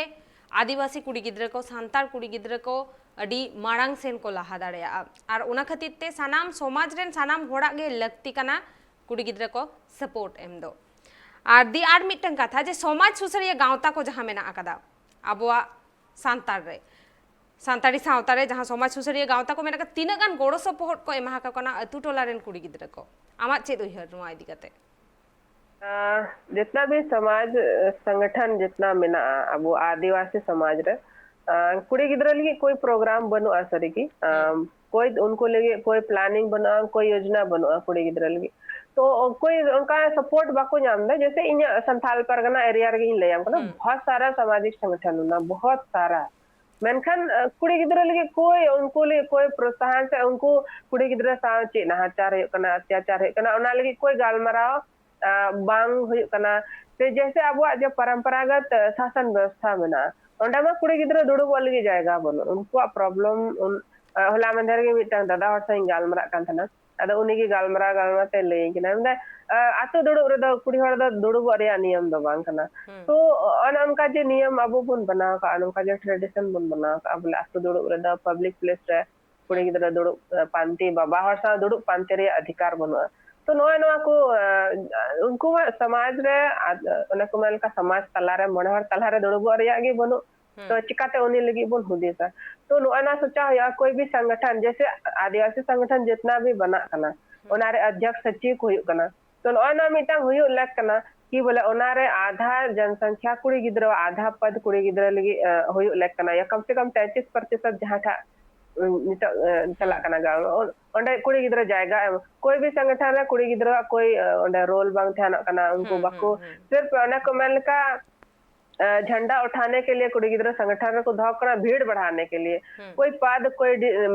ᱟᱹᱫᱤᱵᱟᱹᱥᱤ ᱠᱩᱲᱤ ᱜᱤᱫᱽᱨᱟᱹ ᱠᱚ, ᱥᱟᱱᱛᱟᱲ ᱠᱩᱲᱤ ᱜᱤᱫᱽᱨᱟᱹ ᱠᱚ ᱟᱹᱰᱤ ᱢᱟᱲᱟᱝ ᱥᱮᱱ ᱠᱚ ᱞᱟᱦᱟ ᱫᱟᱲᱮᱭᱟᱜᱼᱟ᱾ ᱟᱨ ᱚᱱᱟ ᱠᱷᱟᱹᱛᱤᱨ ᱛᱮ ᱥᱟᱱᱟᱢ ᱥᱚᱢᱟᱡᱽ ᱨᱮᱱ ᱥᱟᱱᱟᱢ ᱦᱚᱲᱟᱜ ᱜᱮ ᱞᱟᱹᱠᱛᱤ ᱠᱟᱱᱟ ᱠᱩᱲᱤ ᱜᱤᱫᱽᱨᱟᱹ ᱠᱚ support ᱮᱢ ᱫᱚ᱾ ᱟᱨ ᱫᱤ ᱟᱨ ᱢᱤᱫᱴᱟᱝ ᱠᱟᱛᱷᱟ, ᱡᱮ ᱥᱚᱢᱟᱡᱽ ᱥᱩᱥᱟᱹᱨᱤᱭᱟᱹ ᱜᱟᱶᱛᱟ ᱠᱚ ᱡᱟᱦᱟᱸ ᱢᱮᱱᱟᱜ ᱟᱠᱟᱫᱟ ᱟᱵᱚᱣᱟᱜ ᱥᱟᱱᱛᱟᱲ ᱨᱮ, ᱥᱟᱱᱛᱟᱲᱤ ᱥᱟᱶᱛᱟ ᱨᱮ ᱡᱟᱦᱟᱸ ᱥᱚᱢᱟᱡᱽ ᱥᱩᱥᱟᱹᱨᱤᱭᱟᱹ ᱜᱟᱶᱛᱟ ᱠᱚ ᱢᱮᱱᱟᱜ ᱟᱠᱟᱫᱟ, ᱛᱤᱱᱟᱹᱜ ᱜᱟᱱ ᱜᱚᱲᱚ ᱥᱚᱯᱚᱦᱚᱫ ᱠᱚ ᱮᱢᱟ ᱟᱠᱚ ᱠᱟᱱᱟ ᱟᱹᱛᱩ ᱴᱚᱞᱟ ᱨᱮᱱ ᱠᱩᱲᱤ ᱜᱤᱫᱽᱨᱟᱹ ᱠᱚ? ᱟᱢᱟᱜ ᱪᱮᱫ ᱩᱭᱦᱟᱹᱨ ᱱᱚᱣᱟ ᱤᱫᱤ ᱠᱟᱛᱮ? ᱟᱸ, ᱡᱤᱛᱱᱟ ᱵᱷᱤ ᱥᱚᱢᱟᱡᱽ, ᱥᱚᱝᱜᱚᱴᱷᱚᱱ ᱡᱤᱛᱱᱟ ᱢᱮᱱᱟᱜᱼᱟ ᱟᱵᱚ ᱟᱹᱫᱤᱵᱟᱹᱥᱤ ᱥᱚᱢᱟᱡᱽ ᱨᱮ, ᱟᱸ, ᱠᱩᱲᱤ ᱜᱤᱫᱽᱨᱟᱹ ᱞᱟᱹᱜᱤᱫ ᱠᱳᱭ program ᱵᱟᱹᱱᱩᱜᱼᱟ ᱥᱟᱹᱨᱤᱜᱮ᱾ ᱟᱸ, ᱠᱳᱭ ᱩᱱᱠᱩ ᱞᱟᱹᱜᱤᱫ ᱠᱳᱭ planning ᱵᱟᱹᱱᱩᱜᱼᱟ, ᱠᱳᱭ ᱭᱳᱡᱽᱱᱟ ᱵᱟᱹᱱᱩᱜᱼᱟ ᱠᱩᱲᱤ ᱜᱤᱫᱽᱨᱟᱹ ᱞᱟᱹᱜᱤᱫ᱾ ᱛᱚ ᱚᱠᱚᱭ ᱚᱱᱠᱟ support ᱵᱟᱠᱚ ᱧᱟᱢ ᱮᱫᱟ᱾ ᱡᱮᱭᱥᱮ ᱤᱧᱟᱹᱜ ᱥᱟᱱᱛᱷᱟᱞ ᱯᱟᱨᱜᱟᱱᱟ area ᱨᱮᱜᱮᱧ ᱞᱟᱹᱭᱟᱢ ᱠᱟᱱᱟ, ᱵᱚᱦᱚᱛ ᱥᱟᱨᱟ ᱥᱟᱢᱟᱡᱤᱠ ᱥᱚᱝᱜᱚᱴᱷᱚᱱ ᱢᱮᱱᱟᱜᱼᱟ, ᱵᱚᱦᱚᱛ ᱥᱟᱨᱟ᱾ ᱢᱮᱱᱠᱷᱟᱱ ᱟᱸ, ᱠᱩᱲᱤ ᱜᱤᱫᱽᱨᱟᱹ ᱞᱟᱹᱜᱤᱫ ᱠᱳᱭ ᱩᱱᱠᱩ ᱞᱟᱹᱜᱤᱫ ᱠᱳᱭ ᱯᱨᱚᱛᱥᱟᱦᱚᱱ ᱥᱮ ᱩᱱᱠᱩ ᱠᱩᱲᱤ ᱜᱤᱫᱽᱨᱟᱹ ᱥᱟᱶ ᱪᱮᱫ ᱱᱟᱦᱟᱪᱟᱨ ᱦᱩᱭᱩᱜ ᱠᱟᱱᱟ, ᱚᱛᱛᱟᱪᱟᱨ ᱦᱩᱭᱩᱜ ᱠᱟᱱᱟ, ᱚᱱᱟ ᱞᱟᱹᱜᱤᱫ ᱠᱳᱭ ᱜᱟᱞᱢᱟᱨᱟᱣ ᱟᱸ, ᱵᱟᱝ ᱦᱩᱭᱩᱜ ᱠᱟᱱᱟ᱾ ᱥᱮ ᱡᱮᱭᱥᱮ ᱟᱵᱚᱣᱟᱜ ᱡᱮ ᱯᱚᱨᱚᱢᱯᱚᱨᱟᱜᱚᱛ, ᱟᱸ, ᱥᱟᱥᱚᱱ ᱵᱮᱵᱚᱥᱛᱷᱟ ᱢᱮᱱᱟᱜᱼᱟ, ᱚᱸᱰᱮ ᱢᱟ ᱠᱩᱲᱤ ᱜᱤᱫᱽᱨᱟᱹ ᱫᱩᱲᱩᱵᱚᱜ ᱞᱟᱹᱜᱤᱫ ᱡᱟᱭᱜᱟ ᱵᱟᱹᱱᱩᱜ᱾ ᱩᱱᱠᱩᱣᱟᱜ problem, ᱩᱱ-, ᱟᱸ, ᱦᱚᱞᱟ ᱢᱟᱫᱷᱮᱨ ᱜᱮ ᱢᱤᱫᱴᱟᱝ ᱫᱟᱫᱟ ᱦᱚᱲ ᱥᱟᱶ ᱤᱧ ᱜᱟᱞᱢᱟᱨᱟᱜ ᱠᱟᱱ ᱛᱟᱦᱮᱱᱟ᱾ ᱟᱫᱚ ᱩᱱᱤ ᱜᱮ ᱜᱟᱞᱢᱟᱨᱟᱣ ᱜᱟᱞᱢᱟᱨᱟᱣ ᱛᱮ ᱞᱟᱹᱭᱟᱹᱧ ᱠᱟᱱᱟ, ᱢᱮᱱᱫᱟᱭ, ᱟᱸ, ᱟᱛᱳ ᱫᱩᱲᱩᱵ ᱨᱮᱫᱚ ᱠᱩᱲᱤ ᱦᱚᱲ ᱫᱚ ᱫᱩᱲᱩᱵᱚᱜ ᱨᱮᱭᱟᱜ ᱱᱤᱭᱚᱢ ᱫᱚ ᱵᱟᱝ ᱠᱟᱱᱟ᱾ ᱛᱚ ᱚᱱᱮ ᱚᱱᱠᱟ ᱡᱮ ᱱᱤᱭᱚᱢ ᱟᱵᱚ ᱵᱚᱱ ᱵᱮᱱᱟᱣ ᱠᱟᱜᱼᱟ, ᱱᱚᱝᱠᱟ ᱡᱮ tradition ᱵᱚᱱ ᱵᱮᱱᱟᱣ ᱠᱟᱜᱼᱟ, ᱵᱚᱞᱮ ᱟᱛᱳ ᱫᱩᱲᱩᱵ ᱨᱮᱫᱚ, public place ᱨᱮ ᱠᱩᱲᱤ ᱜᱤᱫᱽᱨᱟᱹ ᱫᱩᱲᱩᱵ, ᱟᱸ, ᱯᱟᱱᱛᱮ, ᱵᱟᱵᱟ ᱦᱚᱲ ᱥᱟᱶ ᱫᱩᱲᱩᱵ ᱯᱟᱱᱛᱮ ᱨᱮᱭᱟᱜ ᱚᱫᱷᱤᱠᱟᱨ ᱵᱟᱹᱱᱩᱜᱼᱟ᱾ ᱛᱚ ᱱᱚᱜᱼᱚᱭ ᱱᱚᱣᱟ ᱠᱚ, ᱟᱸ, ᱩᱱᱠᱩᱣᱟᱜ ᱥᱚᱢᱟᱡᱽ ᱨᱮ, ᱟᱨ ᱚᱱᱮ ᱠᱚ ᱢᱮᱱ ᱞᱮᱠᱟ, ᱥᱚᱢᱟᱡᱽ ᱛᱟᱞᱟᱨᱮ, ᱢᱚᱬᱮ ᱦᱚᱲ ᱛᱟᱞᱟᱨᱮ ᱫᱩᱲᱩᱵᱚᱜ ᱨᱮᱭᱟᱜ ᱜᱮ ᱵᱟᱹᱱᱩᱜ᱾ ᱛᱚ ᱪᱤᱠᱟᱛᱮ ᱩᱱᱤ ᱞᱟᱹᱜᱤᱫ ᱵᱚᱱ ᱦᱩᱫᱤᱥᱟ? ᱛᱚ ᱱᱚᱜᱼᱚᱭ ᱱᱚᱣᱟ ᱥᱚᱪᱟᱣ ᱦᱩᱭᱩᱜᱼᱟ, ᱠᱳᱭ ᱵᱷᱤ ᱥᱚᱝᱜᱚᱴᱷᱚᱱ, ᱡᱮᱭᱥᱮ ᱟᱹᱫᱤᱵᱟᱹᱥᱤ ᱥᱚᱝᱜᱚᱴᱷᱚᱱ ᱡᱤᱛᱱᱟ ᱵᱷᱤ ᱵᱟᱱᱟᱜ ᱠᱟᱱᱟ, ᱚᱱᱟᱨᱮ ᱚᱫᱷᱭᱚᱠᱥ ᱥᱚᱪᱤᱵᱽ ᱠᱚ ᱦᱩᱭᱩᱜ ᱠᱟᱱᱟ᱾ ᱛᱚ ᱱᱚᱜᱼᱚᱭ ᱱᱚᱣᱟ ᱢᱤᱫᱴᱟᱝ ᱦᱩᱭᱩᱜ ᱞᱮᱠ ᱠᱟᱱᱟ ᱠᱤ ᱵᱚᱞᱮ ᱚᱱᱟᱨᱮ ᱟᱫᱷᱟ ᱡᱚᱱᱥᱚᱝᱠᱷᱭᱟ ᱠᱩᱲᱤ ᱜᱤᱫᱽᱨᱟᱹ, ᱟᱫᱷᱟ ᱯᱚᱫ ᱠᱩᱲᱤ ᱜᱤᱫᱽᱨᱟᱹ ᱞᱟᱹᱜᱤᱫ, ᱟᱸ, ᱦᱩᱭᱩᱜ ᱞᱮᱠ ᱠᱟᱱᱟ, ᱭᱟ ᱠᱚᱢ ᱥᱮ ᱠᱚᱢ ᱛᱮᱛᱨᱤᱥ ᱯᱨᱚᱛᱤᱥᱚᱛ ᱡᱟᱦᱟᱸ ᱴᱷᱟᱜ ᱱᱤᱛᱚᱜ ᱪᱟᱞᱟᱜ ᱠᱟᱱᱟ ᱜᱟᱞᱢᱟᱨᱟᱣ᱾ ᱚᱸᱰᱮ ᱠᱩᱲᱤ ᱜᱤᱫᱽᱨᱟᱹ ᱡᱟᱭᱜᱟ ᱮᱢ, ᱠᱳᱭ ᱵᱷᱤ ᱥᱚᱝᱜᱚᱴᱷᱚᱱ ᱨᱮ ᱠᱩᱲᱤ ᱜᱤᱫᱽᱨᱟᱹᱣᱟᱜ ᱠᱳᱭ ᱚᱸᱰᱮ ᱨᱳᱞ ᱵᱟᱝ ᱛᱟᱦᱮᱱᱚᱜ ᱠᱟᱱᱟ᱾ ᱩᱱᱠᱩ ᱵᱟᱠᱚ, ᱥᱤᱨᱯ ᱚᱱᱮ ᱠᱚ ᱢᱮᱱ ᱞᱮᱠᱟ ᱡᱷᱟᱱᱰᱟ ᱩᱴᱷᱟᱱᱮ ᱠᱮ ᱞᱤᱭᱮ ᱠᱩᱲᱤ ᱜᱤᱫᱽᱨᱟᱹ ᱥᱚᱝᱜᱚᱴᱷᱚᱱ ᱨᱮᱠᱚ ᱫᱚᱦᱚ ᱠᱟᱱᱟ, ᱵᱷᱤᱲ ᱵᱟᱲᱦᱟᱱᱮ ᱠᱮ ᱞᱤᱭᱮ᱾ ᱠᱳᱭ ᱯᱟᱫ, ᱠᱳᱭ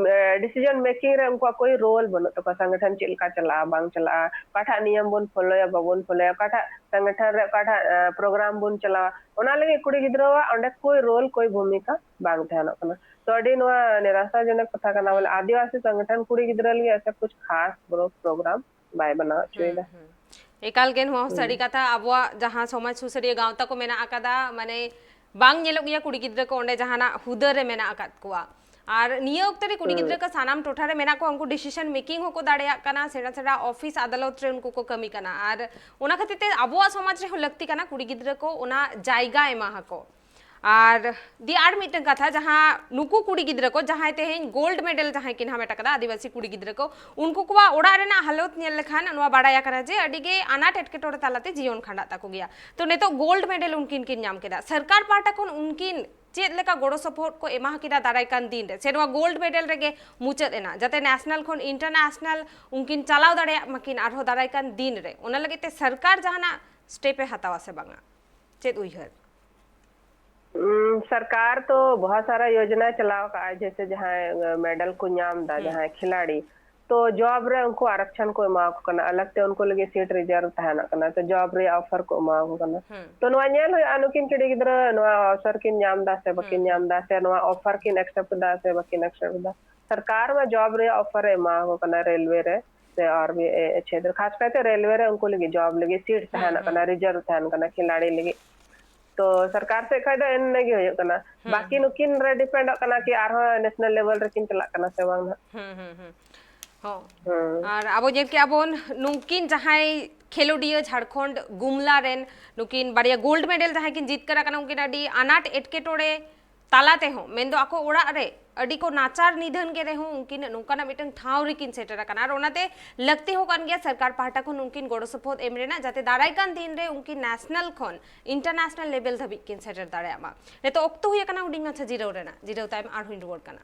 decision making ᱨᱮ ᱩᱱᱠᱩᱣᱟᱜ ᱠᱳᱭ ᱨᱳᱞ ᱵᱟᱹᱱᱩᱜ ᱛᱟᱠᱚᱣᱟ᱾ ᱥᱚᱝᱜᱚᱴᱷᱚᱱ ᱪᱮᱫ ᱞᱮᱠᱟ ᱪᱟᱞᱟᱜᱼᱟ, ᱵᱟᱝ ᱪᱟᱞᱟᱜᱼᱟ, ᱚᱠᱟᱴᱟᱜ ᱱᱤᱭᱚᱢ ᱵᱚᱱ ᱯᱷᱚᱞᱳᱭᱟ, ᱵᱟᱵᱚᱱ ᱯᱷᱚᱞᱳᱭᱟ, ᱚᱠᱟᱴᱟᱜ ᱥᱚᱝᱜᱚᱴᱷᱚᱱ ᱨᱮ ᱚᱠᱟᱴᱟᱜ ᱯᱨᱳᱜᱨᱟᱢ ᱵᱚᱱ ᱪᱟᱞᱟᱣᱟ, ᱚᱱᱟ ᱞᱟᱹᱜᱤᱫ ᱠᱩᱲᱤ ᱜᱤᱫᱽᱨᱟᱹᱣᱟᱜ ᱚᱸᱰᱮ ᱠᱳᱭ ᱨᱳᱞ, ᱠᱳᱭ ᱵᱷᱩᱢᱤᱠᱟ ᱵᱟᱝ ᱛᱟᱦᱮᱱᱚᱜ ᱠᱟᱱᱟ᱾ ᱛᱚ ᱟᱹᱰᱤ ᱱᱚᱣᱟ ᱱᱤᱨᱟᱥᱟᱡᱚᱱᱚᱠ ᱠᱟᱛᱷᱟ ᱠᱟᱱᱟ, ᱵᱚᱞᱮ ᱟᱹᱫᱤᱵᱟᱹᱥᱤ ᱥᱚᱝᱜᱚᱴᱷᱚᱱ ᱠᱩᱲᱤ ᱜᱤᱫᱽᱨᱟᱹ ᱞᱟᱹᱜᱤᱫ ᱮᱥᱟ ᱠᱩᱪ ᱠᱷᱟᱥ ᱵᱚᱲᱚ ᱯᱨᱳᱜᱨᱟᱢ ᱵᱟᱭ ᱵᱮᱱᱟᱣ ᱦᱚᱪᱚᱭᱮᱫᱟ᱾ ᱮᱠᱟᱞ ᱜᱮ ᱱᱚᱣᱟ ᱦᱚᱸ ᱥᱟᱹᱨᱤ ᱠᱟᱛᱷᱟ᱾ ᱟᱵᱚᱣᱟᱜ ᱡᱟᱦᱟᱸ ᱥᱚᱢᱟᱡᱽ ᱥᱩᱥᱟᱹᱨᱤᱭᱟᱹ ᱜᱟᱶᱛᱟ ᱠᱚ ᱢᱮᱱᱟᱜ ᱟᱠᱟᱫᱟ, ᱢᱟᱱᱮ ᱵᱟᱝ ᱧᱮᱞᱚᱜ ᱜᱮᱭᱟ ᱠᱩᱲᱤ ᱜᱤᱫᱽᱨᱟᱹ ᱠᱚ ᱚᱸᱰᱮ ᱡᱟᱦᱟᱱᱟᱜ ᱦᱩᱫᱟᱹ ᱨᱮ ᱢᱮᱱᱟᱜ ᱟᱠᱟᱫ ᱠᱚᱣᱟ᱾ ᱟᱨ ᱱᱤᱭᱟᱹ ᱚᱠᱛᱮ ᱨᱮ ᱠᱩᱲᱤ ᱜᱤᱫᱽᱨᱟᱹ ᱠᱚ ᱥᱟᱱᱟᱢ ᱴᱚᱴᱷᱟ ᱨᱮ ᱢᱮᱱᱟᱜ ᱠᱚᱣᱟ, ᱩᱱᱠᱩ decision making ᱦᱚᱸᱠᱚ ᱫᱟᱲᱮᱭᱟᱜ ᱠᱟᱱᱟ, ᱥᱮᱬᱟ ᱥᱮᱬᱟ ᱚᱯᱷᱤᱥ ᱟᱫᱟᱞᱚᱛ ᱨᱮ ᱩᱱᱠᱩ ᱠᱚ ᱠᱟᱹᱢᱤ ᱠᱟᱱᱟ᱾ ᱟᱨ ᱚᱱᱟ ᱠᱷᱟᱹᱛᱤᱨ ᱛᱮ ᱟᱵᱚᱣᱟᱜ ᱥᱚᱢᱟᱡᱽ ᱨᱮᱦᱚᱸ ᱞᱟᱹᱠᱛᱤ ᱠᱟᱱᱟ ᱠᱩᱲᱤ ᱜᱤᱫᱽᱨᱟᱹ ᱠᱚ ᱚᱱᱟ ᱡᱟᱭᱜᱟ ᱮᱢᱟ ᱦᱟᱠᱚ᱾ ᱟᱨ ᱫᱤ ᱟᱨ ᱢᱤᱫᱴᱟᱝ ᱠᱟᱛᱷᱟ, ᱡᱟᱦᱟᱸ ᱱᱩᱠᱩ ᱠᱩᱲᱤ ᱜᱤᱫᱽᱨᱟᱹ ᱠᱚ ᱡᱟᱦᱟᱸᱭ ᱛᱮᱦᱮᱧ ᱜᱳᱞᱰ ᱢᱮᱰᱮᱞ ᱡᱟᱦᱟᱸᱭ ᱠᱤᱱ ᱦᱟᱢᱮᱴ ᱟᱠᱟᱫᱟ, ᱟᱹᱫᱤᱵᱟᱹᱥᱤ ᱠᱩᱲᱤ ᱜᱤᱫᱽᱨᱟᱹ ᱠᱚ, ᱩᱱᱠᱩ ᱠᱚᱣᱟᱜ ᱚᱲᱟᱜ ᱨᱮᱱᱟᱜ ᱦᱟᱞᱚᱛ ᱧᱮᱞ ᱞᱮᱠᱷᱟᱱ ᱱᱚᱣᱟ ᱵᱟᱲᱟᱭ ᱟᱠᱟᱱᱟ ᱡᱮ ᱟᱹᱰᱤ ᱜᱮ ᱟᱱᱟᱴ ᱮᱴᱠᱮᱴᱚᱬᱮ ᱛᱟᱞᱟᱛᱮ ᱡᱤᱭᱚᱱ ᱠᱷᱟᱸᱰᱟᱜ ᱛᱟᱠᱚ ᱜᱮᱭᱟ᱾ ᱛᱚ ᱱᱤᱛᱚᱜ ᱜᱳᱞᱰ ᱢᱮᱰᱮᱞ ᱩᱱᱠᱤᱱ ᱠᱤᱱ ᱧᱟᱢ ᱠᱮᱫᱟ, ᱥᱚᱨᱠᱟᱨ ᱯᱟᱦᱴᱟ ᱠᱷᱚᱱ ᱩᱱᱠᱤᱱ ᱪᱮᱫ ᱞᱮᱠᱟ ᱜᱚᱲᱚ ᱥᱚᱯᱚᱦᱚᱫ ᱠᱚ ᱮᱢᱟ ᱠᱤᱱᱟ ᱫᱟᱨᱟᱭ ᱠᱟᱱ ᱫᱤᱱ ᱨᱮ, ᱥᱮ ᱱᱚᱣᱟ ᱜᱳᱞᱰ ᱢᱮᱰᱮᱞ ᱨᱮᱜᱮ ᱢᱩᱪᱟᱹᱫ ᱮᱱᱟ, ᱡᱟᱛᱮ ᱱᱮᱥᱱᱟᱞ ᱠᱷᱚᱱ ᱤᱱᱴᱟᱨᱱᱮᱥᱱᱟᱞ ᱩᱱᱠᱤᱱ ᱪᱟᱞᱟᱣ ᱫᱟᱲᱮᱭᱟᱜ ᱢᱟᱠᱤᱱ ᱟᱨᱦᱚᱸ ᱫᱟᱨᱟᱭ ᱠᱟᱱ ᱫᱤᱱ ᱨᱮ, ᱚᱱᱟ ᱞᱟᱹᱜᱤᱫ ᱛᱮ ᱥᱚᱨᱠᱟᱨ ᱡᱟᱦᱟᱱᱟᱜ ᱥᱴᱮᱯ ᱮ ᱦᱟᱛᱟᱣᱟ ᱥᱮ ᱵᱟᱝᱟ? ᱪᱮᱫ ᱩᱭᱦᱟᱹᱨ? ᱩᱸ, ᱥᱚᱨᱠᱟᱨ ᱛᱚ ᱵᱚᱦᱩᱛ ᱥᱟᱨᱟ ᱭᱳᱡᱚᱱᱟ ᱪᱟᱞᱟᱣ ᱠᱟᱜᱼᱟ, ᱡᱮᱭᱥᱮ ᱡᱟᱦᱟᱸᱭ ᱢᱮᱰᱮᱞ ᱠᱚ ᱧᱟᱢ ᱫᱟ, ᱡᱟᱦᱟᱸᱭ ᱠᱷᱤᱞᱟᱲᱤ, ᱛᱚ ᱡᱚᱵ ᱨᱮ ᱩᱱᱠᱩ ᱟᱨᱚᱠᱪᱷᱚᱱ ᱠᱚ ᱮᱢᱟ ᱠᱚ ᱠᱟᱱᱟ, ᱟᱞᱟᱜᱽ ᱛᱮ ᱩᱱᱠᱩ ᱞᱟᱹᱜᱤᱫ ᱥᱤᱴ ᱨᱤᱡᱟᱨᱵᱷ ᱛᱟᱦᱮᱱᱚᱜ ᱠᱟᱱᱟ, ᱛᱚ ᱡᱚᱵ ᱨᱮᱭᱟᱜ ᱚᱯᱷᱟᱨ ᱠᱚ ᱮᱢᱟ ᱠᱚ ᱠᱟᱱᱟ᱾ ᱛᱚ ᱱᱚᱣᱟ ᱧᱮᱞ ᱦᱩᱭᱩᱜᱼᱟ, ᱱᱩᱠᱤᱱ ᱠᱩᱲᱤ ᱜᱤᱫᱽᱨᱟᱹ ᱱᱚᱣᱟ ᱚᱯᱥᱚᱨ ᱠᱤᱱ ᱧᱟᱢ ᱫᱟ ᱥᱮ ᱵᱟᱠᱤᱱ ᱧᱟᱢ ᱫᱟ, ᱥᱮ ᱱᱚᱣᱟ ᱚᱯᱷᱟᱨ ᱠᱤᱱ ᱮᱠᱥᱮᱯᱴ ᱫᱟ ᱥᱮ ᱵᱟᱠᱤᱱ ᱮᱠᱥᱮᱯᱴ ᱫᱟ᱾ ᱥᱚᱨᱠᱟᱨ ᱢᱟ ᱡᱚᱵ ᱨᱮᱭᱟᱜ ᱚᱯᱷᱟᱨ ᱮ ᱮᱢᱟ ᱠᱚ ᱠᱟᱱᱟ ᱨᱮᱞᱣᱮ ᱨᱮ, ᱥᱮ ᱟᱨ ᱵᱤ ᱟᱭ ᱪᱷᱮᱛᱨᱚ, ᱠᱷᱟᱥ ᱠᱟᱭᱛᱮ ᱨᱮᱞᱣᱮ ᱨᱮ ᱩᱱᱠᱩ ᱞᱟᱹᱜᱤᱫ ᱡᱚᱵ ᱞᱟᱹᱜᱤᱫ ᱥᱤᱴ ᱛᱟᱦᱮᱱᱚᱜ ᱠᱟᱱᱟ, ᱨᱤᱡᱟᱨᱵᱷ ᱛᱟᱦᱮᱱ ᱠᱟᱱᱟ ᱠᱷᱤᱞᱟᱲᱤ ᱞᱟᱹᱜᱤᱫ᱾ ᱛᱚ ᱥᱚᱨᱠᱟᱨ ᱥᱮᱫ ᱠᱷᱚᱱ ᱫᱚ ᱮᱢ ᱜᱮ ᱦᱩᱭᱩᱜ ᱠᱟᱱᱟ᱾ ᱵᱟᱠᱤ ᱱᱩᱠᱤᱱ ᱨᱮ ᱰᱤᱯᱮᱱᱰᱚᱜ ᱠᱟᱱᱟ ᱠᱤ ᱟᱨᱦᱚᱸ ᱱᱮᱥᱱᱟᱞ ᱞᱮᱵᱮᱞ ᱨᱮᱠᱤᱱ ᱪᱟᱞᱟᱜ ᱠᱟᱱᱟ ᱥᱮ ᱵᱟᱝ ᱱᱟᱦᱟᱜ᱾ ᱦᱩᱸ, ᱦᱩᱸ, ᱦᱩᱸ᱾ ᱦᱚᱸ᱾ ᱟᱨ ᱟᱵᱚ ᱧᱮᱞ ᱠᱮᱜᱼᱟ ᱵᱚᱱ, ᱱᱩᱠᱤᱱ ᱡᱟᱦᱟᱸᱭ ᱠᱷᱮᱞᱳᱰᱤᱭᱟᱹ ᱡᱷᱟᱲᱠᱷᱚᱸᱰ ᱜᱩᱢᱞᱟ ᱨᱮᱱ, ᱱᱩᱠᱤᱱ ᱵᱟᱨᱭᱟ ᱜᱳᱞᱰ ᱢᱮᱰᱮᱞ ᱡᱟᱦᱟᱸᱭ ᱠᱤᱱ ᱡᱤᱛᱠᱟᱹᱨ ᱟᱠᱟᱱᱟ, ᱩᱱᱠᱤᱱ ᱟᱹᱰᱤ ᱟᱱᱟᱴ ᱮᱴᱠᱮᱴᱚᱬᱮ ᱛᱟᱞᱟ ᱛᱮᱦᱚᱸ, ᱢᱮᱱᱫᱚ ᱟᱠᱚ ᱚᱲᱟᱜ ᱨᱮ ᱟᱹᱰᱤ ᱠᱚ ᱱᱟᱪᱟᱨ ᱱᱤᱫᱷᱟᱹᱱ ᱜᱮ ᱨᱮᱦᱚᱸ, ᱩᱱᱠᱤᱱ ᱱᱚᱝᱠᱟᱱᱟᱜ ᱢᱤᱫᱴᱟᱝ ᱴᱷᱟᱶ ᱨᱮᱠᱤᱱ ᱥᱮᱴᱮᱨ ᱟᱠᱟᱱᱟ᱾ ᱟᱨ ᱚᱱᱟᱛᱮ ᱞᱟᱹᱠᱛᱤ ᱦᱚᱸ ᱠᱟᱱ ᱜᱮᱭᱟ ᱥᱚᱨᱠᱟᱨ ᱯᱟᱦᱴᱟ ᱠᱷᱚᱱ ᱩᱱᱠᱤᱱ ᱜᱚᱲᱚ ᱥᱚᱯᱚᱦᱚᱫ ᱮᱢ ᱨᱮᱱᱟᱜ, ᱡᱟᱛᱮ ᱫᱟᱨᱟᱭ ᱠᱟᱱ ᱫᱤᱱ ᱨᱮ ᱩᱱᱠᱤᱱ ᱱᱮᱥᱱᱟᱞ ᱠᱷᱚᱱ ᱤᱱᱴᱟᱨᱱᱮᱥᱱᱟᱞ ᱞᱮᱵᱮᱞ ᱫᱷᱟᱹᱵᱤᱡ ᱠᱤᱱ ᱥᱮᱴᱮᱨ ᱫᱟᱲᱮᱭᱟᱜ ᱢᱟ᱾ ᱱᱤᱛᱚᱜ ᱚᱠᱛᱚ ᱦᱩᱭ ᱟᱠᱟᱱᱟ ᱦᱩᱰᱤᱧ ᱢᱟᱪᱷᱟ ᱡᱤᱨᱟᱹᱣ ᱨᱮᱱᱟᱜ, ᱡᱤᱨᱟᱹᱣ ᱛᱟᱭᱚᱢ ᱟᱨᱦᱚᱸᱧ ᱨᱩᱣᱟᱹᱲ ᱠᱟᱱᱟ᱾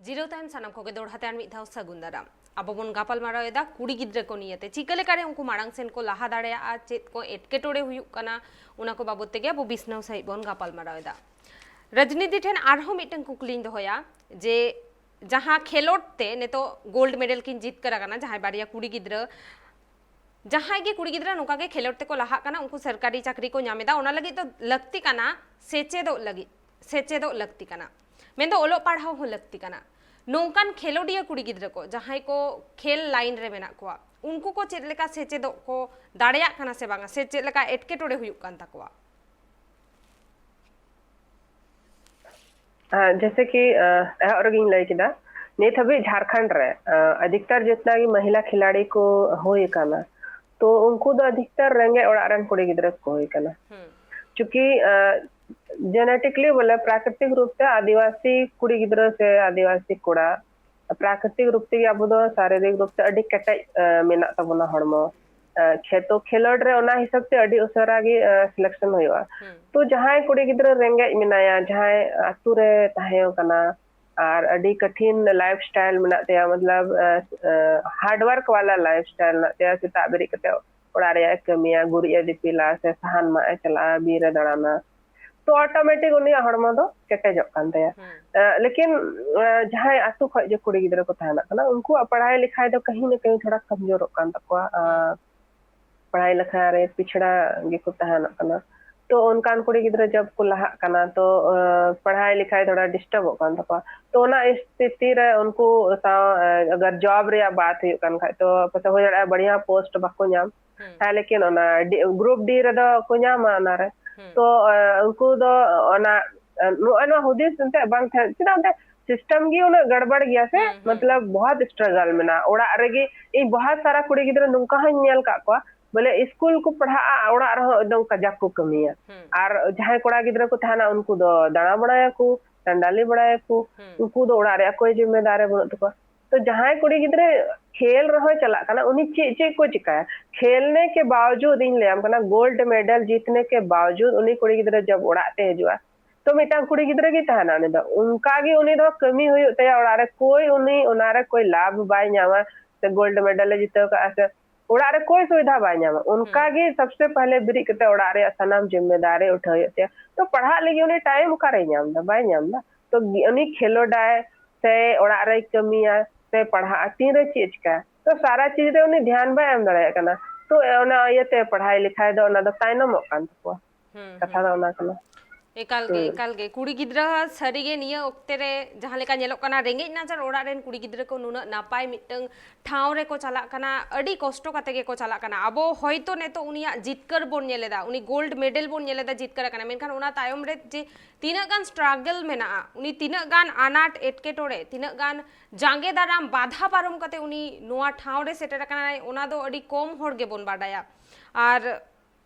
ᱡᱤᱨᱟᱹᱣ ᱛᱟᱭᱚᱢ ᱥᱟᱱᱟᱢ ᱠᱚᱜᱮ ᱫᱚᱲᱦᱟ ᱛᱮ ᱟᱨ ᱢᱤᱫ ᱫᱷᱟᱣ ᱥᱟᱹᱜᱩᱱ ᱫᱟᱨᱟᱢ᱾ ᱟᱵᱚ ᱵᱚᱱ ᱜᱟᱯᱟᱞ ᱢᱟᱨᱟᱣ ᱮᱫᱟ ᱠᱩᱲᱤ ᱜᱤᱫᱽᱨᱟᱹ ᱠᱚ ᱱᱤᱭᱮᱛᱮ, ᱪᱤᱠᱟᱹ ᱞᱮᱠᱟᱨᱮ ᱩᱱᱠᱩ ᱢᱟᱲᱟᱝ ᱥᱮᱱ ᱠᱚ ᱞᱟᱦᱟ ᱫᱟᱲᱮᱭᱟᱜᱼᱟ, ᱪᱮᱫ ᱠᱚ ᱮᱴᱠᱮᱴᱚᱬᱮ ᱦᱩᱭᱩᱜ ᱠᱟᱱᱟ, ᱚᱱᱟ ᱠᱚ ᱵᱟᱵᱚᱛ ᱛᱮᱜᱮ ᱟᱵᱚ ᱵᱤᱥᱱᱟᱹᱣ ᱥᱟᱺᱦᱤᱡ ᱵᱚᱱ ᱜᱟᱯᱟᱞ ᱢᱟᱨᱟᱣ ᱮᱫᱟ᱾ ᱨᱟᱡᱽᱱᱤᱛᱤ ᱴᱷᱮᱱ ᱟᱨᱦᱚᱸ ᱢᱤᱫᱴᱟᱝ ᱠᱩᱠᱞᱤᱧ ᱫᱚᱦᱚᱭᱟ ᱡᱮ ᱡᱟᱦᱟᱸ ᱠᱷᱮᱞᱳᱰ ᱛᱮ ᱱᱤᱛᱚᱜ ᱜᱳᱞᱰ ᱢᱮᱰᱮᱞ ᱠᱤᱱ ᱡᱤᱛᱠᱟᱹᱨ ᱟᱠᱟᱱᱟ, ᱡᱟᱦᱟᱸᱭ ᱵᱟᱨᱭᱟ ᱠᱩᱲᱤ ᱜᱤᱫᱽᱨᱟᱹ, ᱡᱟᱦᱟᱸᱭ ᱜᱮ ᱠᱩᱲᱤ ᱜᱤᱫᱽᱨᱟᱹ ᱱᱚᱝᱠᱟ ᱜᱮ ᱠᱷᱮᱞᱳᱰ ᱛᱮᱠᱚ ᱞᱟᱦᱟᱜ ᱠᱟᱱᱟ, ᱩᱱᱠᱩ ᱥᱚᱨᱠᱟᱨᱤ ᱪᱟᱹᱠᱨᱤ ᱠᱚ ᱧᱟᱢ ᱮᱫᱟ, ᱚᱱᱟ ᱞᱟᱹᱜᱤᱫ ᱫᱚ ᱞᱟᱹᱠᱛᱤ ᱠᱟᱱᱟ, ᱥᱮᱪᱮᱫᱚᱜ ᱞᱟᱹᱜᱤᱫ, ᱥᱮᱪᱮᱫᱚᱜ ᱞᱟᱹᱠᱛᱤ ᱠᱟᱱᱟ, ᱢᱮᱱᱫᱚ ᱚᱞᱚᱜ ᱯᱟᱲᱦᱟᱣ ᱦᱚᱸ ᱞᱟᱹᱠᱛᱤ ᱠᱟᱱᱟ᱾ ᱱᱚᱝᱠᱟᱱ ᱠᱷᱮᱞᱳᱰᱤᱭᱟᱹ ᱠᱩᱲᱤ ᱜᱤᱫᱽᱨᱟᱹ ᱠᱚ ᱡᱟᱦᱟᱸᱭ ᱠᱚ ᱠᱷᱮᱞ ᱞᱟᱭᱤᱱ ᱨᱮ ᱢᱮᱱᱟᱜ ᱠᱚᱣᱟ, ᱩᱱᱠᱩ ᱠᱚ ᱪᱮᱫ ᱞᱮᱠᱟ ᱥᱮᱪᱮᱫᱚᱜ ᱠᱚ ᱫᱟᱲᱮᱭᱟᱜ ᱠᱟᱱᱟ ᱥᱮ ᱵᱟᱝᱟ, ᱥᱮ ᱪᱮᱫ ᱞᱮᱠᱟ ᱮᱴᱠᱮᱴᱚᱬᱮ ᱦᱩᱭᱩᱜ ᱠᱟᱱ ᱛᱟᱠᱚᱣᱟ? ᱡᱮᱭᱥᱮ ᱠᱤ ᱮᱦᱚᱵ ᱨᱮᱜᱮᱧ ᱞᱟᱹᱭ ᱠᱮᱫᱟ, ᱱᱤᱛ ᱦᱟᱹᱵᱤᱡ ᱡᱷᱟᱲᱠᱷᱚᱸᱰ ᱨᱮ ᱟᱫᱷᱤᱠᱛᱟᱨ ᱡᱤᱛᱱᱟ ᱜᱮ ᱢᱟᱦᱤᱞᱟ ᱠᱷᱤᱞᱟᱲᱤ ᱠᱚ ᱦᱩᱭ ᱟᱠᱟᱱᱟ᱾ ᱛᱚ ᱩᱱᱠᱩ ᱫᱚ ᱟᱫᱷᱤᱠᱛᱟᱨ ᱨᱮᱸᱜᱮᱡ ᱚᱲᱟᱜ ᱨᱮᱱ ᱠᱩᱲᱤ ᱜᱤᱫᱽᱨᱟᱹ ᱠᱚ ᱦᱩᱭ ᱟᱠᱟᱱᱟ᱾ ᱦᱩᱸ᱾ ᱪᱩᱸᱠᱤ ᱡᱮᱱᱮᱴᱤᱠᱞᱤ ᱵᱚᱞᱮ ᱯᱨᱟᱠᱨᱤᱛᱤᱠ ᱨᱩᱯ ᱛᱮ ᱟᱹᱫᱤᱵᱟᱹᱥᱤ ᱠᱩᱲᱤ ᱜᱤᱫᱽᱨᱟᱹ ᱥᱮ ᱟᱹᱫᱤᱵᱟᱹᱥᱤ ᱠᱚᱲᱟ ᱯᱨᱟᱠᱨᱤᱛᱤᱠ ᱨᱩᱯ ᱛᱮᱜᱮ ᱟᱵᱚ ᱫᱚ ᱥᱟᱨᱤᱨᱤᱠ ᱨᱩᱯ ᱛᱮ ᱟᱹᱰᱤ ᱠᱮᱴᱮᱡ ᱢᱮᱱᱟᱜ ᱛᱟᱵᱚᱱᱟ ᱦᱚᱲᱢᱚ᱾ ᱠᱷᱮᱛᱚ ᱠᱷᱮᱞᱳᱰ ᱨᱮ ᱚᱱᱟ ᱦᱤᱥᱟᱹᱵ ᱛᱮ ᱟᱹᱰᱤ ᱩᱥᱟᱹᱨᱟ ᱜᱮ ᱥᱤᱞᱮᱠᱥᱚᱱ ᱦᱩᱭᱩᱜᱼᱟ᱾ ᱦᱩᱸ᱾ ᱛᱚ ᱡᱟᱦᱟᱸᱭ ᱠᱩᱲᱤ ᱜᱤᱫᱽᱨᱟᱹ ᱨᱮᱸᱜᱮᱡ ᱢᱮᱱᱟᱭᱟ, ᱡᱟᱦᱟᱸᱭ ᱟᱛᱳ ᱨᱮ ᱛᱟᱦᱮᱸ ᱠᱟᱱᱟ ᱟᱨ ᱟᱹᱰᱤ ᱠᱟᱴᱷᱤᱱ ᱞᱟᱭᱤᱯᱷ ᱥᱴᱟᱭᱤᱞ ᱢᱮᱱᱟᱜ ᱛᱟᱭᱟ, ᱢᱚᱛᱞᱚᱵ ᱦᱟᱨᱰ ᱣᱟᱨᱠ ᱣᱟᱞᱟ ᱞᱟᱭᱤᱯᱷ ᱥᱴᱟᱭᱤᱞ ᱢᱮᱱᱟᱜ ᱛᱟᱭᱟ, ᱥᱮᱛᱟᱜ ᱵᱮᱨᱮᱫ ᱠᱟᱛᱮ ᱚᱲᱟᱜ ᱨᱮᱭᱟᱜ ᱮ ᱠᱟᱹᱢᱤᱭᱟ, ᱜᱩᱨᱤᱡ ᱮ ᱫᱤᱯᱤᱞᱟ, ᱥᱮ ᱥᱟᱦᱟᱱ ᱢᱟᱜ ᱮ ᱪᱟᱞᱟᱜᱼᱟ, ᱵᱤᱨ ᱮ ᱫᱟᱬᱟᱱᱟ, ᱛᱚ ᱚᱴᱳᱢᱮᱴᱤᱠ ᱩᱱᱤᱭᱟᱜ ᱦᱚᱲᱢᱚ ᱫᱚ ᱠᱮᱴᱮᱡᱚᱜ ᱠᱟᱱ ᱛᱟᱭᱟ᱾ ᱦᱩᱸ᱾ ᱞᱮᱠᱤᱱ ᱡᱟᱦᱟᱸᱭ ᱟᱛᱳ ᱠᱷᱚᱱ ᱡᱮ ᱠᱩᱲᱤ ᱜᱤᱫᱽᱨᱟᱹ ᱠᱚ ᱛᱟᱦᱮᱱᱚᱜ ᱠᱟᱱᱟ, ᱩᱱᱠᱩᱣᱟᱜ ᱯᱟᱲᱦᱟᱣ ᱞᱮᱠᱷᱟᱭ ᱫᱚ ᱠᱟᱹᱦᱤ ᱱᱟ ᱠᱟᱹᱦᱤ ᱛᱷᱚᱲᱟ ᱠᱟᱢᱡᱳᱨᱚᱜ ᱠᱟᱱ ᱛᱟᱠᱚᱣᱟ᱾ ᱦᱩᱸ᱾ ᱯᱟᱲᱦᱟᱣ ᱞᱮᱠᱷᱟ ᱨᱮ ᱯᱤᱪᱷᱲᱟ ᱜᱮᱠᱚ ᱛᱟᱦᱮᱱᱚᱜ ᱠᱟᱱᱟ᱾ ᱛᱚ ᱚᱱᱠᱟᱱ ᱠᱩᱲᱤ ᱜᱤᱫᱽᱨᱟᱹ ᱡᱚᱵ ᱠᱚ ᱞᱟᱦᱟᱜ ᱠᱟᱱᱟ, ᱛᱚ ᱯᱟᱲᱦᱟᱣ ᱞᱮᱠᱷᱟᱭ ᱛᱷᱚᱲᱟ ᱰᱤᱥᱴᱟᱨᱵᱚᱜ ᱠᱟᱱ ᱛᱟᱠᱚᱣᱟ᱾ ᱛᱚ ᱚᱱᱟ ᱥᱛᱷᱤᱛᱤ ᱨᱮ ᱩᱱᱠᱩ ᱥᱟᱶ ᱟᱜᱟᱨ ᱡᱚᱵ ᱨᱮᱭᱟᱜ ᱵᱟᱛ ᱦᱩᱭᱩᱜ ᱠᱟᱱ ᱠᱷᱟᱡ, ᱛᱚ ᱯᱟᱥᱮ ᱦᱩᱭ ᱫᱟᱲᱮᱭᱟᱜᱼᱟ ᱵᱟᱲᱤᱭᱟ ᱯᱳᱥᱴ ᱵᱟᱠᱚ ᱧᱟᱢ᱾ ᱦᱩᱸ᱾ ᱦᱮᱸ, ᱞᱮᱠᱤᱱ ᱚᱱᱟ ᱜᱨᱩᱯ ᱰᱤ ᱨᱮᱫᱚ ᱠᱚ ᱧᱟᱢᱟ ᱚᱱᱟᱨᱮ᱾ ᱦᱩᱸ᱾ ᱛᱚ ᱩᱱᱠᱩ ᱫᱚ ᱚᱱᱟ ᱱᱚᱜᱼᱚᱭ ᱱᱚᱣᱟ ᱦᱩᱫᱤᱥ ᱮᱱᱛᱮ ᱵᱟᱝ ᱛᱟᱦᱮᱸ, ᱪᱮᱫᱟᱜ ᱮᱱᱛᱮ ᱥᱤᱥᱴᱮᱢ ᱜᱮ ᱩᱱᱟᱹᱜ ᱜᱟᱲᱵᱟᱲ ᱜᱮᱭᱟ ᱥᱮ᱾ ᱦᱩᱸ, ᱦᱩᱸ᱾ ᱢᱚᱛᱞᱚᱵ ᱵᱚᱦᱩᱛ ᱥᱴᱨᱟᱜᱟᱞ ᱢᱮᱱᱟᱜᱼᱟ ᱚᱲᱟᱜ ᱨᱮᱜᱮ᱾ ᱤᱧ ᱵᱚᱦᱩᱛ ᱥᱟᱨᱟ ᱠᱩᱲᱤ ᱜᱤᱫᱽᱨᱟᱹ ᱱᱚᱝᱠᱟ ᱦᱚᱸᱧ ᱧᱮᱞ ᱠᱟᱜ ᱠᱚᱣᱟ, ᱵᱚᱞᱮ ᱥᱠᱩᱞ ᱠᱚ ᱯᱟᱲᱦᱟᱜᱼᱟ, ᱚᱲᱟᱜ ᱨᱮᱦᱚᱸ ᱮᱠᱫᱚᱢ ᱠᱟᱡᱟᱠ ᱠᱚ ᱠᱟᱹᱢᱤᱭᱟ᱾ ᱦᱩᱸ᱾ ᱟᱨ ᱡᱟᱦᱟᱸᱭ ᱠᱚᱲᱟ ᱜᱤᱫᱽᱨᱟᱹ ᱠᱚ ᱛᱟᱦᱮᱱᱟ, ᱩᱱᱠᱩ ᱫᱚ ᱫᱟᱬᱟ ᱵᱟᱲᱟᱭᱟᱠᱚ, ᱪᱟᱱᱰᱟᱞᱤ ᱵᱟᱲᱟᱭᱟᱠᱚ᱾ ᱦᱩᱸ᱾ ᱩᱱᱠᱩ ᱫᱚ ᱚᱲᱟᱜ ᱨᱮᱭᱟᱜ ᱠᱚᱭ ᱡᱤᱢᱢᱮᱫᱟᱨᱤ ᱵᱟᱹᱱᱩᱜ ᱛᱟᱠᱚᱣᱟ᱾ ᱛᱚ ᱡᱟᱦᱟᱸᱭ ᱠᱩᱲᱤ ᱜᱤᱫᱽᱨᱟᱹ ᱠᱷᱮᱞ ᱨᱮᱦᱚᱸᱭ ᱪᱟᱞᱟᱜ ᱠᱟᱱᱟ, ᱩᱱᱤ ᱪᱮᱫ ᱪᱮᱫ ᱠᱚ ᱪᱤᱠᱟᱹᱭᱟ? ᱠᱷᱮᱞᱱᱮ ᱠᱮ ᱵᱟᱣᱡᱩᱫ ᱤᱧ ᱞᱟᱹᱭᱟᱢ ᱠᱟᱱᱟ, ᱜᱳᱞᱰ ᱢᱮᱰᱟᱞ ᱡᱤᱛᱱᱮ ᱠᱮ ᱵᱟᱣᱡᱩᱫ ᱩᱱᱤ ᱠᱩᱲᱤ ᱜᱤᱫᱽᱨᱟᱹ ᱡᱚᱵ ᱚᱲᱟᱜ ᱛᱮ ᱦᱤᱡᱩᱜᱼᱟ, ᱛᱚ ᱢᱤᱫᱴᱟᱝ ᱠᱩᱲᱤ ᱜᱤᱫᱽᱨᱟᱹ ᱜᱮᱭ ᱛᱟᱦᱮᱱᱟ ᱩᱱᱤ ᱫᱚ᱾ ᱚᱱᱠᱟ ᱜᱮ ᱩᱱᱤ ᱫᱚ ᱠᱟᱹᱢᱤ ᱦᱩᱭᱩᱜ ᱛᱟᱭᱟ ᱚᱲᱟᱜ ᱨᱮ, ᱠᱳᱭ ᱩᱱᱤ ᱚᱱᱟ ᱨᱮ ᱠᱳᱭ ᱞᱟᱵᱷ ᱵᱟᱭ ᱧᱟᱢᱟ, ᱥᱮ ᱜᱳᱞᱰ ᱢᱮᱰᱟᱞ ᱮ ᱡᱤᱛᱟᱹᱣ ᱠᱟᱜᱼᱟ, ᱥᱮ ᱚᱲᱟᱜ ᱨᱮ ᱠᱳᱭ ᱥᱩᱵᱤᱫᱷᱟ ᱵᱟᱭ ᱧᱟᱢᱟ᱾ ᱚᱱᱠᱟ ᱦᱩᱸ᱾ ᱜᱮ ᱥᱚᱵᱥᱮ ᱯᱟᱦᱞᱮ ᱵᱮᱨᱮᱫ ᱠᱟᱛᱮ ᱚᱲᱟᱜ ᱨᱮᱭᱟᱜ ᱥᱟᱱᱟᱢ ᱡᱤᱢᱢᱮᱫᱟᱨᱤ ᱩᱴᱷᱟᱹᱣ ᱦᱩᱭᱩᱜ ᱛᱟᱭᱟ᱾ ᱛᱚ ᱯᱟᱲᱦᱟᱜ ᱞᱟᱹᱜᱤᱫ ᱩᱱᱤ ᱴᱟᱭᱤᱢ ᱚᱠᱟᱨᱮᱭ ᱧᱟᱢ ᱮᱫᱟ? ᱵᱟᱭ ᱧᱟᱢ ᱮᱫᱟ᱾ ᱛᱚ ᱜᱤ-, ᱩᱱᱤ ᱠᱷᱮᱞᱳᱰᱟᱭ, ᱥᱮ ᱚᱲᱟᱜ ᱨᱮᱭ ᱠᱟᱹᱢᱤᱭᱟ, ᱥᱮ ᱯᱟᱲᱦᱟᱜᱼᱟ, ᱛᱤᱱᱨᱮ ᱪᱮᱫ ᱮ ᱪᱤᱠᱟᱹᱭᱟ? ᱛᱚ ᱥᱟᱨᱟ ᱪᱤᱡᱽ ᱨᱮ ᱩᱱᱤ ᱫᱷᱮᱭᱟᱱ ᱵᱟᱭ ᱮᱢ ᱫᱟᱲᱮᱭᱟᱜ ᱠᱟᱱᱟ᱾ ᱛᱚ ᱚᱱᱟ ᱤᱭᱟᱹᱛᱮ ᱯᱟᱲᱦᱟᱭ ᱞᱮᱠᱷᱟᱭ ᱫᱚ ᱚᱱᱟ ᱫᱚ ᱛᱟᱭᱱᱚᱢᱚᱜ ᱠᱟᱱ ᱛᱟᱠᱚᱣᱟ᱾ ᱦᱩᱸ, ᱠᱟᱛᱷᱟ ᱦᱩᱸ᱾ ᱫᱚ ᱚᱱᱟ ᱠᱟᱱᱟ᱾ ᱮᱠᱟᱞ ᱜᱮ, ᱦᱩᱸ᱾ ᱮᱠᱟᱞ ᱜᱮ᱾ ᱠᱩᱲᱤ ᱜᱤᱫᱽᱨᱟᱹ ᱥᱟᱹᱨᱤ ᱜᱮ ᱱᱤᱭᱟᱹ ᱚᱠᱛᱮ ᱨᱮ ᱡᱟᱦᱟᱸ ᱞᱮᱠᱟ ᱧᱮᱞᱚᱜ ᱠᱟᱱᱟ, ᱨᱮᱸᱜᱮᱡ ᱱᱟᱪᱟᱨ ᱚᱲᱟᱜ ᱨᱮᱱ ᱠᱩᱲᱤ ᱜᱤᱫᱽᱨᱟᱹ ᱠᱚ ᱱᱩᱱᱟᱹᱜ ᱱᱟᱯᱟᱭ ᱢᱤᱫᱴᱟᱝ ᱴᱷᱟᱶ ᱨᱮᱠᱚ ᱪᱟᱞᱟᱜ ᱠᱟᱱᱟ, ᱟᱹᱰᱤ ᱠᱚᱥᱴᱚ ᱠᱟᱛᱮ ᱜᱮᱠᱚ ᱪᱟᱞᱟᱜ ᱠᱟᱱᱟ᱾ ᱟᱵᱚ ᱦᱚᱭᱛᱳ ᱱᱤᱛᱚᱜ ᱩᱱᱤᱭᱟᱜ ᱡᱤᱛᱠᱟᱹᱨ ᱵᱚᱱ ᱧᱮᱞ ᱮᱫᱟ, ᱩᱱᱤ ᱜᱳᱞᱰ ᱢᱮᱰᱮᱞ ᱵᱚᱱ ᱧᱮᱞ ᱮᱫᱟ, ᱡᱤᱛᱠᱟᱹᱨ ᱟᱠᱟᱱᱟ, ᱢᱮᱱᱠᱷᱟᱱ ᱚᱱᱟ ᱛᱟᱭᱚᱢ ᱨᱮ ᱡᱮ ᱛᱤᱱᱟᱹᱜ ᱜᱟᱱ ᱥᱴᱨᱟᱜᱚᱞ ᱢᱮᱱᱟᱜᱼᱟ, ᱩᱱᱤ ᱛᱤᱱᱟᱹᱜ ᱜᱟᱱ ᱟᱱᱟᱴ ᱮᱴᱠᱮᱴᱚᱬᱮ, ᱛᱤᱱᱟᱹᱜ ᱜᱟᱱ ᱡᱟᱸᱜᱮ ᱫᱟᱨᱟᱢ ᱵᱟᱫᱷᱟ ᱯᱟᱨᱚᱢ ᱠᱟᱛᱮ ᱩᱱᱤ ᱱᱚᱣᱟ ᱴᱷᱟᱶ ᱨᱮ ᱥᱮᱴᱮᱨ ᱟᱠᱟᱱᱟᱭ, ᱚᱱᱟ ᱫᱚ ᱟᱹᱰᱤ ᱠᱚᱢ ᱦᱚᱲ ᱜᱮᱵᱚᱱ ᱵᱟᱰᱟᱭᱟ᱾ ᱟᱨ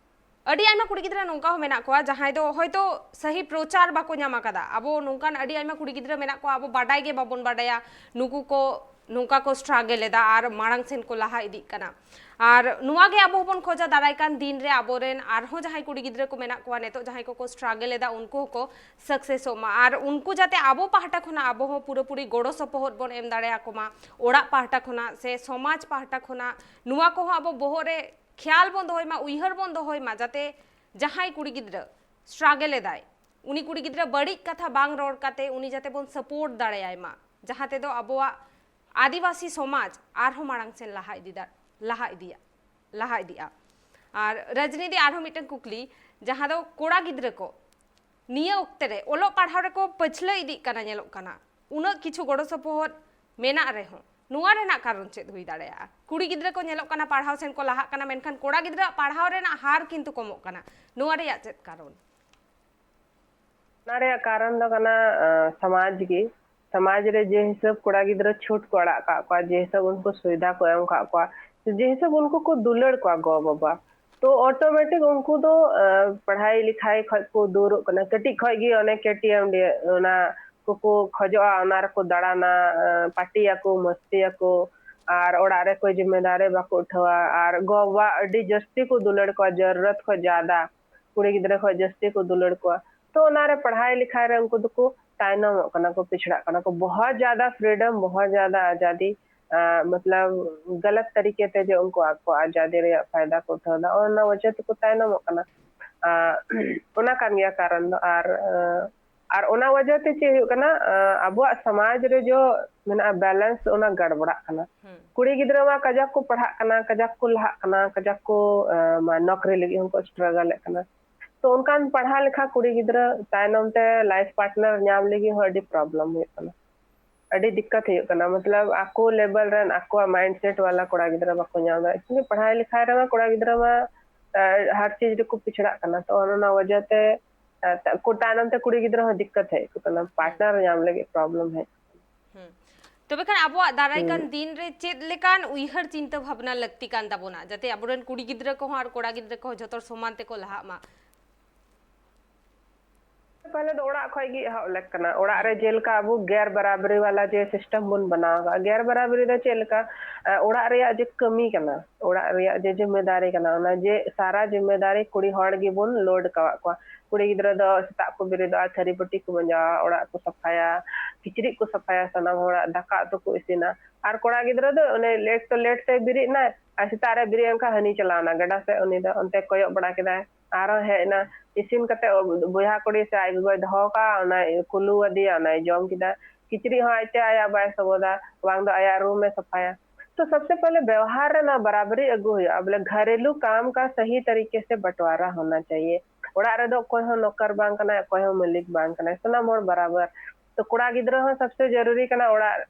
ᱟᱹᱰᱤ ᱟᱭᱢᱟ ᱠᱩᱲᱤ ᱜᱤᱫᱽᱨᱟᱹ ᱱᱚᱝᱠᱟ ᱦᱚᱸ ᱢᱮᱱᱟᱜ ᱠᱚᱣᱟ, ᱡᱟᱦᱟᱸᱭ ᱫᱚ ᱦᱚᱭᱛᱳ ᱥᱟᱹᱦᱤ ᱯᱨᱚᱪᱟᱨ ᱵᱟᱠᱚ ᱧᱟᱢ ᱟᱠᱟᱫᱟ᱾ ᱟᱵᱚ ᱱᱚᱝᱠᱟᱱ ᱟᱹᱰᱤ ᱟᱭᱢᱟ ᱠᱩᱲᱤ ᱜᱤᱫᱽᱨᱟᱹ ᱢᱮᱱᱟᱜ ᱠᱚᱣᱟ, ᱟᱵᱚ ᱵᱟᱰᱟᱭ ᱜᱮ ᱵᱟᱵᱚᱱ ᱵᱟᱰᱟᱭᱟ ᱱᱩᱠᱩ ᱠᱚ ᱱᱚᱝᱠᱟ ᱠᱚ ᱥᱴᱨᱟᱜᱮᱞ ᱮᱫᱟ ᱟᱨ ᱢᱟᱲᱟᱝ ᱥᱮᱱ ᱠᱚ ᱞᱟᱦᱟ ᱤᱫᱤᱜ ᱠᱟᱱᱟ᱾ ᱟᱨ ᱱᱚᱣᱟ ᱜᱮ ᱟᱵᱚ ᱦᱚᱸᱵᱚᱱ ᱠᱷᱚᱡᱟ, ᱫᱟᱨᱟᱭ ᱠᱟᱱ ᱫᱤᱱ ᱨᱮ ᱟᱵᱚᱨᱮᱱ ᱟᱨᱦᱚᱸ ᱡᱟᱦᱟᱸᱭ ᱠᱩᱲᱤ ᱜᱤᱫᱽᱨᱟᱹ ᱠᱚ ᱢᱮᱱᱟᱜ ᱠᱚᱣᱟ ᱱᱤᱛᱚᱜ, ᱡᱟᱦᱟᱸᱭ ᱠᱚᱠᱚ ᱥᱴᱨᱟᱜᱮᱞ ᱮᱫᱟ, ᱩᱱᱠᱩ ᱦᱚᱸᱠᱚ ᱥᱟᱠᱥᱮᱥᱚᱜ ᱢᱟ᱾ ᱟᱨ ᱩᱱᱠᱩ ᱡᱟᱛᱮ ᱟᱵᱚ ᱯᱟᱦᱴᱟ ᱠᱷᱚᱱᱟᱜ ᱟᱵᱚ ᱦᱚᱸ ᱯᱩᱨᱟᱹᱯᱩᱨᱤ ᱜᱚᱲᱚ ᱥᱚᱯᱚᱦᱚᱫ ᱵᱚᱱ ᱮᱢ ᱫᱟᱲᱮᱭᱟᱠᱚ ᱢᱟ, ᱚᱲᱟᱜ ᱯᱟᱦᱴᱟ ᱠᱷᱚᱱᱟᱜ ᱥᱮ ᱥᱚᱢᱟᱡᱽ ᱯᱟᱦᱴᱟ ᱠᱷᱚᱱᱟᱜ, ᱱᱚᱣᱟ ᱠᱚᱦᱚᱸ ᱟᱵᱚ ᱵᱚᱦᱚᱜ ᱨᱮ ᱠᱷᱮᱭᱟᱞ ᱵᱚᱱ ᱫᱚᱦᱚᱭ ᱢᱟ, ᱩᱭᱦᱟᱹᱨ ᱵᱚᱱ ᱫᱚᱦᱚᱭ ᱢᱟ, ᱡᱟᱛᱮ ᱡᱟᱦᱟᱸᱭ ᱠᱩᱲᱤ ᱜᱤᱫᱽᱨᱟᱹ ᱥᱴᱨᱟᱜᱮᱞ ᱮᱫᱟᱭ, ᱩᱱᱤ ᱠᱩᱲᱤ ᱜᱤᱫᱽᱨᱟᱹ ᱵᱟᱹᱲᱤᱡ ᱠᱟᱛᱷᱟ ᱵᱟᱝ ᱨᱚᱲ ᱠᱟᱛᱮ ᱩᱱᱤ ᱡᱟᱛᱮ ᱵᱚᱱ ᱥᱟᱯᱳᱨᱴ ᱫᱟᱲᱮᱭᱟᱭ ᱢᱟ, ᱡᱟᱦᱟᱸ ᱛᱮᱫᱚ ᱟᱵᱚᱣᱟᱜ ᱟᱹᱫᱤᱵᱟᱹᱥᱤ ᱥᱚᱢᱟᱡᱽ ᱟᱨᱦᱚᱸ ᱢᱟᱲᱟᱝ ᱥᱮᱱ ᱞᱟᱦᱟ ᱤᱫᱤ ᱫᱟ-, ᱞᱟᱦᱟ ᱤᱫᱤᱭᱟ, ᱞᱟᱦᱟ ᱤᱫᱤᱜᱼᱟ᱾ ᱟᱨ ᱨᱟᱡᱽᱱᱤᱛᱤ, ᱟᱨᱦᱚᱸ ᱢᱤᱫᱴᱟᱝ ᱠᱩᱠᱞᱤ, ᱡᱟᱦᱟᱸ ᱫᱚ ᱠᱚᱲᱟ ᱜᱤᱫᱽᱨᱟᱹ ᱠᱚ ᱱᱤᱭᱟᱹ ᱚᱠᱛᱮ ᱨᱮ ᱚᱞᱚᱜ ᱯᱟᱲᱦᱟᱣ ᱨᱮᱠᱚ ᱯᱟᱹᱪᱷᱞᱟᱹ ᱤᱫᱤᱜ ᱠᱟᱱᱟ, ᱧᱮᱞᱚᱜ ᱠᱟᱱᱟ ᱩᱱᱟᱹᱜ ᱠᱤᱪᱷᱩ ᱜᱚᱲᱚ ᱥᱚᱯᱚᱦᱚᱫ ᱢᱮᱱᱟᱜ ᱨᱮᱦᱚᱸ, ᱱᱚᱣᱟ ᱨᱮᱱᱟᱜ ᱠᱟᱨᱚᱱ ᱪᱮᱫ ᱦᱩᱭ ᱫᱟᱲᱮᱭᱟᱜᱼᱟ? ᱠᱩᱲᱤ ᱜᱤᱫᱽᱨᱟᱹ ᱠᱚ ᱧᱮᱞᱚᱜ ᱠᱟᱱᱟ ᱯᱟᱲᱦᱟᱣ ᱥᱮᱱ ᱠᱚ ᱞᱟᱦᱟᱜ ᱠᱟᱱᱟ, ᱢᱮᱱᱠᱷᱟᱱ ᱠᱚᱲᱟ ᱜᱤᱫᱽᱨᱟᱹᱣᱟᱜ ᱯᱟᱲᱦᱟᱣ ᱨᱮᱱᱟᱜ ᱦᱟᱨ ᱠᱤᱱᱛᱩ ᱠᱚᱢᱚᱜ ᱠᱟᱱᱟ᱾ ᱱᱚᱣᱟ ᱨᱮᱭᱟᱜ ᱪᱮᱫ ᱠᱟᱨᱚᱱ? ᱚᱱᱟ ᱨᱮᱭᱟᱜ ᱠᱟᱨᱚᱱ ᱫᱚ ᱠᱟᱱᱟ, ᱟᱸ, ᱥᱚᱢᱟᱡᱽ ᱜᱮ᱾ ᱥᱚᱢᱟᱡᱽ ᱨᱮ ᱡᱮ ᱦᱤᱥᱟᱹᱵ ᱠᱚᱲᱟ ᱜᱤᱫᱽᱨᱟᱹ ᱪᱷᱩᱴ ᱠᱚ ᱟᱲᱟᱜ ᱠᱟᱜ ᱠᱚᱣᱟ, ᱡᱮ ᱦᱤᱥᱟᱹᱵ ᱩᱱᱠᱩ ᱥᱩᱵᱤᱫᱷᱟ ᱠᱚ ᱮᱢ ᱠᱟᱜ ᱠᱚᱣᱟ, ᱡᱮ ᱦᱤᱥᱟᱹᱵ ᱩᱱᱠᱩ ᱠᱚ ᱫᱩᱞᱟᱹᱲ ᱠᱚᱣᱟ ᱜᱚ ᱵᱟᱵᱟ, ᱛᱚ ᱚᱴᱳᱢᱮᱴᱤᱠ ᱩᱱᱠᱩ ᱫᱚ, ᱟᱸ, ᱯᱟᱲᱦᱟᱭ ᱞᱮᱠᱷᱟᱭ ᱠᱷᱚᱡ ᱠᱚ ᱫᱩᱨᱚᱜ ᱠᱟᱱᱟ᱾ ᱠᱟᱹᱴᱤᱡ ᱠᱷᱚᱡ ᱜᱮ ᱚᱱᱮ ᱠᱮ ᱴᱤ ᱮᱢ ᱰᱤ ᱚᱱᱟ ᱠᱚᱠᱚ ᱠᱷᱚᱡᱚᱜᱼᱟ, ᱚᱱᱟ ᱨᱮᱠᱚ ᱫᱟᱬᱟᱱᱟ, ᱟᱸ, ᱯᱟᱨᱴᱤᱭᱟᱠᱚ, ᱢᱚᱥᱛᱤᱭᱟᱠᱚ, ᱟᱨ ᱚᱲᱟᱜ ᱨᱮ ᱠᱚᱭ ᱡᱤᱢᱢᱮᱫᱟᱨᱤ ᱵᱟᱠᱚ ᱩᱴᱷᱟᱹᱣᱟ, ᱟᱨ ᱜᱚ ᱵᱟᱵᱟ ᱟᱹᱰᱤ ᱡᱟᱹᱥᱛᱤ ᱠᱚ ᱫᱩᱞᱟᱹᱲ ᱠᱚᱣᱟ, ᱡᱟᱹᱨᱩᱨᱟᱛ ᱠᱷᱚᱡ ᱡᱟᱫᱟ᱾ ᱠᱩᱲᱤ ᱜᱤᱫᱽᱨᱟᱹ ᱠᱷᱚᱡ ᱡᱟᱹᱥᱛᱤ ᱠᱚ ᱫᱩᱞᱟᱹᱲ ᱠᱚᱣᱟ᱾ ᱛᱚ ᱚᱱᱟᱨᱮ ᱯᱟᱲᱦᱟᱣ ᱞᱮᱠᱷᱟᱱ ᱨᱮ ᱩᱱᱠᱩ ᱫᱚᱠᱚ ᱛᱟᱭᱱᱚᱢᱚᱜ ᱠᱟᱱᱟ ᱠᱚ, ᱯᱤᱪᱷᱲᱟᱜ ᱠᱟᱱᱟ ᱠᱚ᱾ ᱵᱚᱦᱚᱛ ᱡᱟᱫᱟ ᱯᱷᱨᱤᱰᱚᱢ, ᱵᱚᱦᱚᱛ ᱡᱟᱫᱟ ᱟᱡᱟᱫᱤ, ᱢᱚᱛᱞᱚᱵ ᱜᱟᱞᱟᱛ ᱛᱟᱨᱤᱠᱮ ᱛᱮ ᱡᱮ ᱩᱱᱠᱩ ᱟᱠᱚ ᱟᱡᱟᱫᱤ ᱨᱮᱭᱟᱜ ᱯᱷᱟᱭᱫᱟ ᱠᱚ ᱩᱴᱷᱟᱹᱣ ᱮᱫᱟ, ᱚᱱᱟ ᱚᱡᱮ ᱛᱮᱠᱚ ᱛᱟᱭᱱᱚᱢᱚᱜ ᱠᱟᱱᱟ᱾ ᱚᱱᱟ ᱠᱟᱱ ᱜᱮᱭᱟ ᱠᱟᱨᱚᱱ ᱫᱚ᱾ ᱟᱨ ᱟᱨ ᱚᱱᱟ ᱚᱡᱮ ᱛᱮ ᱪᱮᱫ ᱦᱩᱭᱩᱜ ᱠᱟᱱᱟ, ᱟᱵᱚᱣᱟᱜ ᱥᱚᱢᱟᱡᱽ ᱨᱮ ᱡᱚ ᱢᱮᱱᱟᱜᱼᱟ ᱵᱮᱞᱮᱱᱥ, ᱚᱱᱟ ᱜᱟᱲᱵᱚᱲᱟᱜ ᱠᱟᱱᱟ᱾ ᱠᱩᱲᱤ ᱜᱤᱫᱽᱨᱟᱹ ᱢᱟ ᱠᱟᱡᱟᱠ ᱠᱚ ᱯᱟᱲᱦᱟᱜ ᱠᱟᱱᱟ, ᱠᱟᱡᱟᱠ ᱠᱚ ᱞᱟᱦᱟᱜ ᱠᱟᱱᱟ, ᱠᱟᱡᱟᱠ ᱠᱚ ᱱᱚᱠᱨᱤ ᱞᱟᱹᱜᱤᱫ ᱦᱚᱸᱠᱚ ᱥᱴᱨᱟᱜᱞᱮᱫ ᱠᱟᱱᱟ᱾ ᱛᱚ ᱚᱱᱠᱟᱱ ᱯᱟᱲᱦᱟᱣ ᱞᱮᱠᱷᱟᱱ ᱠᱩᱲᱤ ᱜᱤᱫᱽᱨᱟᱹ ᱛᱟᱭᱱᱚᱢ ᱛᱮ ᱞᱟᱭᱤᱯᱷ ᱯᱟᱨᱴᱱᱟᱨ ᱧᱟᱢ ᱞᱟᱹᱜᱤᱫ ᱦᱚᱸ ᱟᱹᱰᱤ ᱯᱨᱚᱵᱞᱮᱢ ᱦᱩᱭᱩᱜ ᱠᱟᱱᱟ, ᱟᱹᱰᱤ ᱫᱤᱠᱠᱟᱛ ᱦᱩᱭᱩᱜ ᱠᱟᱱᱟ᱾ ᱢᱚᱛᱞᱚᱵ ᱟᱠᱚ ᱞᱮᱵᱮᱞ ᱨᱮᱱ, ᱟᱠᱚᱣᱟᱜ ᱢᱟᱭᱤᱱᱰ ᱥᱮᱴ ᱣᱟᱞᱟ ᱠᱚᱲᱟ ᱜᱤᱫᱽᱨᱟᱹ ᱵᱟᱠᱚ ᱧᱟᱢ ᱮᱫᱟ᱾ ᱮᱠᱪᱩᱭᱮᱞᱤ ᱯᱟᱲᱦᱟᱣ ᱞᱮᱠᱷᱟᱱ ᱨᱮᱢᱟ ᱠᱚᱲᱟ ᱜᱤᱫᱽᱨᱟᱹ ᱢᱟ ᱦᱟᱨ ᱪᱤᱡᱽ ᱨᱮᱠᱚ ᱯᱤᱪᱷᱲᱟᱜ ᱠᱟᱱᱟ᱾ ᱛᱚ ᱚᱱᱟ ᱚᱡᱮ ᱛᱮ ᱛᱟᱭᱱᱚᱢ ᱛᱮ ᱠᱩᱲᱤ ᱜᱤᱫᱽᱨᱟᱹ ᱦᱚᱸ ᱫᱤᱠᱠᱟᱛ ᱦᱮᱡ ᱟᱠᱚ ᱠᱟᱱᱟ, ᱯᱟᱨᱴᱱᱟᱨ ᱧᱟᱢ ᱞᱟᱹᱜᱤᱫ ᱯᱨᱚᱵᱞᱮᱢ ᱦᱮᱡ᱾ ᱛᱚᱵᱮ ᱠᱷᱟᱱ ᱟᱵᱚᱣᱟᱜ ᱫᱟᱨᱟᱭ ᱠᱟᱱ ᱫᱤᱱ ᱨᱮ ᱪᱮᱫ ᱞᱮᱠᱟᱱ ᱩᱭᱦᱟᱹᱨ ᱪᱤᱱᱛᱟᱹ ᱵᱷᱟᱵᱽᱱᱟ ᱞᱟᱹᱠᱛᱤ ᱠᱟᱱ ᱛᱟᱵᱚᱱᱟ, ᱡᱟᱛᱮ ᱟᱵᱚᱨᱮᱱ ᱠᱩᱲᱤ ᱜᱤᱫᱽᱨᱟᱹ ᱠᱚᱦᱚᱸ ᱟᱨ ᱠᱚᱲᱟ ᱜᱤᱫᱽᱨᱟᱹ ᱠᱚᱦᱚᱸ ᱡᱷᱚᱛᱚ ᱥᱚᱢᱟᱱ ᱛᱮᱠᱚ ᱞᱟᱦᱟᱜ ᱢᱟ? ᱯᱟᱦᱞᱮ ᱫᱚ ᱚᱲᱟᱜ ᱠᱷᱚᱱ ᱜᱮ ᱮᱦᱚᱵ ᱞᱮᱠ ᱠᱟᱱᱟ᱾ ᱚᱲᱟᱜ ᱨᱮ ᱡᱮᱞᱮᱠᱟ ᱟᱵᱚ ᱜᱮᱨ ᱵᱟᱨᱟᱵᱟᱨᱤ ᱣᱟᱞᱟ ᱡᱮ ᱥᱤᱥᱴᱮᱢ ᱵᱚᱱ ᱵᱮᱱᱟᱣ ᱟᱠᱟᱫ, ᱜᱮᱨ ᱵᱟᱨᱟᱵᱟᱨᱤ ᱫᱚ ᱪᱮᱫ ᱞᱮᱠᱟ? ᱚᱲᱟᱜ ᱨᱮᱭᱟᱜ ᱡᱮ ᱠᱟᱹᱢᱤ ᱠᱟᱱᱟ, ᱚᱲᱟᱜ ᱨᱮᱭᱟᱜ ᱡᱮ ᱡᱤᱢᱢᱮᱫᱟᱨᱤ ᱠᱟᱱᱟ, ᱚᱱᱟ ᱡᱮ ᱥᱟᱨᱟ ᱡᱤᱢᱢᱮᱫᱟᱨᱤ ᱠᱩᱲᱤ ᱦᱚᱲ ᱜᱮᱵᱚᱱ ᱞᱳᱰ ᱟᱠᱟᱫ ᱠᱚᱣᱟ᱾ ᱠᱩᱲᱤ ᱜᱤᱫᱽᱨᱟᱹ ᱫᱚ ᱥᱮᱛᱟᱜ ᱠᱚ ᱵᱮᱨᱮᱫᱚᱜᱼᱟ, ᱛᱷᱟᱹᱨᱤ ᱵᱟᱹᱴᱤ ᱠᱚ ᱢᱟᱸᱡᱟᱣᱟ, ᱚᱲᱟᱜ ᱠᱚ ᱥᱟᱯᱷᱟᱭᱟ, ᱠᱤᱪᱨᱤᱡ ᱠᱚ ᱥᱟᱯᱷᱟᱭᱟ, ᱥᱟᱱᱟᱢ ᱦᱚᱲᱟᱜ ᱫᱟᱠᱟ ᱩᱛᱩ ᱠᱚ ᱤᱥᱤᱱᱟ᱾ ᱟᱨ ᱠᱚᱲᱟ ᱜᱤᱫᱽᱨᱟᱹ ᱫᱚ ᱚᱱᱮ ᱞᱮᱴ ᱛᱮ ᱞᱮᱴ ᱛᱮ ᱵᱮᱨᱮᱫ ᱮᱱᱟᱭ ᱟᱨ ᱥᱮᱛᱟᱜ ᱨᱮ ᱵᱮᱨᱮᱫ ᱮᱱ ᱠᱷᱟᱱ ᱦᱟᱹᱱᱤ ᱪᱟᱞᱟᱣ ᱮᱱᱟ ᱜᱟᱰᱟ ᱥᱮᱫ, ᱩᱱᱤ ᱫᱚ ᱚᱱᱛᱮ ᱠᱚᱭᱚᱜ ᱵᱟᱲᱟ ᱠᱮᱫᱟᱭ, ᱟᱨᱦᱚᱸ ᱦᱮᱡ ᱮᱱᱟ᱾ ᱤᱥᱤᱱ ᱠᱟᱛᱮ ᱵᱚᱭᱦᱟ ᱠᱩᱲᱤ ᱥᱮ ᱟᱡ ᱜᱚᱜᱚᱭ ᱫᱚᱦᱚ ᱠᱟᱜᱼᱟ, ᱚᱱᱟᱭ ᱠᱩᱞᱩ ᱟᱫᱮᱭᱟ, ᱚᱱᱟᱭ ᱡᱚᱢ ᱠᱮᱫᱟ᱾ ᱠᱤᱪᱨᱤᱡ ᱦᱚᱸ ᱟᱡᱛᱮ ᱟᱭᱟᱜ ᱵᱟᱭ ᱥᱚᱵᱚᱫᱟ, ᱵᱟᱝ ᱫᱚ ᱟᱭᱟᱜ ᱨᱩᱢ ᱮ ᱥᱟᱯᱷᱟᱭᱟ᱾ ᱛᱚ ᱥᱚᱵᱥᱮ ᱯᱚᱦᱞᱮ ᱵᱮᱣᱦᱟᱨ ᱨᱮ ᱱᱚᱣᱟ ᱵᱟᱨᱟᱵᱟᱨᱤ ᱟᱹᱜᱩ ᱦᱩᱭᱩᱜᱼᱟ, ᱵᱚᱞᱮ ᱜᱷᱟᱨᱮᱞᱩ ᱠᱟᱢ ᱠᱟ ᱥᱟᱦᱤ ᱛᱟᱨᱤᱠᱮ ᱥᱮ ᱵᱟᱴᱣᱟᱨᱟ ᱦᱳᱱᱟ ᱪᱟᱦᱤᱭᱮ᱾ ᱚᱲᱟᱜ ᱨᱮᱫᱚ ᱚᱠᱚᱭ ᱦᱚᱸ ᱱᱚᱠᱚᱨ ᱵᱟᱝ ᱠᱟᱱᱟᱭ, ᱚᱠᱚᱭ ᱦᱚᱸ ᱢᱟᱹᱞᱤᱠ ᱵᱟᱝ ᱠᱟᱱᱟᱭ, ᱥᱟᱱᱟᱢ ᱦᱚᱲ ᱵᱟᱨᱟᱵᱟᱨ᱾ ᱛᱚ ᱠᱚᱲᱟ ᱜᱤᱫᱽᱨᱟᱹ ᱦᱚᱸ ᱥᱚᱵᱥᱮ ᱡᱟᱹᱨᱩᱨᱤ ᱠᱟᱱᱟ ᱚᱲᱟᱜ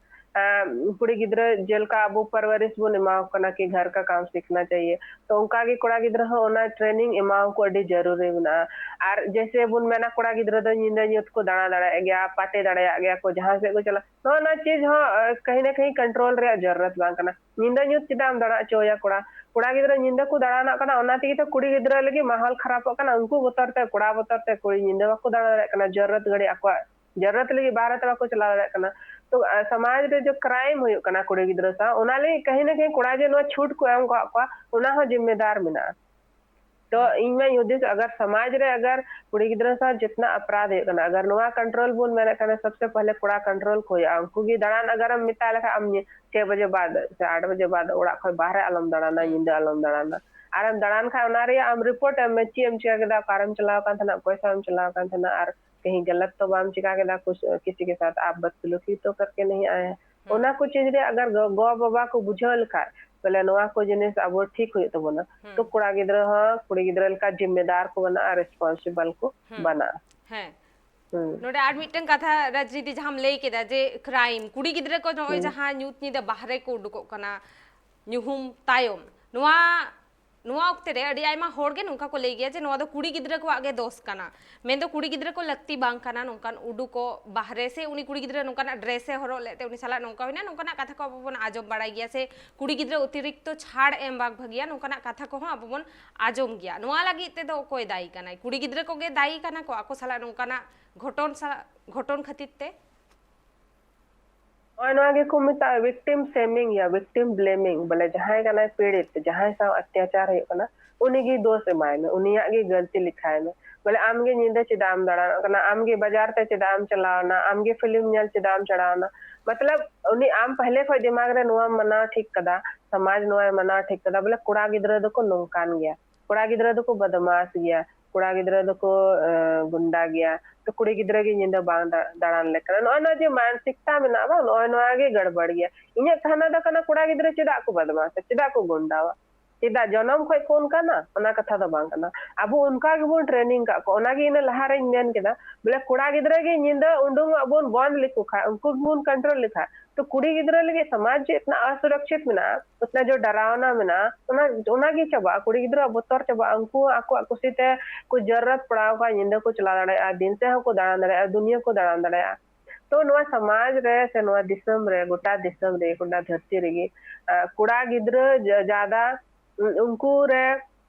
ᱠᱩᱲᱤ ᱜᱤᱫᱽᱨᱟᱹ ᱡᱮᱞᱮᱠᱟ ᱟᱵᱚ ᱯᱟᱨᱣᱟᱨᱤᱥ ᱵᱚᱱ ᱮᱢᱟ ᱠᱚ ᱠᱟᱱᱟ ᱠᱤ ᱜᱷᱟᱨ ᱠᱟ ᱠᱟᱢ ᱥᱤᱠᱷᱱᱟ ᱪᱟᱦᱤᱭᱮ, ᱛᱚ ᱚᱱᱠᱟ ᱜᱮ ᱠᱚᱲᱟ ᱜᱤᱫᱽᱨᱟᱹ ᱦᱚᱸ ᱚᱱᱟ ᱴᱨᱮᱱᱤᱝ ᱮᱢᱟ ᱠᱚ ᱟᱹᱰᱤ ᱡᱟᱹᱨᱩᱨᱤ ᱢᱮᱱᱟᱜᱼᱟ᱾ ᱟᱨ ᱡᱮᱭᱥᱮ ᱵᱚᱱ ᱢᱮᱱᱟ ᱠᱚᱲᱟ ᱜᱤᱫᱽᱨᱟᱹ ᱫᱚ ᱧᱤᱫᱟᱹ ᱧᱩᱛ ᱠᱚ ᱫᱟᱬᱟ ᱫᱟᱲᱮᱭᱟᱜ ᱜᱮᱭᱟ, ᱯᱟᱨᱴᱤ ᱫᱟᱲᱮᱭᱟᱜ ᱜᱮᱭᱟ ᱠᱚ, ᱡᱟᱦᱟᱸ ᱥᱮᱫ ᱠᱚ ᱪᱟᱞᱟᱜ, ᱱᱚᱜᱼᱚ ᱱᱚᱣᱟ ᱪᱤᱡᱽ ᱦᱚᱸ ᱠᱟᱹᱦᱤ ᱱᱟ ᱠᱟᱹᱦᱤ ᱠᱚᱱᱴᱨᱳᱞ ᱨᱮᱭᱟᱜ ᱡᱟᱹᱨᱩᱨᱟᱛ ᱵᱟᱝ ᱠᱟᱱᱟ᱾ ᱧᱤᱫᱟᱹ ᱧᱩᱛ ᱪᱮᱫᱟᱜ ᱮᱢ ᱫᱟᱬᱟ ᱦᱚᱪᱚᱭᱟ ᱠᱚᱲᱟ? ᱠᱚᱲᱟ ᱜᱤᱫᱽᱨᱟᱹ ᱧᱤᱫᱟᱹ ᱠᱚ ᱫᱟᱬᱟᱱᱚᱜ ᱠᱟᱱᱟ, ᱚᱱᱟ ᱛᱮᱜᱮ ᱛᱚ ᱠᱩᱲᱤ ᱜᱤᱫᱽᱨᱟᱹ ᱞᱟᱹᱜᱤᱫ ᱢᱟᱦᱚᱞ ᱠᱷᱟᱨᱟᱯᱚᱜ ᱠᱟᱱᱟ᱾ ᱩᱱᱠᱩ ᱵᱚᱛᱚᱨ ᱛᱮ, ᱠᱚᱲᱟ ᱵᱚᱛᱚᱨ ᱛᱮ ᱠᱩᱲᱤ ᱧᱤᱫᱟᱹ ᱵᱟᱠᱚ ᱫᱟᱬᱟ ᱫᱟᱲᱮᱭᱟᱜ ᱠᱟᱱᱟ, ᱡᱟᱹᱨᱩᱨᱟᱛ ᱜᱷᱟᱹᱲᱤᱡ ᱟᱠᱚᱣᱟᱜ ᱡᱟᱹᱨᱩᱨᱟᱛ ᱞᱟᱹᱜᱤᱫ ᱵᱟᱦᱨᱮ ᱛᱮ ᱵᱟᱠᱚ ᱪᱟᱞᱟᱣ ᱫᱟᱲᱮᱭᱟᱜ ᱠᱟᱱᱟ᱾ ᱛᱚ ᱥᱚᱢᱟᱡᱽ ᱨᱮ ᱡᱮ ᱠᱨᱟᱭᱤᱢ ᱦᱩᱭᱩᱜ ᱠᱟᱱᱟ ᱠᱩᱲᱤ ᱜᱤᱫᱽᱨᱟᱹ ᱥᱟᱶ, ᱚᱱᱟ ᱞᱟᱹᱜᱤᱫ ᱠᱟᱹᱦᱤ ᱱᱟ ᱠᱟᱹᱦᱤ ᱠᱚᱲᱟ ᱡᱮ ᱱᱚᱣᱟ ᱪᱷᱩᱴ ᱠᱚ ᱮᱢ ᱠᱟᱜ ᱠᱚᱣᱟ, ᱚᱱᱟ ᱦᱚᱸ ᱡᱤᱢᱢᱮᱫᱟᱨ ᱢᱮᱱᱟᱜᱼᱟ᱾ ᱛᱚ ᱤᱧ ᱢᱟᱧ ᱦᱩᱫᱤᱥ, ᱟᱜᱟᱨ ᱥᱚᱢᱟᱡᱽ ᱨᱮ ᱟᱜᱟᱨ ᱠᱩᱲᱤ ᱜᱤᱫᱽᱨᱟᱹ ᱥᱟᱶ ᱡᱤᱛᱱᱟ ᱟᱯᱨᱟᱫᱷ ᱦᱩᱭᱩᱜ ᱠᱟᱱᱟ, ᱟᱜᱟᱨ ᱱᱚᱣᱟ ᱠᱚᱱᱴᱨᱳᱞ ᱵᱚᱱ ᱢᱮᱱᱮᱫ ᱠᱷᱟᱱ, ᱥᱚᱵᱥᱮ ᱯᱟᱦᱞᱮ ᱠᱚᱲᱟ ᱠᱚᱱᱴᱨᱳᱞ ᱠᱚ ᱦᱩᱭᱩᱜᱼᱟ᱾ ᱩᱱᱠᱩ ᱜᱮ ᱫᱟᱬᱟᱱ ᱟᱜᱟᱨᱮᱢ ᱢᱮᱛᱟ ᱞᱮᱠᱷᱟᱱ, ᱟᱢ ᱧᱮ- ᱪᱷᱮ ᱵᱟᱡᱮ ᱵᱟᱫ ᱥᱮ ᱟᱴ ᱵᱟᱡᱮ ᱵᱟᱫ ᱚᱲᱟᱜ ᱠᱷᱚᱱ ᱵᱟᱦᱨᱮ ᱟᱞᱚᱢ ᱫᱟᱬᱟᱱᱟ, ᱧᱤᱫᱟᱹ ᱟᱞᱚᱢ ᱫᱟᱬᱟᱱᱟ᱾ ᱟᱨᱮᱢ ᱫᱟᱬᱟᱱ ᱠᱷᱟᱱ, ᱚᱱᱟ ᱨᱮᱭᱟᱜ ᱟᱢ ᱨᱤᱯᱳᱨᱴ ᱮᱢ ᱢᱮ, ᱪᱮᱫ ᱮᱢ ᱪᱤᱠᱟ ᱠᱮᱫᱟ, ᱚᱠᱟᱨᱮᱢ ᱪᱟᱞᱟᱣ ᱠᱟᱱ ᱛᱟᱦᱮᱱᱟ, ᱚᱠᱚᱭ ᱥᱟᱶ ᱮᱢ ᱪᱟᱞᱟᱣ ᱠᱟᱱ ᱛᱟᱦᱮᱱᱟ, ᱟᱨ ᱠᱟᱹᱦᱤ ᱜᱟᱞᱟᱛ ᱛᱚ ᱵᱟᱢ ᱪᱤᱠᱟ ᱠᱮᱫᱟ, ᱠᱩᱪ ᱠᱤᱥᱤ ᱠᱮ ᱥᱟᱛᱷ ᱟᱯ ᱵᱫᱥᱩᱞᱩᱠᱤ ᱛᱚ ᱠᱟᱨᱠᱮ ᱱᱟᱦᱤ ᱟᱭᱟ ᱦᱮᱸ᱾ ᱚᱱᱟ ᱠᱚ ᱪᱤᱡᱽ ᱨᱮ ᱟᱜᱟᱨ ᱜᱚ, ᱜᱚ ᱵᱟᱵᱟ ᱠᱚ ᱵᱩᱡᱷᱟᱹᱣ ᱞᱮᱠᱷᱟᱡ, ᱵᱚᱞᱮ ᱱᱚᱣᱟ ᱠᱚ ᱡᱤᱱᱤᱥ ᱟᱵᱚ ᱴᱷᱤᱠ ᱦᱩᱭᱩᱜ ᱛᱟᱵᱚᱱᱟ, ᱦᱮᱸ᱾ ᱛᱚ ᱠᱚᱲᱟ ᱜᱤᱫᱽᱨᱟᱹ ᱦᱚᱸ ᱠᱩᱲᱤ ᱜᱤᱫᱽᱨᱟᱹ ᱞᱮᱠᱟ ᱡᱤᱢᱢᱮᱫᱟᱨ ᱠᱚ ᱵᱮᱱᱟᱜᱼᱟ, ᱨᱮᱥᱯᱚᱱᱥᱤᱵᱚᱞ ᱠᱚ ᱦᱮᱸ᱾ ᱵᱮᱱᱟᱜᱼᱟ᱾ ᱦᱮᱸ᱾ ᱦᱩᱸ᱾ ᱱᱚᱰᱮ ᱟᱨ ᱢᱤᱫᱴᱟᱝ ᱠᱟᱛᱷᱟ ᱨᱟᱡᱽᱱᱤᱛᱤ ᱡᱟᱦᱟᱸᱢ ᱞᱟᱹᱭ ᱠᱮᱫᱟ ᱡᱮ ᱠᱨᱟᱭᱤᱢ, ᱠᱩᱲᱤ ᱜᱤᱫᱽᱨᱟᱹ ᱠᱚ ᱱᱚᱜᱼᱚᱭ ᱦᱩᱸ᱾ ᱡᱟᱦᱟᱸ ᱧᱩᱛ ᱧᱤᱫᱟᱹ ᱵᱟᱦᱨᱮ ᱠᱚ ᱩᱰᱩᱠᱚᱜ ᱠᱟᱱᱟ ᱧᱩᱦᱩᱢ ᱛᱟᱭᱚᱢ, ᱱᱚᱣᱟ ᱱᱚᱣᱟ ᱚᱠᱛᱮ ᱨᱮ ᱟᱹᱰᱤ ᱟᱭᱢᱟ ᱦᱚᱲ ᱜᱮ ᱱᱚᱝᱠᱟ ᱠᱚ ᱞᱟᱹᱭ ᱜᱮᱭᱟ ᱡᱮ ᱱᱚᱣᱟ ᱫᱚ ᱠᱩᱲᱤ ᱜᱤᱫᱽᱨᱟᱹ ᱠᱚᱣᱟᱜ ᱜᱮ ᱫᱚᱥ ᱠᱟᱱᱟ, ᱢᱮᱱᱫᱚ ᱠᱩᱲᱤ ᱜᱤᱫᱽᱨᱟᱹ ᱠᱚ ᱞᱟᱹᱠᱛᱤ ᱵᱟᱝ ᱠᱟᱱᱟ ᱱᱚᱝᱠᱟᱱ ᱩᱰᱩᱠᱚᱜ ᱵᱟᱦᱨᱮ, ᱥᱮ ᱩᱱᱤ ᱠᱩᱲᱤ ᱜᱤᱫᱽᱨᱟᱹ ᱱᱚᱝᱠᱟᱱᱟᱜ ᱰᱨᱮᱥ ᱮ ᱦᱚᱨᱚᱜ ᱞᱮᱫ ᱛᱮ ᱩᱱᱤ ᱥᱟᱞᱟᱜ ᱱᱚᱝᱠᱟ ᱦᱩᱭᱱᱟ, ᱱᱚᱝᱠᱟᱱᱟᱜ ᱠᱟᱛᱷᱟ ᱠᱚ ᱟᱵᱚ ᱵᱚᱱ ᱟᱸᱡᱚᱢ ᱵᱟᱲᱟᱭ ᱜᱮᱭᱟ, ᱥᱮ ᱠᱩᱲᱤ ᱜᱤᱫᱽᱨᱟᱹ ᱚᱛᱤᱨᱤᱠᱛᱚ ᱪᱷᱟᱲ ᱮᱢ ᱵᱟᱝ ᱵᱷᱟᱹᱜᱤᱭᱟ, ᱱᱚᱝᱠᱟᱱᱟᱜ ᱠᱟᱛᱷᱟ ᱠᱚᱦᱚᱸ ᱟᱵᱚ ᱵᱚᱱ ᱟᱸᱡᱚᱢ ᱜᱮᱭᱟ᱾ ᱱᱚᱣᱟ ᱞᱟᱹᱜᱤᱫ ᱛᱮᱫᱚ ᱚᱠᱚᱭ ᱫᱟᱭᱤ ᱠᱟᱱᱟᱭ? ᱠᱩᱲᱤ ᱜᱤᱫᱽᱨᱟᱹ ᱠᱚᱜᱮ ᱫᱟᱭᱤ ᱠᱟᱱᱟ ᱠᱚ ᱟᱠᱚ ᱥᱟᱞᱟᱜ ᱱᱚᱝᱠᱟᱱᱟᱜ ᱜᱷᱚᱴᱚᱱ ᱥᱟᱞᱟᱜ, ᱜᱷᱚᱴᱚᱱ ᱠᱷᱟᱹᱛᱤᱨ ᱛᱮ? ᱱᱚᱜᱼᱚᱭ ᱱᱚᱣᱟ ᱜᱮᱠᱚ ᱢᱮᱛᱟᱜᱼᱟ ᱵᱷᱤᱠᱴᱤᱢ ᱥᱮᱢᱤᱝ ᱭᱟ ᱵᱷᱤᱠᱴᱤᱢ ᱵᱞᱮᱢᱤᱝ, ᱵᱚᱞᱮ ᱡᱟᱦᱟᱸᱭ ᱠᱟᱱᱟᱭ ᱯᱤᱲᱤᱛ, ᱡᱟᱦᱟᱸᱭ ᱥᱟᱶ ᱚᱛᱛᱟᱪᱟᱨ ᱦᱩᱭᱩᱜ ᱠᱟᱱᱟ, ᱩᱱᱤ ᱜᱮ ᱫᱳᱥ ᱮᱢᱟᱭ ᱢᱮ, ᱩᱱᱤᱭᱟᱜ ᱜᱮ ᱜᱟᱹᱞᱛᱤ ᱞᱮᱠᱷᱟᱭ ᱢᱮ᱾ ᱵᱚᱞᱮ ᱟᱢ ᱜᱮ ᱧᱤᱫᱟᱹ ᱪᱮᱫᱟᱜ ᱮᱢ ᱫᱟᱬᱟᱱ ᱠᱟᱱᱟ, ᱟᱢ ᱜᱮ ᱵᱟᱡᱟᱨ ᱛᱮ ᱪᱮᱫᱟᱜ ᱮᱢ ᱪᱟᱞᱟᱣᱱᱟ, ᱟᱢ ᱜᱮ ᱯᱷᱤᱞᱢ ᱧᱮᱞ ᱪᱮᱫᱟᱜ ᱮᱢ ᱪᱟᱞᱟᱣᱱᱟ? ᱢᱚᱛᱞᱚᱵ ᱩᱱᱤ ᱟᱢ ᱯᱟᱦᱞᱮ ᱠᱷᱚᱡ ᱫᱤᱢᱟᱜᱽ ᱨᱮ ᱱᱚᱣᱟᱢ ᱢᱟᱱᱟᱣ ᱴᱷᱤᱠ ᱠᱟᱫᱟ, ᱥᱚᱢᱟᱡᱽ ᱱᱚᱣᱟᱭ ᱢᱟᱱᱟᱣ ᱴᱷᱤᱠ ᱠᱟᱫᱟ, ᱵᱚᱞᱮ ᱠᱚᱲᱟ ᱜᱤᱫᱽᱨᱟᱹ ᱫᱚᱠᱚ ᱱᱚᱝᱠᱟᱱ ᱜᱮᱭᱟ, ᱠᱚᱲᱟ ᱜᱤᱫᱽᱨᱟᱹ ᱫᱚᱠᱚ ᱵᱚᱫᱢᱟᱥ ᱜᱮᱭᱟ, ᱠᱚᱲᱟ ᱜᱤᱫᱽᱨᱟᱹ ᱫᱚᱠᱚ ᱮ, ᱜᱩᱱᱰᱟ ᱜᱮᱭᱟ, ᱛᱚ ᱠᱩᱲᱤ ᱜᱤᱫᱽᱨᱟᱹ ᱜᱮ ᱧᱤᱫᱟᱹ ᱵᱟᱝ ᱫᱟ- ᱫᱟᱬᱟᱱ ᱞᱮᱠ ᱠᱟᱱᱟ᱾ ᱱᱚᱜᱼᱚᱭ ᱱᱚᱣᱟ ᱡᱮ ᱢᱟᱱᱥᱤᱠᱛᱟ ᱢᱮᱱᱟᱜᱼᱟ ᱵᱟᱝ, ᱱᱚᱜᱼᱚᱭ ᱱᱚᱣᱟ ᱜᱮ ᱜᱟᱲᱵᱟᱲ ᱜᱮᱭᱟ᱾ ᱤᱧᱟᱹᱜ ᱠᱟᱦᱱᱟ ᱫᱚ ᱠᱟᱱᱟ ᱠᱚᱲᱟ ᱜᱤᱫᱽᱨᱟᱹ ᱪᱮᱫᱟᱜ ᱠᱚ ᱵᱚᱫᱢᱟᱥᱟ, ᱪᱮᱫᱟᱜ ᱠᱚ ᱜᱩᱱᱰᱟᱣᱟ? ᱪᱮᱫᱟᱜ ᱡᱚᱱᱚᱢ ᱠᱷᱚᱡ ᱠᱚ ᱚᱱᱠᱟᱱᱟ? ᱚᱱᱟ ᱠᱟᱛᱷᱟ ᱫᱚ ᱵᱟᱝ ᱠᱟᱱᱟ᱾ ᱟᱵᱚ ᱚᱱᱠᱟ ᱜᱮᱵᱚᱱ ᱴᱨᱮᱱᱤᱝ ᱠᱟᱜ ᱠᱚᱣᱟ᱾ ᱚᱱᱟᱜᱮ ᱤᱱᱟᱹ ᱞᱟᱦᱟᱨᱮᱧ ᱢᱮᱱ ᱠᱮᱫᱟ, ᱵᱚᱞᱮ ᱠᱚᱲᱟ ᱜᱤᱫᱽᱨᱟᱹ ᱜᱮ ᱧᱤᱫᱟᱹ ᱩᱰᱩᱝᱚᱜ ᱵᱚᱱ ᱵᱚᱱᱫ ᱞᱮᱠᱚ ᱠᱷᱟᱡ, ᱩᱱᱠᱩ ᱜᱮᱵᱚᱱ ᱠᱚᱱᱴᱨᱳᱞ ᱞᱮᱠᱷᱟᱡ, ᱛᱚ ᱠᱩᱲᱤ ᱜᱤᱫᱽᱨᱟᱹ ᱞᱟᱹᱜᱤᱫ ᱥᱚᱢᱟᱡᱽ ᱡᱮ ᱤᱛᱱᱟ ᱚᱥᱩᱨᱚᱠᱪᱷᱤᱛ ᱢᱮᱱᱟᱜᱼᱟ, ᱩᱛᱱᱟ ᱡᱮ ᱰᱟᱨᱟᱣᱱᱟ ᱢᱮᱱᱟᱜᱼᱟ, ᱚᱱᱟ, ᱚᱱᱟ ᱜᱮ ᱪᱟᱵᱟᱜᱼᱟ᱾ ᱠᱩᱲᱤ ᱜᱤᱫᱽᱨᱟᱹᱣᱟᱜ ᱵᱚᱛᱚᱨ ᱪᱟᱵᱟᱜᱼᱟ᱾ ᱩᱱᱠᱩ ᱟᱠᱚᱣᱟᱜ ᱠᱩᱥᱤ ᱛᱮ ᱠᱚ ᱡᱟᱹᱨᱩᱨᱟᱛ ᱯᱟᱲᱟᱣ ᱠᱚᱣᱟ, ᱧᱤᱫᱟᱹ ᱠᱚ ᱪᱟᱞᱟᱣ ᱫᱟᱲᱮᱭᱟᱜᱼᱟ, ᱫᱤᱱ ᱥᱮᱫ ᱦᱚᱸᱠᱚ ᱫᱟᱬᱟᱱ ᱫᱟᱲᱮᱭᱟᱜᱼᱟ, ᱫᱩᱱᱤᱭᱟᱹ ᱠᱚ ᱫᱟᱬᱟᱱ ᱫᱟᱲᱮᱭᱟᱜᱼᱟ᱾ ᱛᱚ ᱱᱚᱣᱟ ᱥᱚᱢᱟᱡᱽ ᱨᱮ ᱥᱮ ᱱᱚᱣᱟ ᱫᱤᱥᱚᱢ ᱨᱮ, ᱜᱚᱴᱟ ᱫᱤᱥᱚᱢ ᱨᱮ, ᱜᱚᱴᱟ ᱫᱷᱟᱹᱨᱛᱤ ᱨᱮᱜᱮ, ᱟᱸ, ᱠᱚᱲᱟ ᱜᱤᱫᱽᱨᱟᱹ ᱡᱟ-, ᱡᱟᱫᱟ, ᱩᱱ-, ᱩᱱᱠᱩ ᱨᱮ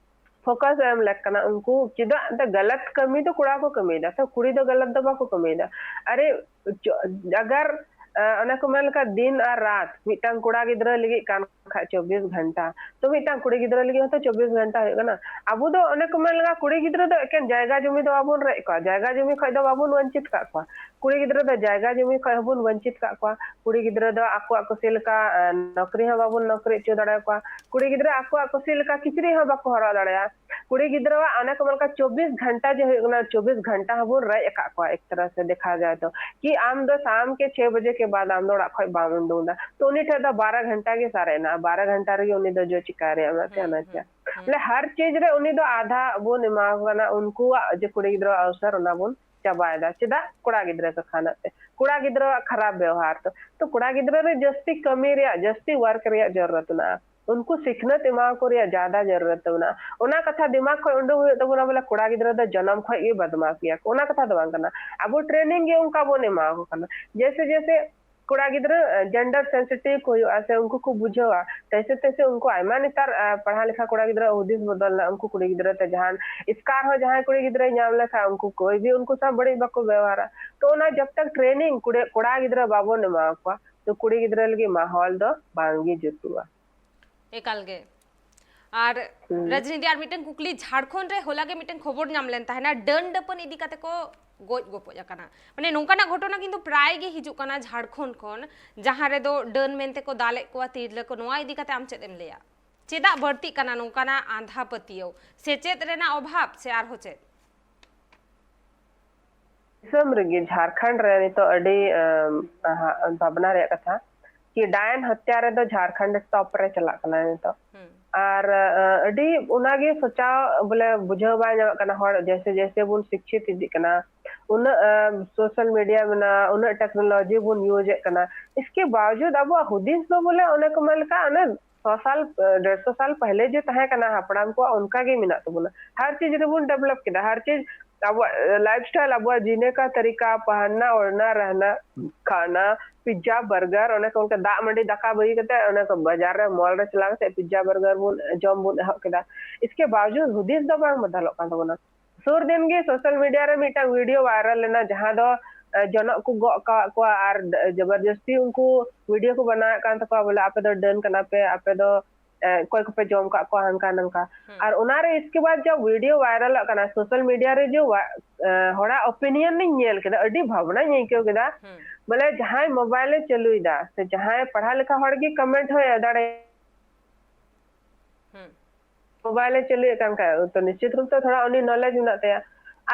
ᱯᱷᱳᱠᱟᱥ ᱮᱢ ᱞᱮᱠ ᱠᱟᱱᱟ᱾ ᱩᱱᱠᱩ ᱪᱮᱫᱟᱜ ᱮᱱᱛᱮ ᱜᱟᱞᱟᱛ ᱠᱟᱹᱢᱤ ᱫᱚ ᱠᱚᱲᱟ ᱠᱚ ᱠᱟᱹᱢᱤᱭᱮᱫᱟ, ᱛᱚ ᱠᱩᱲᱤ ᱫᱚ ᱜᱟᱞᱟᱛ ᱫᱚ ᱵᱟᱠᱚ ᱠᱟᱹᱢᱤᱭᱮᱫᱟ᱾ ᱟᱨᱮ, ᱪᱚ-, ᱟᱜᱟᱨ ᱚᱱᱮ ᱠᱚ ᱢᱮᱱ ᱞᱮᱠᱟ ᱫᱤᱱ ᱟᱨ ᱨᱟᱛ ᱢᱤᱫᱴᱟᱝ ᱠᱚᱲᱟ ᱜᱤᱫᱽᱨᱟᱹ ᱞᱟᱹᱜᱤᱫ ᱠᱟᱱ ᱠᱷᱟᱡ ᱪᱚᱵᱵᱤᱥ ᱜᱷᱚᱱᱴᱟ, ᱛᱚ ᱢᱤᱫᱴᱟᱝ ᱠᱩᱲᱤ ᱜᱤᱫᱽᱨᱟᱹ ᱞᱟᱹᱜᱤᱫ ᱦᱚᱸᱛᱚ ᱪᱚᱵᱵᱤᱥ ᱜᱷᱚᱱᱴᱟ ᱦᱩᱭᱩᱜ ᱠᱟᱱᱟ᱾ ᱟᱵᱚ ᱫᱚ ᱚᱱᱮ ᱠᱚ ᱢᱮᱱ ᱞᱮᱠᱟ ᱠᱩᱲᱤ ᱜᱤᱫᱽᱨᱟᱹ ᱫᱚ ᱮᱠᱮᱱ ᱡᱟᱭᱜᱟ ᱡᱚᱢᱤ ᱫᱚ ᱵᱟᱵᱚᱱ ᱨᱮᱡ ᱠᱚᱣᱟ, ᱡᱟᱭᱜᱟ ᱡᱚᱢᱤ ᱠᱷᱚᱡ ᱫᱚ ᱵᱟᱵᱚᱱ ᱵᱚᱧᱪᱤᱛ ᱠᱟᱜ ᱠᱚᱣᱟ᱾ ᱠᱩᱲᱤ ᱜᱤᱫᱽᱨᱟᱹ ᱫᱚ ᱡᱟᱭᱜᱟ ᱡᱚᱢᱤ ᱠᱷᱚᱡ ᱦᱚᱸᱵᱚᱱ ᱵᱚᱧᱪᱤᱛ ᱠᱟᱜ ᱠᱚᱣᱟ᱾ ᱠᱩᱲᱤ ᱜᱤᱫᱽᱨᱟᱹ ᱫᱚ ᱟᱠᱚᱣᱟᱜ ᱠᱩᱥᱤ ᱞᱮᱠᱟ ᱱᱚᱠᱨᱤ ᱦᱚᱸ ᱵᱟᱵᱚᱱ ᱱᱚᱠᱨᱤ ᱦᱚᱪᱚ ᱫᱟᱲᱮᱭᱟᱠᱚᱣᱟ᱾ ᱠᱩᱲᱤ ᱜᱤᱫᱽᱨᱟᱹ ᱟᱠᱚᱣᱟᱜ ᱠᱩᱥᱤ ᱞᱮᱠᱟ ᱠᱤᱪᱨᱤᱡ ᱦᱚᱸ ᱵᱟᱠᱚ ᱦᱚᱨᱚᱜ ᱫᱟᱲᱮᱭᱟᱜᱼᱟ᱾ ᱠᱩᱲᱤ ᱜᱤᱫᱽᱨᱟᱹᱣᱟᱜ ᱚᱱᱮ ᱠᱚ ᱢᱮᱱ ᱞᱮᱠᱟ ᱪᱚᱵᱵᱤᱥ ᱜᱷᱚᱱᱴᱟ ᱡᱮ ᱦᱩᱭᱩᱜ ᱠᱟᱱᱟ, ᱪᱚᱵᱵᱤᱥ ᱜᱷᱚᱱᱴᱟ ᱦᱚᱸᱵᱚᱱ ᱨᱮᱡ ᱟᱠᱟᱫ ᱠᱚᱣᱟ ᱮᱠ ᱛᱚᱨᱦ ᱥᱮ ᱫᱮᱠᱷᱟ ᱡᱟᱭ ᱛᱚ, ᱠᱤ ᱟᱢ ᱫᱚ ᱥᱟᱢ ᱠᱮ ᱪᱷᱮ ᱵᱟᱡᱮ ᱠᱮ ᱵᱟᱫ ᱟᱢ ᱫᱚ ᱚᱲᱟᱜ ᱠᱷᱚᱡ ᱵᱟᱢ ᱩᱰᱩᱝ ᱮᱫᱟ, ᱛᱚ ᱩᱱᱤ ᱴᱷᱮᱡ ᱫᱚ ᱵᱟᱨᱚ ᱜᱷᱚᱱᱴᱟ ᱜᱮ ᱥᱟᱨᱮᱡ ᱮᱱᱟ, ᱵᱟᱨᱚ ᱜᱷᱚᱱᱴᱟ ᱨᱮᱜᱮ ᱩᱱᱤ ᱫᱚ ᱡᱚ ᱪᱤᱠᱟᱹ ᱨᱮᱭᱟᱜ ᱢᱮᱱᱟᱜ ᱛᱟᱭᱟ, ᱚᱱᱟ ᱪᱮᱫ ᱵᱚᱞᱮ ᱦᱟᱨ ᱪᱤᱡᱽ ᱨᱮ ᱩᱱᱤ ᱫᱚ ᱟᱫᱷᱟ ᱵᱚᱱ ᱮᱢᱟ ᱠᱚ ᱠᱟᱱᱟ, ᱩᱱᱠᱩᱣᱟᱜ ᱡᱮ ᱠᱩᱲᱤ ᱜᱤᱫᱽᱨᱟᱹ ᱚᱵᱥᱚᱨ ᱚᱱᱟ ᱵᱚᱱ ᱪᱟᱵᱟᱭᱮᱫᱟ᱾ ᱪᱮᱫᱟᱜ? ᱠᱚᱲᱟ ᱜᱤᱫᱽᱨᱟᱹ ᱠᱚ ᱠᱷᱟᱱᱟᱜ ᱛᱮ, ᱠᱚᱲᱟ ᱜᱤᱫᱽᱨᱟᱹᱣᱟᱜ ᱠᱷᱟᱨᱟᱯ ᱵᱮᱣᱦᱟᱨ ᱛᱮ᱾ ᱛᱚ ᱠᱚᱲᱟ ᱜᱤᱫᱽᱨᱟᱹ ᱨᱮ ᱡᱟᱹᱥᱛᱤ ᱠᱟᱹᱢᱤ ᱨᱮᱭᱟᱜ, ᱡᱟᱹᱥᱛᱤ ᱣᱟᱨᱠ ᱨᱮᱭᱟᱜ ᱡᱚᱨᱩᱨᱟᱛ ᱢᱮᱱᱟᱜᱼᱟ᱾ ᱩᱱᱠᱩ ᱥᱤᱠᱷᱱᱟᱹᱛ ᱮᱢᱟ ᱠᱚ ᱨᱮᱭᱟᱜ ᱡᱟᱫᱟ ᱡᱟᱹᱨᱩᱲᱟᱛ ᱢᱮᱱᱟᱜᱼᱟ᱾ ᱚᱱᱟ ᱠᱟᱛᱷᱟ ᱫᱤᱢᱟᱜᱽ ᱠᱷᱚᱱ ᱩᱰᱩᱠ ᱦᱩᱭᱩᱜ ᱛᱟᱵᱚᱱᱟ, ᱵᱚᱞᱮ ᱠᱚᱲᱟ ᱜᱤᱫᱽᱨᱟᱹ ᱫᱚ ᱡᱟᱱᱟᱢ ᱠᱷᱚᱱ ᱜᱮ ᱵᱟᱫᱢᱟᱥ ᱜᱮᱭᱟ ᱠᱚ, ᱚᱱᱟ ᱠᱟᱛᱷᱟ ᱫᱚ ᱵᱟᱝ ᱠᱟᱱᱟ᱾ ᱟᱵᱚ ᱴᱨᱮᱱᱤᱝ ᱜᱮ ᱚᱱᱠᱟ ᱵᱚᱱ ᱮᱢᱟ ᱠᱚ ᱠᱟᱱᱟ᱾ ᱡᱮᱭᱥᱮ ᱡᱮᱭᱥᱮ ᱠᱚᱲᱟ ᱜᱤᱫᱽᱨᱟᱹ ᱡᱮᱱᱰᱟᱨ ᱥᱮᱱᱥᱤᱴᱤᱵᱷ ᱠᱚ ᱦᱩᱭᱩᱜᱼᱟ ᱥᱮ ᱩᱱᱠᱩ ᱠᱚ ᱵᱩᱡᱷᱟᱹᱣᱟ, ᱛᱮᱭᱥᱮ ᱛᱮᱭᱥᱮ ᱩᱱᱠᱩ ᱟᱭᱢᱟ ᱱᱮᱛᱟᱨ ᱯᱟᱲᱦᱟᱣ ᱞᱮᱠᱷᱟ ᱠᱚᱲᱟ ᱜᱤᱫᱽᱨᱟᱹ ᱦᱩᱫᱤᱥ ᱵᱚᱫᱚᱞ ᱮᱱᱟ᱾ ᱩᱱᱠᱩ ᱠᱩᱲᱤ ᱜᱤᱫᱽᱨᱟᱹ ᱛᱮ ᱡᱟᱦᱟᱱ ᱮᱥᱠᱟᱨ ᱦᱚᱸ ᱡᱟᱦᱟᱸᱭ ᱠᱩᱲᱤ ᱜᱤᱫᱽᱨᱟᱹᱭ ᱧᱟᱢ ᱞᱮᱠᱷᱟᱱ ᱩᱱᱠᱩ ᱠᱚᱭ ᱵᱤ ᱩᱱᱠᱩ ᱥᱟᱶ ᱵᱟᱹᱲᱤᱡ ᱵᱟᱠᱚ ᱵᱮᱣᱦᱟᱨᱟ᱾ ᱛᱚ ᱚᱱᱟ ᱡᱚᱵ ᱛᱟᱠ ᱴᱨᱮᱱᱤᱝ ᱠᱩᱲᱤ ᱠᱚᱲᱟ ᱜᱤᱫᱽᱨᱟᱹ ᱵᱟᱵᱚᱱ ᱮᱢᱟ ᱠᱚᱣᱟ, ᱛᱚ ᱠᱩᱲᱤ ᱜᱤᱫᱽᱨᱟᱹ ᱞᱟᱹᱜᱤᱫ ᱢᱟᱦᱚᱞ ᱫᱚ ᱵᱟᱝ ᱜᱮ ᱡᱩᱛᱩᱜᱼᱟ᱾ ᱮᱠᱟᱞ ᱜᱮ᱾ ᱟᱨ ᱦᱩᱸ᱾ ᱨᱟᱡᱽᱱᱤᱛᱤ, ᱟᱨ ᱢᱤᱫᱴᱮᱱ ᱠᱩᱠᱞᱤ, ᱡᱷᱟᱲᱠᱷᱚᱸᱰ ᱨᱮ ᱦᱚᱞᱟ ᱜᱮ ᱢᱤᱫᱴᱮᱱ ᱠᱷᱚᱵᱚᱨ ᱧᱟᱢ ᱞᱮᱱ ᱛᱟᱦᱮᱱᱟ, ᱰᱟᱹᱱ ᱰᱟᱹᱯᱟᱹᱱ ᱤᱫᱤ ᱠᱟᱛᱮ ᱠᱚ ᱜᱚᱡ ᱜᱚᱯᱚᱡ ᱟᱠᱟᱱᱟ᱾ ᱢᱟᱱᱮ ᱱᱚᱝᱠᱟᱱᱟᱜ ᱜᱷᱚᱴᱚᱱᱟ ᱠᱤᱱᱛᱩ ᱯᱨᱟᱭ ᱜᱮ ᱦᱤᱡᱩᱜ ᱠᱟᱱᱟ ᱡᱷᱟᱲᱠᱷᱚᱸᱰ ᱠᱷᱚᱱ, ᱡᱟᱦᱟᱸ ᱨᱮᱫᱚ ᱰᱟᱹᱱ ᱢᱮᱱᱛᱮ ᱠᱚ ᱫᱟᱞᱮᱫ ᱠᱚᱣᱟ ᱛᱤᱨᱞᱟᱹ ᱠᱚ᱾ ᱱᱚᱣᱟ ᱤᱫᱤ ᱠᱟᱛᱮ ᱟᱢ ᱪᱮᱫ ᱮᱢ ᱞᱟᱹᱭᱟ? ᱪᱮᱫᱟᱜ ᱵᱟᱹᱲᱛᱤᱜ ᱠᱟᱱᱟ ᱱᱚᱝᱠᱟᱱᱟᱜ ᱟᱸᱫᱷᱟ ᱯᱟᱹᱛᱭᱟᱹᱣ? ᱥᱮᱪᱮᱫ ᱨᱮᱱᱟᱜ ᱚᱵᱷᱟᱵ ᱥᱮ ᱟᱨᱦᱚᱸ ᱪᱮᱫ? ᱫᱤᱥᱚᱢ ᱨᱮᱜᱮ ᱡᱷᱟᱲᱠᱷᱚᱸᱰ ᱨᱮ ᱱᱤᱛᱚᱜ ᱟᱹᱰᱤ, ᱟᱢ, ᱟᱦᱟ, ᱵᱷᱟᱵᱽᱱᱟ ᱨᱮᱭᱟᱜ ᱠᱟᱛᱷᱟ ᱠᱤ ᱰᱟᱭᱱ ᱦᱚᱛᱭᱟ ᱨᱮᱫᱚ ᱡᱷᱟᱲᱠᱷᱚᱸᱰ ᱴᱚᱯ ᱨᱮ ᱪᱟᱞᱟᱜ ᱠᱟᱱᱟ ᱱᱤᱛᱚᱜ᱾ ᱦᱩᱸ᱾ ᱟᱨ, ᱟ, ᱟᱹᱰᱤ ᱚᱱᱟᱜᱮ ᱥᱚᱪᱟᱣ ᱵᱚᱞᱮ ᱵᱩᱡᱷᱟᱹᱣ ᱵᱟᱭ ᱧᱟᱢᱚᱜ ᱠᱟᱱᱟ ᱦᱚᱲ, ᱡᱮᱭᱥᱮ ᱡᱮᱭᱥᱮ ᱵᱚᱱ ᱥᱤᱠᱠᱷᱤᱛ ᱤᱫᱤᱜ ᱠᱟᱱᱟ, ᱩᱱᱟᱹᱜ, ᱟ, ᱥᱳᱥᱟᱞ ᱢᱤᱰᱤᱭᱟ ᱢᱮᱱᱟᱜᱼᱟ, ᱩᱱᱟᱹᱜ ᱴᱮᱠᱱᱳᱞᱚᱡᱤ ᱵᱚᱱ ᱤᱭᱩᱡᱽ ᱮᱫ ᱠᱟᱱᱟ, ᱤᱥᱠᱮ ᱵᱟᱣᱡᱩᱫ ᱟᱵᱚᱣᱟᱜ ᱦᱩᱫᱤᱥ ᱫᱚ ᱵᱚᱞᱮ ᱚᱱᱮ ᱠᱚ ᱢᱮᱱ ᱞᱮᱠᱟ ᱚᱱᱮ ᱥᱚ ᱥᱟᱞ, ᱟ, ᱰᱮᱲᱥᱚ ᱥᱟᱞ ᱯᱟᱦᱞᱮ ᱡᱮ ᱛᱟᱦᱮᱸ ᱠᱟᱱᱟ ᱦᱟᱯᱲᱟᱢ ᱠᱚᱣᱟᱜ, ᱚᱱᱠᱟ ᱜᱮ ᱢᱮᱱᱟᱜ ᱛᱟᱵᱚᱱᱟ᱾ ᱦᱟᱨ ᱪᱤᱡᱽ ᱨᱮᱵᱚᱱ ᱰᱮᱵᱷᱞᱚᱯ ᱠᱮᱫᱟ, ᱦᱟᱨ ᱪᱤᱡᱽ ᱟᱵᱚᱣᱟᱜ, ᱟ, ᱞᱟᱭᱤᱯᱷ ᱥᱴᱟᱭᱤᱞ, ᱟᱵᱚᱣᱟᱜ ᱡᱤᱱᱮ ᱠᱟ ᱛᱟᱨᱤᱠᱟ, ᱯᱟᱦᱱᱟ, ᱳᱲᱷᱱᱟ, ᱨᱟᱦᱱᱟ, ᱠᱷᱟᱱᱟ, ᱯᱤᱡᱡᱟ, ᱵᱟᱨᱜᱟᱨ, ᱚᱱᱮ ᱠᱚ ᱚᱱᱠᱟ ᱫᱟᱜ ᱢᱟᱹᱰᱤ ᱫᱟᱠᱟ ᱵᱟᱹᱜᱤ ᱠᱟᱛᱮ ᱚᱱᱮ ᱠᱚ ᱵᱟᱡᱟᱨ ᱨᱮ ᱢᱚᱞ ᱨᱮ ᱪᱟᱞᱟᱣ ᱠᱟᱛᱮ ᱯᱤᱡᱡᱟ, ᱵᱟᱨᱜᱟᱨ ᱵᱚᱱ ᱡᱚᱢ ᱵᱚᱱ ᱮᱦᱚᱵ ᱠᱮᱫᱟ᱾ ᱤᱥᱠᱮ ᱵᱟᱣᱡᱩᱫ ᱦᱩᱫᱤᱥ ᱫᱚ ᱵᱟᱝ ᱵᱚᱫᱚᱞᱚᱜ ᱠᱟᱱ ᱛᱟᱵᱚᱱᱟ᱾ ᱥᱩᱨ ᱫᱤᱱ ᱜᱮ ᱥᱳᱥᱟᱞ ᱢᱤᱰᱤᱭᱟ ᱨᱮ ᱢᱤᱫᱴᱟᱝ ᱵᱷᱤᱰᱤᱭᱳ ᱵᱷᱟᱭᱨᱟᱞ ᱞᱮᱱᱟ, ᱡᱟᱦᱟᱸ ᱫᱚ, ᱡᱚᱱᱚᱜ ᱠᱚ ᱜᱚᱜ ᱠᱟᱜ ᱠᱚᱣᱟ ᱟᱨ ᱡᱚᱵᱚᱨᱡᱚᱥᱛᱤ ᱩᱱᱠᱩ ᱵᱷᱤᱰᱤᱭᱳ ᱠᱚ ᱵᱮᱱᱟᱣᱮᱫ ᱠᱟᱱ ᱛᱟᱠᱚᱣᱟ, ᱵᱚᱞᱮ ᱟᱯᱮ ᱫᱚ ᱰᱟᱹᱱ ᱠᱟᱱᱟ ᱯᱮ, ᱟᱯᱮ ᱫᱚ ᱚᱠᱚᱭ ᱠᱚᱯᱮ ᱡᱚᱢ ᱠᱟᱜ ᱠᱚᱣᱟ ᱦᱟᱱᱠᱟ ᱱᱟᱝᱠᱟ᱾ ᱟᱨ ᱚᱱᱟᱨᱮ ᱤᱥᱠᱮ ᱵᱟᱫ ᱡᱟ ᱵᱷᱤᱰᱤᱭᱳ ᱵᱷᱟᱭᱨᱟᱞᱚᱜ ᱠᱟᱱᱟ ᱥᱳᱥᱟᱞ ᱢᱤᱰᱤᱭᱟ ᱨᱮ, ᱡᱮ ᱦᱚᱲᱟᱜ ᱚᱯᱤᱱᱤᱭᱚᱱ ᱤᱧ ᱧᱮᱞ ᱠᱮᱫᱟ, ᱟᱹᱰᱤ ᱵᱷᱟᱵᱽᱱᱟᱧ ᱟᱹᱭᱠᱟᱹᱣ ᱠᱮᱫᱟ᱾ ᱵᱚᱞᱮ ᱡᱟᱦᱟᱸᱭ ᱢᱳᱵᱟᱭᱤᱞ ᱮ ᱪᱟᱹᱞᱩᱭᱮᱫᱟ ᱥᱮ ᱡᱟᱦᱟᱸᱭ ᱯᱟᱲᱦᱟᱣ ᱞᱮᱠᱷᱟ ᱦᱚᱲ ᱜᱮ ᱠᱚᱢᱮᱱᱴ ᱦᱚᱸᱭ ᱮᱢ ᱫᱟᱲᱮᱭᱟᱜᱼᱟ᱾ ᱢᱳᱵᱟᱭᱤᱞ ᱮ ᱪᱟᱹᱞᱩᱭᱮᱫ ᱠᱟᱱ ᱠᱷᱟᱡ ᱛᱚ ᱱᱤᱥᱪᱤᱛ ᱨᱩᱯ ᱛᱮ ᱛᱷᱚᱲᱟ ᱩᱱᱤ ᱱᱚᱞᱮᱡᱽ ᱢᱮᱱᱟᱜ ᱛᱟᱭᱟ᱾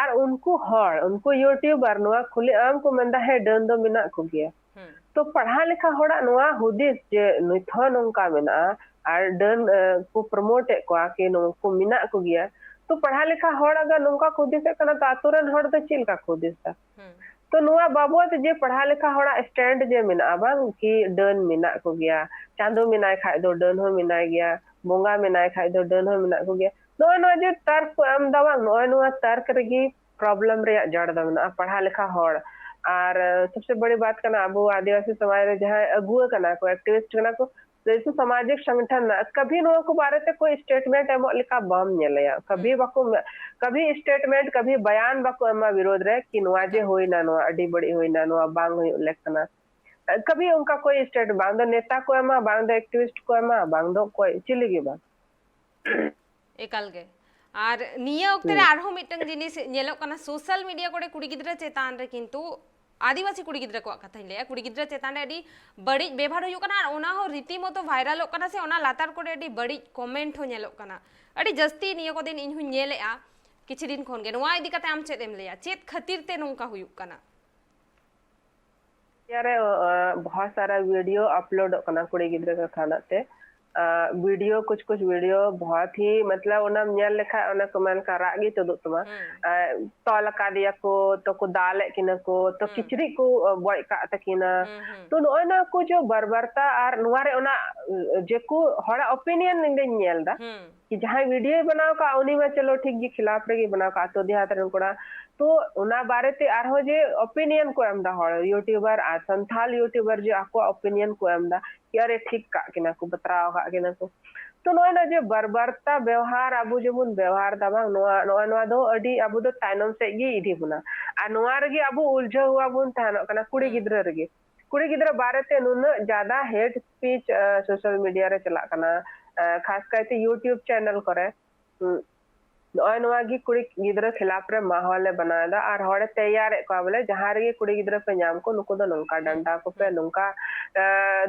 ᱟᱨ ᱩᱱᱠᱩ ᱦᱚᱲ, ᱩᱱᱠᱩ ᱭᱩᱴᱩᱵᱟᱨ ᱱᱚᱣᱟ ᱠᱷᱩᱞᱮ ᱟᱢ ᱠᱚ ᱢᱮᱱᱫᱟ, ᱦᱮᱸ, ᱰᱟᱹᱱ ᱫᱚ ᱢᱮᱱᱟᱜ ᱠᱚᱜᱮᱭᱟ᱾ ᱛᱚ ᱯᱟᱲᱦᱟᱣ ᱞᱮᱠᱷᱟ ᱦᱚᱲᱟᱜ ᱱᱚᱣᱟ ᱦᱩᱫᱤᱥ ᱡᱮ ᱱᱤᱛ ᱦᱚᱸ ᱱᱚᱝᱠᱟ ᱢᱮᱱᱟᱜᱼᱟ ᱟᱨ ᱰᱟᱹᱱ ᱠᱚ ᱯᱨᱚᱢᱳᱴ ᱮᱫ ᱠᱚᱣᱟ ᱠᱤ ᱱᱩᱠᱩ ᱢᱮᱱᱟᱜ ᱠᱚᱜᱮᱭᱟ, ᱛᱚ ᱯᱟᱲᱦᱟᱣ ᱞᱮᱠᱷᱟ ᱦᱚᱲ ᱟᱜᱟᱨ ᱱᱚᱝᱠᱟ ᱠᱚ ᱦᱩᱫᱤᱥᱮᱫ ᱠᱟᱱᱟ ᱛᱚ ᱟᱛᱳ ᱨᱮᱱ ᱦᱚᱲ ᱫᱚ ᱪᱮᱫ ᱞᱮᱠᱟ ᱠᱚ ᱦᱩᱫᱤᱥ ᱫᱟ? ᱛᱚ ᱱᱚᱣᱟ ᱵᱟᱵᱚᱛ ᱡᱮ ᱯᱟᱲᱦᱟᱣ ᱞᱮᱠᱷᱟ ᱦᱚᱲᱟᱜ ᱥᱴᱮᱱᱰ ᱡᱮ ᱢᱮᱱᱟᱜᱼᱟ, ᱵᱟᱝ ᱠᱤ ᱰᱟᱹᱱ ᱢᱮᱱᱟᱜ ᱠᱚᱜᱮᱭᱟ, ᱪᱟᱸᱫᱚ ᱢᱮᱱᱟᱭ ᱠᱷᱟᱡ ᱫᱚ ᱰᱟᱹᱱ ᱦᱚᱸ ᱢᱮᱱᱟᱭ ᱜᱮᱭᱟ, ᱵᱚᱸᱜᱟ ᱢᱮᱱᱟᱭ ᱠᱷᱟᱡ ᱫᱚ ᱰᱟᱹᱱ ᱦᱚᱸ ᱢᱮᱱᱟᱜ ᱠᱚᱜᱮᱭᱟ, ᱱᱚᱜᱼᱚᱭ ᱱᱚᱣᱟ ᱡᱮ ᱛᱟᱨᱠ ᱠᱚ ᱮᱢ ᱫᱟ, ᱵᱟᱝ, ᱱᱚᱜᱼᱚᱭ ᱱᱚᱣᱟ ᱛᱟᱨᱠ ᱨᱮᱜᱮ ᱯᱨᱚᱵᱞᱮᱢ ᱨᱮᱭᱟᱜ ᱡᱟᱲ ᱫᱚ ᱢᱮᱱᱟᱜᱼᱟ, ᱯᱟᱲᱦᱟᱣ ᱞᱮᱠᱷᱟ ᱦᱚᱲ᱾ ᱟᱨ ᱥᱚᱵᱥᱮ ᱵᱟᱲᱤ ᱵᱟᱛ ᱠᱟᱱᱟ, ᱟᱵᱚ ᱟᱹᱫᱤᱵᱟᱹᱥᱤ ᱥᱚᱢᱟᱡᱽ ᱨᱮ ᱡᱟᱦᱟᱸᱭ ᱟᱹᱜᱩ ᱟᱠᱟᱱᱟ ᱠᱚ, ᱮᱠᱴᱤᱵᱷᱤᱥᱴ ᱠᱟᱱᱟ ᱠᱚ, ᱡᱮᱭᱥᱮ ᱥᱟᱢᱟᱡᱤᱠ ᱥᱚᱝᱜᱚᱴᱷᱚᱱ ᱢᱮᱱᱟᱜᱼᱟ, ᱠᱟᱵᱷᱤ ᱱᱚᱣᱟ ᱠᱚ ᱵᱟᱨᱮ ᱛᱮ ᱠᱳᱭ ᱥᱴᱮᱴᱢᱮᱱᱴ ᱮᱢᱚᱜ ᱞᱮᱠᱟ ᱵᱟᱢ ᱧᱮᱞᱮᱭᱟ᱾ ᱠᱟᱵᱷᱤ ᱵᱟᱠᱚ, ᱠᱟᱵᱷᱤ ᱥᱴᱮᱴᱢᱮᱱᱴ, ᱠᱟᱵᱷᱤ ᱵᱟᱭᱟᱱ ᱵᱟᱠᱚ ᱮᱢᱟ ᱵᱤᱨᱳᱫᱷ ᱨᱮ ᱠᱤ ᱱᱚᱣᱟ ᱡᱮ ᱦᱩᱭᱱᱟ, ᱱᱚᱣᱟ ᱟᱹᱰᱤ ᱵᱟᱹᱲᱤᱡ ᱦᱩᱭᱱᱟ, ᱱᱚᱣᱟ ᱵᱟᱝ ᱦᱩᱭᱩᱜ ᱞᱮᱠ ᱠᱟᱱᱟ᱾ ᱠᱟᱵᱷᱤ ᱚᱱᱠᱟ ᱠᱳᱭ ᱥᱴᱮᱴ, ᱵᱟᱝ ᱫᱚ ᱱᱮᱛᱟ ᱠᱚ ᱮᱢᱟ, ᱵᱟᱝ ᱫᱚ ᱮᱠᱴᱤᱵᱷᱤᱥᱴ ᱠᱚ ᱮᱢᱟ, ᱵᱟᱝ ᱫᱚ ᱚᱠᱚᱭ ᱪᱤᱞᱤ ᱜᱮ ᱵᱟᱝ᱾ ᱮᱠᱟᱞ ᱜᱮ᱾ ᱟᱨ ᱱᱤᱭᱟᱹ ᱚᱠᱛᱮ ᱨᱮ ᱟᱨᱦᱚᱸ ᱢᱤᱫᱴᱟᱝ ᱡᱤᱱᱤᱥ ᱧᱮᱞᱚᱜ ᱠᱟᱱᱟ, ᱥᱳᱥᱟᱞ ᱢᱤᱰᱤᱭᱟ ᱠᱚᱨᱮ ᱠᱩᱲᱤ ᱜᱤᱫᱽᱨᱟᱹ ᱪᱮᱛᱟᱱ ᱨᱮ ᱠᱤᱱᱛᱩ ᱟᱹᱫᱤᱵᱟᱹᱥᱤ ᱠᱩᱲᱤ ᱜᱤᱫᱽᱨᱟᱹ ᱠᱚᱣᱟᱜ ᱠᱟᱛᱷᱟᱧ ᱞᱟᱹᱭᱟ, ᱠᱩᱲᱤ ᱜᱤᱫᱽᱨᱟᱹ ᱪᱮᱛᱟᱱ ᱨᱮ ᱟᱹᱰᱤ ᱵᱟᱹᱲᱤᱡ ᱵᱮᱵᱷᱟᱨ ᱦᱩᱭᱩᱜ ᱠᱟᱱᱟ ᱟᱨ ᱚᱱᱟ ᱦᱚᱸ ᱨᱤᱛᱤᱢᱚᱛᱚ ᱵᱷᱟᱭᱨᱟᱞᱚᱜ ᱠᱟᱱᱟ, ᱥᱮ ᱚᱱᱟ ᱞᱟᱛᱟᱨ ᱠᱚᱨᱮ ᱟᱹᱰᱤ ᱵᱟᱹᱲᱤᱡ ᱠᱚᱢᱮᱱᱴ ᱦᱚᱸ ᱧᱮᱞᱚᱜ ᱠᱟᱱᱟ᱾ ᱟᱹᱰᱤ ᱡᱟᱹᱥᱛᱤ ᱱᱤᱭᱟᱹ ᱠᱚ ᱫᱤᱱ ᱤᱧ ᱦᱚᱸᱧ ᱧᱮᱞᱮᱜᱼᱟ ᱠᱤᱪᱷᱩ ᱫᱤᱱ ᱠᱷᱚᱱ ᱜᱮ᱾ ᱱᱚᱣᱟ ᱤᱫᱤ ᱠᱟᱛᱮ ᱟᱢ ᱪᱮᱫ ᱮᱢ ᱞᱟᱹᱭᱟ? ᱪᱮᱫ ᱠᱷᱟᱹᱛᱤᱨ ᱛᱮ ᱱᱚᱝᱠᱟ ᱦᱩᱭᱩᱜ ᱠᱟᱱᱟ? ᱨᱮ ᱵᱚᱦᱩᱛ ᱥᱟᱨᱟ ᱵᱷᱤᱰᱤᱭᱳ ᱟᱯᱞᱳᱰᱚᱜ ᱠᱟᱱᱟ ᱠᱩᱲᱤ ᱜᱤᱫᱽᱨᱟᱹ ᱠᱟᱛᱷᱟ ᱨᱮᱱᱟᱜ ᱛᱮ᱾ ᱵᱷᱤᱰᱤᱭᱳ, ᱠᱩᱪ ᱠᱩᱪ ᱵᱷᱤᱰᱤᱭᱳ ᱵᱚᱦᱩᱛ ᱦᱤ, ᱢᱚᱛᱞᱚᱵ, ᱚᱱᱟᱢ ᱧᱮᱞ ᱞᱮᱠᱷᱟᱡ ᱚᱱᱟ ᱠᱚ ᱢᱮᱱ ᱞᱮᱠᱷᱟᱡ ᱨᱟᱜ ᱜᱮ ᱛᱩᱫᱩᱜ ᱛᱟᱢᱟ᱾ ᱛᱚᱞ ᱟᱠᱟᱫᱮᱭᱟ ᱠᱚ, ᱛᱚ ᱠᱚ ᱫᱟᱞᱮᱫ ᱠᱤᱱᱟ ᱠᱚ, ᱛᱚ ᱠᱤᱪᱨᱤᱡ ᱠᱚ ᱵᱚᱡ ᱠᱟᱜ ᱛᱟᱹᱠᱤᱱᱟ᱾ ᱛᱚ ᱱᱚᱜᱼᱚᱭ ᱱᱚᱣᱟ ᱠᱚ ᱡᱮ ᱵᱟᱨᱵᱟᱨᱛᱟ ᱟᱨ ᱱᱚᱣᱟ ᱨᱮ ᱚᱱᱟ ᱡᱮ ᱠᱚ ᱦᱚᱲᱟᱜ ᱚᱯᱤᱱᱤᱭᱚᱱ ᱤᱧ ᱫᱚᱧ ᱧᱮᱞ ᱮᱫᱟ᱾ ᱡᱟᱦᱟᱸᱭ ᱵᱷᱤᱰᱤᱭᱳᱭ ᱵᱮᱱᱟᱣ ᱠᱟᱜ ᱩᱱᱤ ᱢᱟ ᱪᱚᱞᱚ ᱴᱷᱤᱠ ᱜᱮ, ᱠᱷᱤᱞᱟᱯ ᱨᱮᱜᱮ ᱵᱮᱱᱟᱣ ᱠᱟᱜ ᱟᱛᱳ ᱫᱮᱦᱟᱛ ᱨᱮᱱ ᱠᱚᱲᱟ᱾ ᱛᱚ ᱚᱱᱟ ᱵᱟᱨᱮᱛᱮ ᱟᱨᱦᱚᱸ ᱡᱮ ᱚᱯᱤᱱᱤᱭᱚᱱ ᱠᱚ ᱮᱢ ᱮᱫᱟ ᱦᱚᱲ ᱭᱩᱴᱩᱵᱟᱨ ᱟᱨ ᱥᱟᱱᱛᱷᱟᱞ ᱭᱩᱴᱩᱵᱟᱨ ᱡᱮ ᱟᱠᱚᱣᱟᱜ ᱚᱯᱤᱱᱤᱭᱚᱱ ᱠᱚ ᱮᱢ ᱮᱫᱟ, ᱠᱤ ᱟᱨᱮ ᱴᱷᱤᱠ ᱠᱟᱜ ᱠᱤᱱᱟ ᱠᱚ, ᱵᱟᱛᱨᱟᱣ ᱠᱟᱜ ᱠᱤᱱᱟ ᱠᱚ᱾ ᱛᱚ ᱱᱚᱜᱼᱚᱭ ᱱᱚᱣᱟ ᱡᱮ ᱵᱟᱨᱵᱟᱨᱛᱟ ᱵᱮᱣᱦᱟᱨ ᱟᱵᱚ ᱡᱮᱵᱚᱱ ᱵᱮᱣᱦᱟᱨ ᱫᱟ ᱵᱟᱝ, ᱱᱚᱣᱟ ᱱᱚᱜᱼᱚᱭ ᱱᱚᱣᱟ ᱫᱚ ᱟᱹᱰᱤ ᱟᱵᱚ ᱫᱚ ᱛᱟᱭᱱᱚᱢ ᱥᱮᱫ ᱜᱮ ᱤᱫᱤ ᱵᱚᱱᱟ᱾ ᱟᱨ ᱱᱚᱣᱟ ᱨᱮᱜᱮ ᱟᱵᱚ ᱩᱞᱡᱷᱟᱹᱣ ᱦᱚᱸ ᱵᱚᱱ ᱛᱟᱦᱮᱱᱚᱜ ᱠᱟᱱᱟ ᱠᱩᱲᱤ ᱦᱩᱸ᱾ ᱜᱤᱫᱽᱨᱟᱹ ᱨᱮᱜᱮ᱾ ᱠᱩᱲᱤ ᱜᱤᱫᱽᱨᱟᱹ ᱵᱟᱨᱮᱛᱮ ᱱᱩᱱᱟᱹᱜ ᱡᱟᱫᱟ hate speech social media ᱨᱮ ᱪᱟᱞᱟᱜ ᱠᱟᱱᱟ, ᱠᱷᱟᱥ ᱠᱟᱭᱛᱮ YouTube channel ᱠᱚᱨᱮ᱾ ᱦᱩᱸ᱾ ᱱᱚᱜᱼᱚᱭ ᱱᱚᱣᱟ ᱜᱮ ᱠᱩᱲᱤ ᱜᱤᱫᱽᱨᱟᱹ ᱠᱷᱤᱞᱟᱯ ᱨᱮ ᱢᱟᱦᱚᱞ ᱮ ᱵᱮᱱᱟᱣ ᱮᱫᱟ ᱟᱨ ᱦᱚᱲᱮ ᱛᱮᱭᱟᱨᱮᱫ ᱠᱚᱣᱟ, ᱵᱚᱞᱮ ᱡᱟᱦᱟᱸ ᱨᱮᱜᱮ ᱠᱩᱲᱤ ᱜᱤᱫᱽᱨᱟᱹ ᱯᱮ ᱧᱟᱢ ᱠᱚ, ᱱᱩᱠᱩ ᱫᱚ ᱱᱚᱝᱠᱟ ᱦᱩᱸ, ᱰᱟᱸᱰᱟ ᱠᱚᱯᱮ, ᱦᱩᱸ᱾ ᱱᱚᱝᱠᱟ ᱮ,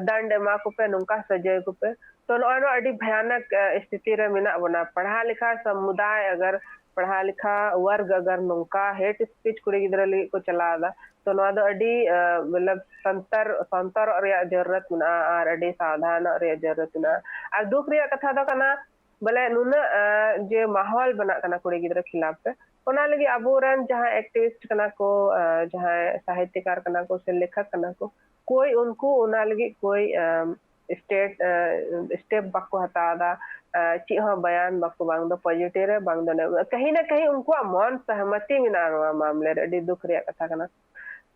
ᱫᱟᱱᱰ ᱮᱢᱟ ᱠᱚᱯᱮ, ᱱᱚᱝᱠᱟ ᱥᱟᱡᱟᱹᱭ ᱠᱚᱯᱮ᱾ ᱛᱚ ᱱᱚᱜᱼᱚᱭ ᱱᱚᱣᱟ ᱟᱹᱰᱤ ᱵᱷᱚᱭᱟᱱᱚᱠ ᱮ, ᱥᱛᱷᱤᱛᱤ ᱨᱮ ᱢᱮᱱᱟᱜ ᱵᱚᱱᱟ᱾ ᱯᱟᱲᱦᱟᱣ ᱞᱮᱠᱷᱟ ᱥᱚᱢᱩᱫᱟᱭ ᱟᱜᱟᱨ, ᱯᱟᱲᱦᱟᱣ ᱞᱮᱠᱷᱟ ᱣᱟᱨᱜ ᱟᱜᱟᱨ ᱱᱚᱝᱠᱟ hate speech ᱠᱩᱲᱤ ᱜᱤᱫᱽᱨᱟᱹ ᱞᱟᱹᱜᱤᱫ ᱠᱚ ᱪᱟᱞᱟᱣ ᱮᱫᱟ, ᱛᱚ ᱱᱚᱣᱟ ᱫᱚ ᱟᱹᱰᱤ ᱮ, ᱢᱚᱛᱞᱚᱵ ᱥᱚᱱᱛᱚᱨ ᱥᱚᱱᱛᱚᱨᱚᱜ ᱨᱮᱭᱟᱜ ᱡᱟᱹᱨᱩᱨᱟᱛ ᱢᱮᱱᱟᱜᱼᱟ ᱟᱨ ᱟᱹᱰᱤ ᱥᱟᱵᱫᱷᱟᱱᱚᱜ ᱨᱮᱭᱟᱜ ᱡᱟᱹᱨᱩᱨᱟᱛ ᱢᱮᱱᱟᱜᱼᱟ᱾ ᱟᱨ ᱫᱩᱠ ᱨᱮᱭᱟᱜ ᱠᱟᱛᱷᱟ ᱫᱚ ᱠᱟᱱᱟ, ᱵᱚᱞᱮ ᱱᱩᱱᱟᱹᱜ ᱮ, ᱡᱮ ᱢᱟᱦᱚᱞ ᱵᱮᱱᱟᱜ ᱠᱟᱱᱟ ᱠᱩᱲᱤ ᱜᱤᱫᱽᱨᱟᱹ ᱠᱷᱤᱞᱟᱯ ᱨᱮ, ᱚᱱᱟ ᱞᱟᱹᱜᱤᱫ ᱟᱵᱚᱨᱮᱱ ᱡᱟᱦᱟᱸᱭ activist ᱠᱟᱱᱟ ᱠᱚ, ᱮ, ᱡᱟᱦᱟᱸᱭ ᱥᱟᱦᱤᱛᱭᱚᱠᱟᱨ ᱠᱟᱱᱟ ᱠᱚ ᱥᱮ ᱞᱮᱠᱷᱚᱠ ᱠᱟᱱᱟ ᱠᱚ, ᱠᱚᱭ ᱩᱱᱠᱩ ᱚᱱᱟ ᱞᱟᱹᱜᱤᱫ ᱠᱚᱭ ᱮ, state ᱮ, step ᱵᱟᱠᱚ ᱦᱟᱛᱟᱣ ᱮᱫᱟ, ᱮ, ᱪᱮᱫ ᱦᱚᱸ ᱵᱟᱭᱟᱱ ᱵᱟᱠᱚ, ᱵᱟᱝ ᱫᱚ positive ᱨᱮ, ᱵᱟᱝ ᱫᱚ negative᱾ ᱠᱟᱹᱦᱤ ᱱᱟ ᱠᱟᱹᱦᱤ ᱩᱱᱠᱩᱣᱟᱜ ᱢᱚᱱ ᱥᱚᱦᱢᱚᱛᱤ ᱢᱮᱱᱟᱜᱼᱟ ᱱᱚᱣᱟ ᱢᱟᱢᱞᱮ ᱨᱮ᱾ ᱟᱹᱰᱤ ᱫᱩᱠ ᱨᱮᱭᱟᱜ ᱠᱟᱛᱷᱟ ᱠᱟᱱᱟ᱾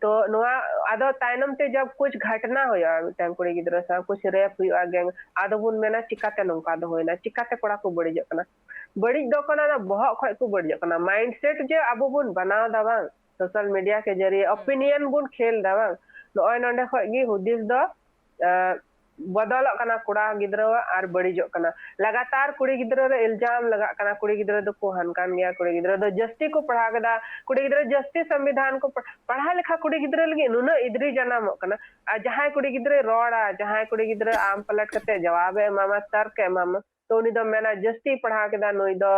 ᱛᱚ ᱱᱚᱣᱟ ᱟᱫᱚ ᱛᱟᱭᱱᱚᱢ ᱛᱮ ᱡᱟᱵ ᱠᱩᱪ ᱜᱷᱟᱴᱱᱟ ᱦᱩᱭᱩᱜᱼᱟ, ᱢᱤᱫᱴᱟᱝ ᱠᱩᱲᱤ ᱜᱤᱫᱽᱨᱟᱹ ᱥᱟᱶ ᱠᱩᱪ rape ᱦᱩᱭᱩᱜᱼᱟ, gang, ᱟᱫᱚ ᱵᱚᱱ ᱢᱮᱱᱟ ᱪᱤᱠᱟᱛᱮ ᱱᱚᱝᱠᱟ ᱫᱚ ᱦᱩᱭᱱᱟ, ᱪᱤᱠᱟᱛᱮ ᱠᱚᱲᱟ ᱠᱚ ᱵᱟᱹᱲᱤᱡᱚᱜ ᱠᱟᱱᱟ? ᱵᱟᱹᱲᱤᱡ ᱫᱚ ᱠᱟᱱᱟ ᱚᱱᱟ ᱵᱚᱦᱚᱜ ᱠᱷᱚᱡ ᱠᱚ ᱵᱟᱹᱲᱤᱡᱚᱜ ᱠᱟᱱᱟ, mindset ᱡᱮ ᱟᱵᱚ ᱵᱚᱱ ᱵᱮᱱᱟᱣ ᱮᱫᱟ ᱵᱟᱝ, social media ᱠᱮ ᱡᱟᱹᱨᱤᱭᱮ ᱦᱩᱸ᱾ Opinion ᱵᱚᱱ ᱠᱷᱮᱞ ᱮᱫᱟ ᱵᱟᱝ, ᱱᱚᱜᱼᱚᱭ ᱱᱚᱰᱮ ᱠᱷᱚᱡ ᱜᱮ ᱦᱩᱫᱤᱥ ᱫᱚ ᱮ, ᱵᱚᱫᱚᱞᱚᱜ ᱠᱟᱱᱟ ᱠᱚᱲᱟ ᱜᱤᱫᱽᱨᱟᱹᱣᱟᱜ ᱟᱨ ᱵᱟᱹᱲᱤᱡᱚᱜ ᱠᱟᱱᱟ᱾ ᱞᱟᱜᱟᱛᱟᱨ ᱠᱩᱲᱤ ᱜᱤᱫᱽᱨᱟᱹ ᱨᱮ ᱤᱞᱡᱟᱢ ᱞᱟᱜᱟᱜ ᱠᱟᱱᱟ, ᱠᱩᱲᱤ ᱜᱤᱫᱽᱨᱟᱹ ᱫᱚᱠᱚ ᱦᱟᱱᱠᱟᱱ ᱜᱮᱭᱟ, ᱠᱩᱲᱤ ᱜᱤᱫᱽᱨᱟᱹ ᱫᱚ ᱡᱟᱹᱥᱛᱤ ᱠᱚ ᱯᱟᱲᱦᱟᱣ ᱠᱮᱫᱟ, ᱠᱩᱲᱤ ᱜᱤᱫᱽᱨᱟᱹ ᱡᱟᱹᱥᱛᱤ ᱥᱚᱝᱵᱤᱫᱷᱟᱱ ᱠᱚ ᱯᱟ-, ᱯᱟᱲᱦᱟᱣ ᱞᱮᱠᱷᱟᱱ ᱠᱩᱲᱤ ᱜᱤᱫᱽᱨᱟᱹ ᱞᱟᱹᱜᱤᱫ ᱱᱩᱱᱟᱹᱜ ᱤᱫᱨᱤ ᱡᱟᱱᱟᱢᱚᱜ ᱠᱟᱱᱟ᱾ ᱟᱨ ᱡᱟᱦᱟᱸᱭ ᱠᱩᱲᱤ ᱜᱤᱫᱽᱨᱟᱹᱭ ᱨᱚᱲᱟ, ᱡᱟᱦᱟᱸᱭ ᱠᱩᱲᱤ ᱜᱤᱫᱽᱨᱟᱹ ᱟᱢ ᱯᱟᱞᱚᱴ ᱠᱟᱛᱮ ᱡᱟᱣᱟᱵᱮ ᱮᱢᱟᱢᱟ, ᱛᱚᱨᱠ ᱮ ᱮᱢᱟᱢᱟ, ᱛᱚ ᱩᱱᱤ ᱫᱚ ᱢᱮᱱᱟ ᱡᱟᱹᱥᱛᱤ ᱯᱟᱲᱦᱟᱣ ᱠᱮᱫᱟ ᱱᱩᱭ ᱫᱚ,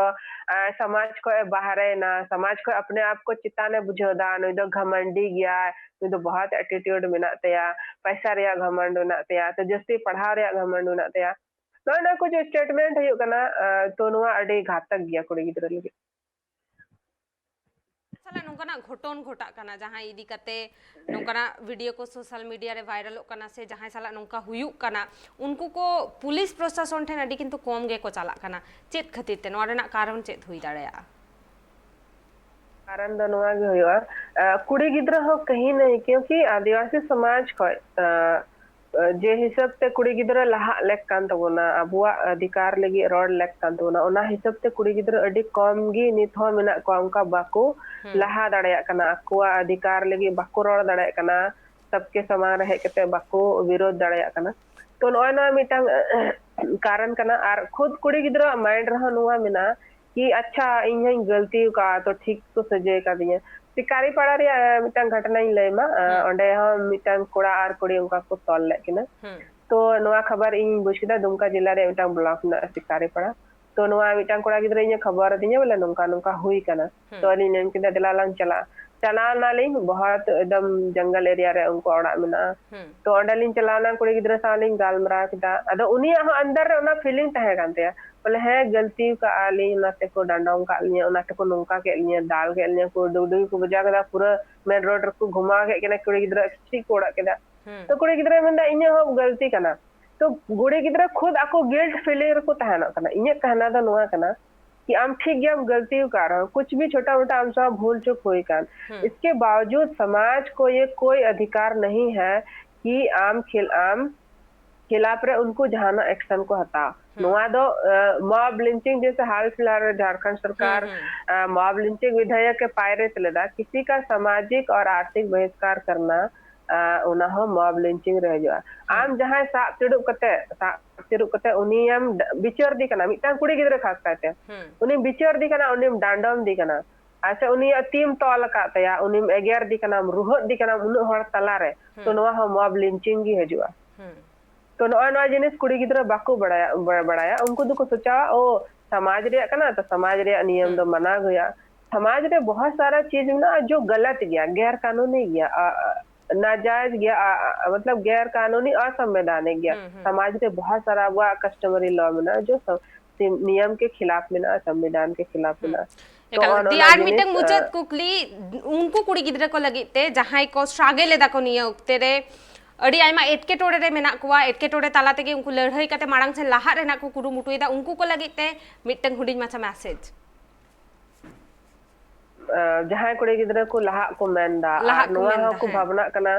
ᱮ, ᱥᱚᱢᱟᱡᱽ ᱠᱷᱚᱡ ᱮ ᱵᱟᱦᱨᱮᱭᱮᱱᱟ, ᱥᱚᱢᱟᱡᱽ ᱠᱷᱚᱡ ᱟᱯᱱᱮ ᱟᱯ ᱠᱚ ᱪᱮᱛᱟᱱᱮ ᱵᱩᱡᱷᱟᱹᱣ ᱫᱟ, ᱱᱩᱭ ᱫᱚ ᱜᱷᱟᱢᱟᱱᱰᱤ ᱜᱮᱭᱟᱭ, ᱱᱩᱭ ᱫᱚ ᱵᱚᱦᱚᱛ attitude ᱢᱮᱱᱟᱜ ᱛᱟᱭᱟ, ᱯᱟᱭᱥᱟ ᱨᱮᱭᱟᱜ ᱜᱷᱟᱢᱟᱱᱰ ᱢᱮᱱᱟᱜ ᱛᱟᱭᱟ, ᱛᱚ ᱡᱟᱹᱥᱛᱤ ᱯᱟᱲᱦᱟᱣ ᱨᱮᱭᱟᱜ ᱜᱷᱟᱢᱟᱱᱰ ᱢᱮᱱᱟᱜ ᱛᱟᱭᱟ᱾ ᱱᱚᱜᱼᱚᱭ ᱱᱚᱣᱟ ᱠᱚ ᱡᱮ statement ᱦᱩᱭᱩᱜ ᱠᱟᱱᱟ, ᱮ, ᱛᱚ ᱱᱚᱣᱟ ᱟᱹᱰᱤ ᱜᱷᱟᱛᱚᱠ ᱜᱮᱭᱟ ᱠᱩᱲᱤ ᱜᱤᱫᱽᱨᱟᱹ ᱞᱟᱹᱜᱤᱫ᱾ ᱥᱟᱞᱟᱜ ᱱᱚᱝᱠᱟᱱᱟᱜ ᱜᱷᱚᱴᱚᱱ ᱜᱷᱚᱴᱟᱜ ᱠᱟᱱᱟ, ᱡᱟᱦᱟᱸ ᱤᱫᱤ ᱠᱟᱛᱮ ᱱᱚᱝᱠᱟᱱᱟᱜ video ᱠᱚ social media ᱨᱮ viralᱚᱜ ᱠᱟᱱᱟ ᱥᱮ ᱡᱟᱦᱟᱸᱭ ᱥᱟᱞᱟᱜ ᱱᱚᱝᱠᱟ ᱦᱩᱭᱩᱜ ᱠᱟᱱᱟ, ᱩᱱᱠᱩ ᱠᱚ ᱯᱩᱞᱤᱥ ᱯᱨᱚᱥᱟᱥᱚᱱ ᱴᱷᱮᱱ ᱟᱹᱰᱤ ᱠᱤᱱᱛᱩ ᱠᱚᱢ ᱜᱮᱠᱚ ᱪᱟᱞᱟᱜ ᱠᱟᱱᱟ᱾ ᱪᱮᱫ ᱠᱷᱟᱹᱛᱤᱨ ᱛᱮ? ᱱᱚᱣᱟ ᱨᱮᱱᱟᱜ ᱠᱟᱨᱚᱱ ᱪᱮᱫ ᱦᱩᱭ ᱫᱟᱲᱮᱭᱟᱜᱼᱟ? ᱠᱟᱨᱚᱱ ᱫᱚ ᱱᱚᱣᱟ ᱜᱮ ᱦᱩᱭᱩᱜᱼᱟ, ᱮ, ᱠᱩᱲᱤ ᱜᱤᱫᱽᱨᱟᱹ ᱦᱚᱸ ᱠᱟᱹᱦᱤ ᱱᱟᱹᱦᱤ, ᱠᱤᱭᱩᱸᱠᱤ ᱟᱹᱫᱤᱵᱟᱹᱥᱤ ᱥᱚᱢᱟᱡᱽ ᱠᱷᱚᱡ, ᱮ, ᱡᱮ ᱦᱤᱥᱟᱹᱵ ᱛᱮ ᱠᱩᱲᱤ ᱜᱤᱫᱽᱨᱟᱹ ᱞᱟᱦᱟᱜ ᱞᱮᱠ ᱠᱟᱱ ᱛᱟᱵᱚᱱᱟ, ᱟᱵᱚᱣᱟᱜ ᱚᱫᱷᱤᱠᱟᱨ ᱞᱟᱹᱜᱤᱫ ᱨᱚᱲ ᱞᱮᱠ ᱠᱟᱱ ᱛᱟᱵᱚᱱᱟ, ᱚᱱᱟ ᱦᱤᱥᱟᱹᱵ ᱛᱮ ᱠᱩᱲᱤ ᱜᱤᱫᱽᱨᱟᱹ ᱟᱹᱰᱤ ᱠᱚᱢ ᱜᱮ ᱱᱤᱛ ᱦᱚᱸ ᱢᱮᱱᱟᱜ ᱠᱚᱣᱟ, ᱚᱱᱠᱟ ᱵᱟᱠᱚ ᱞᱟᱦᱟ ᱫᱟᱲᱮᱭᱟᱜ ᱠᱟᱱᱟ, ᱟᱠᱚᱣᱟᱜ ᱚᱫᱷᱤᱠᱟᱨ ᱞᱟᱹᱜᱤᱫ ᱵᱟᱠᱚ ᱨᱚᱲ ᱫᱟᱲᱮᱭᱟᱜ ᱠᱟᱱᱟ, ᱥᱚᱵᱠᱮ ᱥᱟᱢᱟᱝ ᱨᱮ ᱦᱮᱡ ᱠᱟᱛᱮ ᱵᱟᱠᱚ ᱵᱤᱨᱳᱫᱷ ᱫᱟᱲᱮᱭᱟᱜ ᱠᱟᱱᱟ᱾ ᱛᱚ ᱱᱚᱜᱼᱚᱭ ᱱᱚᱣᱟ ᱢᱤᱫᱴᱟᱝ ᱠᱟᱨᱚᱱ ᱠᱟᱱᱟ᱾ ᱟᱨ ᱠᱷᱩᱫ ᱠᱩᱲᱤ ᱜᱤᱫᱽᱨᱟᱹᱣᱟᱜ ᱢᱟᱭᱤᱱᱰ ᱨᱮᱦᱚᱸ ᱱᱚᱣᱟ ᱢᱮᱱᱟᱜᱼᱟ ᱠᱤ ᱟᱪᱪᱷᱟ ᱤᱧ ᱦᱚᱧ ᱜᱟᱹᱞᱛᱤ ᱟᱠᱟᱫᱼᱟ, ᱛᱚ ᱴᱷᱤᱠ ᱠᱚ ᱥᱟᱹᱡᱟᱹᱭ ᱠᱟᱫᱤᱧᱟ᱾ ᱥᱤᱠᱟᱨᱤ ᱯᱟᱲᱟ ᱨᱮᱭᱟᱜ ᱢᱤᱫᱴᱟᱝ ᱜᱷᱚᱴᱚᱱᱟᱧ ᱞᱟᱹᱭ ᱢᱟ᱾ ᱚᱸᱰᱮ ᱦᱚᱸ ᱢᱤᱫᱴᱟᱝ ᱠᱚᱲᱟ ᱟᱨ ᱠᱩᱲᱤ ᱚᱱᱠᱟ ᱠᱚ ᱛᱚᱞ ᱞᱮᱫ ᱠᱤᱱᱟ᱾ ᱛᱚ ᱱᱚᱣᱟ ᱠᱷᱚᱵᱚᱨ ᱤᱧ ᱵᱩᱡ ᱠᱮᱫᱟ ᱫᱩᱢᱠᱟ ᱡᱮᱞᱟ ᱨᱮᱭᱟᱜ ᱢᱤᱫᱴᱟᱝ ᱵᱞᱚᱠ ᱢᱮᱱᱟᱜᱼᱟ ᱥᱤᱠᱟᱨᱤ ᱯᱟᱲᱟ᱾ ᱛᱚ ᱱᱚᱣᱟ ᱢᱤᱫᱴᱟᱝ ᱠᱚᱲᱟ ᱜᱤᱫᱽᱨᱟᱹ ᱤᱧᱮ ᱠᱷᱚᱵᱚᱨ ᱟᱹᱫᱤᱧᱟ ᱵᱚᱞᱮ ᱱᱚᱝᱠᱟ ᱱᱚᱝᱠᱟ ᱦᱩᱭ ᱠᱟᱱᱟ᱾ ᱛᱚ ᱟᱹᱞᱤᱧ ᱢᱮᱱ ᱠᱮᱫᱟ ᱫᱮᱞᱟ ᱞᱟᱝ ᱪᱟᱞᱟᱜᱼᱟ᱾ ᱪᱟᱞᱟᱣ ᱱᱟᱞᱤᱧ ᱵᱚᱦᱚᱛ ᱮᱠᱫᱚᱢ ᱡᱚᱝᱜᱚᱞ ᱮᱨᱤᱭᱟ ᱨᱮ ᱩᱱᱠᱩ ᱚᱲᱟᱜ ᱢᱮᱱᱟᱜᱼᱟ᱾ ᱛᱚ ᱚᱸᱰᱮ ᱞᱤᱧ ᱪᱟᱞᱟᱣ ᱮᱱᱟ, ᱠᱩᱲᱤ ᱜᱤᱫᱽᱨᱟᱹ ᱥᱟᱶ ᱞᱤᱧ ᱜᱟᱞᱢᱟᱨᱟᱣ ᱠᱮᱫᱟ᱾ ᱟᱫᱚ ᱩᱱᱤᱭᱟᱜ ᱦᱚᱸ ᱟᱱᱫᱟᱨ ᱨᱮ ᱚᱱᱟ ᱯᱷᱤᱞᱤᱝ ᱛᱟᱦᱮᱸ ᱠᱟᱱ ᱛᱟᱭᱟ ᱵᱚᱞᱮ ᱦᱮᱸ ᱜᱟᱹᱞᱛᱤ ᱠᱟᱜᱼᱟ ᱞᱤᱧ, ᱚᱱᱟ ᱛᱮᱠᱚ ᱰᱟᱸᱰᱚᱢ ᱠᱟᱜ ᱞᱤᱧᱟ, ᱚᱱᱟ ᱛᱮᱠᱚ ᱱᱚᱝᱠᱟ ᱠᱮᱫ ᱞᱤᱧᱟ, ᱫᱟᱞ ᱠᱮᱫ ᱞᱤᱧᱟ ᱠᱚ, ᱰᱩᱜᱰᱩᱜᱤ ᱠᱚ ᱵᱟᱡᱟᱣ ᱠᱮᱫᱟ, ᱯᱩᱨᱟᱹ ᱢᱮᱱ ᱨᱳᱰ ᱨᱮᱠᱚ ᱜᱷᱩᱢᱟᱣ ᱠᱮᱫ ᱠᱤᱱᱟ, ᱠᱩᱲᱤ ᱜᱤᱫᱽᱨᱟᱹ ᱠᱤᱪᱨᱤᱡ ᱠᱚ ᱚᱲᱟᱜ ᱠᱮᱫᱟ᱾ ᱛᱚ ᱠᱩᱲᱤ ᱜᱤᱫᱽᱨᱟᱹ ᱢᱮᱱᱫᱟ ᱤᱧᱟᱹᱜ ᱦᱚᱸ ᱜᱟᱹᱞᱛᱤ ᱠᱟᱱᱟ᱾ ᱛᱚ ᱠᱩᱲᱤ ᱜᱤᱫᱽᱨᱟᱹ ᱠᱷᱩᱫ ᱟᱠᱚ ᱜᱤᱞᱴ ᱯᱷᱤᱞᱤᱝ ᱨᱮᱠᱚ ᱛᱟᱦᱮᱱᱚᱜ ᱠᱟᱱᱟ᱾ ᱤᱧᱟᱹᱜ ᱠᱟᱦᱱᱟ ᱫᱚ ᱱᱚᱣᱟ ᱠᱟᱱᱟ ᱠᱤ ᱟᱢ ᱴᱷᱤᱠ ᱜᱮᱭᱟᱢ ᱜᱟᱹᱞᱛᱤ ᱟᱠᱟᱫ ᱨᱮᱦᱚᱸ, ᱠᱩᱪ ᱵᱷᱤ ᱪᱷᱳᱴᱟ ᱢᱳᱴᱟ ᱟᱢ ᱥᱟᱶ ᱵᱷᱩᱞ ᱪᱩᱠ ᱦᱩᱭ ᱠᱟᱱ, ᱤᱥᱠᱮ ᱵᱟᱣᱡᱩᱫ ᱥᱚᱢᱟᱡᱽ ᱠᱚ ᱭᱮ ᱠᱳᱭ ᱚᱫᱷᱤᱠᱟᱨ ᱱᱟᱦᱤ ᱦᱟᱭ ᱠᱤ ᱟᱢ ᱠᱷᱤᱞ ᱟᱢ ᱠᱷᱤᱞᱟᱯ ᱨᱮ ᱩᱱᱠᱩ ᱡᱟᱦᱟᱱᱟᱜ ᱮᱠᱥᱮᱱ ᱠᱚ ᱦᱟᱛᱟᱣ᱾ ᱱᱚᱣᱟ ᱫᱚ ᱢᱚᱵ ᱞᱤᱧᱪᱤᱝ ᱡᱮᱥᱮ ᱦᱟᱞ ᱯᱷᱤᱞᱦᱟᱞ ᱨᱮ ᱡᱷᱟᱲᱠᱷᱚᱸᱰ ᱥᱚᱨᱠᱟᱨ ᱢᱚᱵ ᱞᱤᱧᱪᱤᱝ ᱵᱤᱫᱷᱮᱭᱚᱠ ᱮ ᱯᱟᱭᱨᱮᱛ ᱞᱮᱫᱟ, ᱠᱤᱥᱤ ᱠᱟ ᱥᱟᱢᱟᱡᱤᱠ ᱟᱨ ᱟᱨᱛᱷᱤᱠ ᱵᱚᱦᱤᱥᱠᱟᱨ ᱠᱟᱨᱱᱟ, ᱚᱱᱟ ᱦᱚᱸ ᱢᱚᱵ ᱞᱤᱧᱪᱤᱝ ᱨᱮ ᱦᱤᱡᱩᱜᱼᱟ᱾ ᱟᱢ ᱡᱟᱦᱟᱸᱭ ᱥᱟᱵ ᱪᱤᱲᱩᱵ ᱠᱟᱛᱮ ᱥᱟᱵ ᱪᱤᱲᱩᱵ ᱠᱟᱛᱮ ᱩᱱᱤᱭᱮᱢ ᱵᱤᱪᱟᱹᱨ ᱫᱤ ᱠᱟᱱᱟ, ᱢᱤᱫᱴᱟᱝ ᱠᱩᱲᱤ ᱜᱤᱫᱽᱨᱟᱹ ᱠᱷᱟᱥ ᱠᱟᱭᱛᱮ ᱩᱱᱤᱢ ᱵᱤᱪᱟᱹᱨ ᱫᱤ ᱠᱟᱱᱟ, ᱩᱱᱤᱢ ᱰᱟᱸᱰᱚᱢ ᱫᱤ ᱠᱟᱱᱟ, ᱟᱪᱪᱷᱟ ᱩᱱᱤᱭᱟᱜ ᱛᱤᱢ ᱛᱚᱞ ᱟᱠᱟᱫ ᱛᱟᱭᱟ, ᱩᱱᱤᱢ ᱮᱜᱮᱨ ᱫᱤ ᱠᱟᱱᱟᱢ, ᱨᱩᱦᱟᱹᱫ ᱫᱤ ᱠᱟᱱᱟᱢ ᱩᱱᱟᱹᱜ ᱦᱚᱲ ᱛᱟᱞᱟᱨᱮ, ᱛᱚ ᱱᱚᱣᱟ ᱦᱚᱸ ᱢᱚᱵ ᱞᱤᱧᱪᱤᱝ ᱜᱮ ᱦᱤᱡᱩᱜᱼᱟ᱾ ᱛᱚ ᱱᱚᱜᱼᱚᱭ ᱱᱚᱣᱟ ᱡᱤᱱᱤᱥ ᱠᱩᱲᱤ ᱜᱤᱫᱽᱨᱟᱹ ᱵᱟᱠᱚ ᱵᱟᱲᱟᱭᱟ, ᱵᱟ- ᱵᱟᱲᱟᱭᱟ᱾ ᱩᱱᱠᱩ ᱫᱚᱠᱚ ᱥᱚᱪᱟᱣᱟ, ᱳ ᱥᱚᱢᱟᱡᱽ ᱨᱮᱭᱟᱜ ᱠᱟᱱᱟ ᱛᱚ ᱥᱚᱢᱟᱡᱽ ᱨᱮᱭᱟᱜ ᱱᱤᱭᱚᱢ ᱫᱚ ᱢᱟᱱᱟᱣ ᱜᱮ ᱦᱩᱭᱩᱜᱼᱟ᱾ ᱥᱚᱢᱟᱡᱽ ᱨᱮ ᱵᱚᱦᱚᱛ ᱥᱟᱨᱟ ᱪᱤᱡᱽ ᱢᱮᱱᱟᱜᱼᱟ ᱡᱚ ᱜᱟᱞᱟᱛ ᱜᱮᱭᱟ, ᱜᱮᱨ ᱠᱟᱱᱩᱱᱤ ᱜᱮᱭᱟ, ᱟ- ᱟ- ᱱᱟᱡᱟᱭᱡᱽ ᱜᱮᱭᱟ, ᱟ- ᱟ- ᱢᱚᱛᱞᱚᱵ ᱜᱮᱨ ᱠᱟᱱᱩᱱᱤ ᱚᱥᱚᱝᱵᱤᱫᱷᱟᱱᱤᱠ ᱜᱮᱭᱟ᱾ ᱥᱚᱢᱟᱡᱽ ᱨᱮ ᱵᱚᱦᱚᱛ ᱥᱟᱨᱟ ᱟᱵᱚᱣᱟᱜ ᱠᱟᱥᱴᱚᱢᱟᱨᱤ ᱞᱚ ᱢᱮᱱᱟᱜᱼᱟ ᱡᱚ ᱥᱚ- ᱥᱤ- ᱱᱤᱭᱚᱢ ᱠᱮ ᱠᱷᱤᱞᱟᱯ ᱢᱮᱱᱟᱜᱼᱟ, ᱥᱚᱝᱵᱤᱫᱷᱟᱱ ᱠᱮ ᱠᱷᱤᱞᱟᱯ ᱢᱮᱱᱟᱜᱼᱟ᱾ ᱛᱚ ᱮᱠᱟᱞ᱾ ᱱᱚᱜᱼᱚ ᱫᱤᱭᱮ ᱱᱚᱣᱟ ᱟᱨ ᱡᱤᱱᱤᱥ, ᱢᱤᱫᱴᱟᱝ ᱢᱩᱪᱟᱹᱫ ᱟ, ᱠᱩᱠᱞᱤ, ᱩᱱᱠᱩ ᱠᱩᱲᱤ ᱜᱤᱫᱽᱨᱟᱹ ᱠᱚ ᱞᱟᱹᱜᱤᱫ ᱛᱮ ᱡᱟᱦᱟᱸᱭ ᱠᱚ ᱥᱴᱨᱟᱜᱮᱞ ᱮᱫᱟ ᱠᱚ ᱱᱤᱭᱟᱹ ᱚᱠᱛᱮ ᱨᱮ, ᱟᱹᱰᱤ ᱟᱭᱢᱟ ᱮᱴᱠᱮᱴᱚᱬᱮ ᱨᱮ ᱢᱮᱱᱟᱜ ᱠᱚᱣᱟ, ᱮᱴᱠᱮᱴᱚᱬᱮ ᱛᱟᱞᱟ ᱛᱮᱜᱮ ᱩᱱᱠᱩ ᱞᱟᱹᱲᱦᱟᱹᱭ ᱠᱟᱛᱮ ᱢᱟᱲᱟᱝ ᱥᱮᱫ ᱞᱟᱦᱟᱜ ᱨᱮᱱᱟᱜ ᱠᱚ ᱠᱩᱨᱩᱢᱩᱴᱩᱭᱮᱫᱟ, ᱩᱱᱠᱩ ᱠᱚ ᱞᱟᱹᱜᱤᱫ ᱛᱮ ᱢᱤᱫᱴᱟᱝ ᱦᱩᱰᱤᱧ ᱢᱟᱪᱷᱟ ᱢᱮᱥᱮᱡᱽ᱾ ᱟ, ᱡᱟᱦᱟᱸᱭ ᱠᱩᱲᱤ ᱜᱤᱫᱽᱨᱟᱹ ᱠᱚ ᱞᱟᱦᱟᱜ ᱠᱚ ᱢᱮᱱᱫᱟ, ᱞᱟᱦᱟᱜ ᱟᱨ ᱠᱚ ᱱᱚᱣᱟ ᱢᱮᱱᱫᱟ, ᱦᱚᱸᱠᱚ ᱦᱮᱸ᱾ ᱵᱷᱟᱵᱽᱱᱟᱜ ᱠᱟᱱᱟ,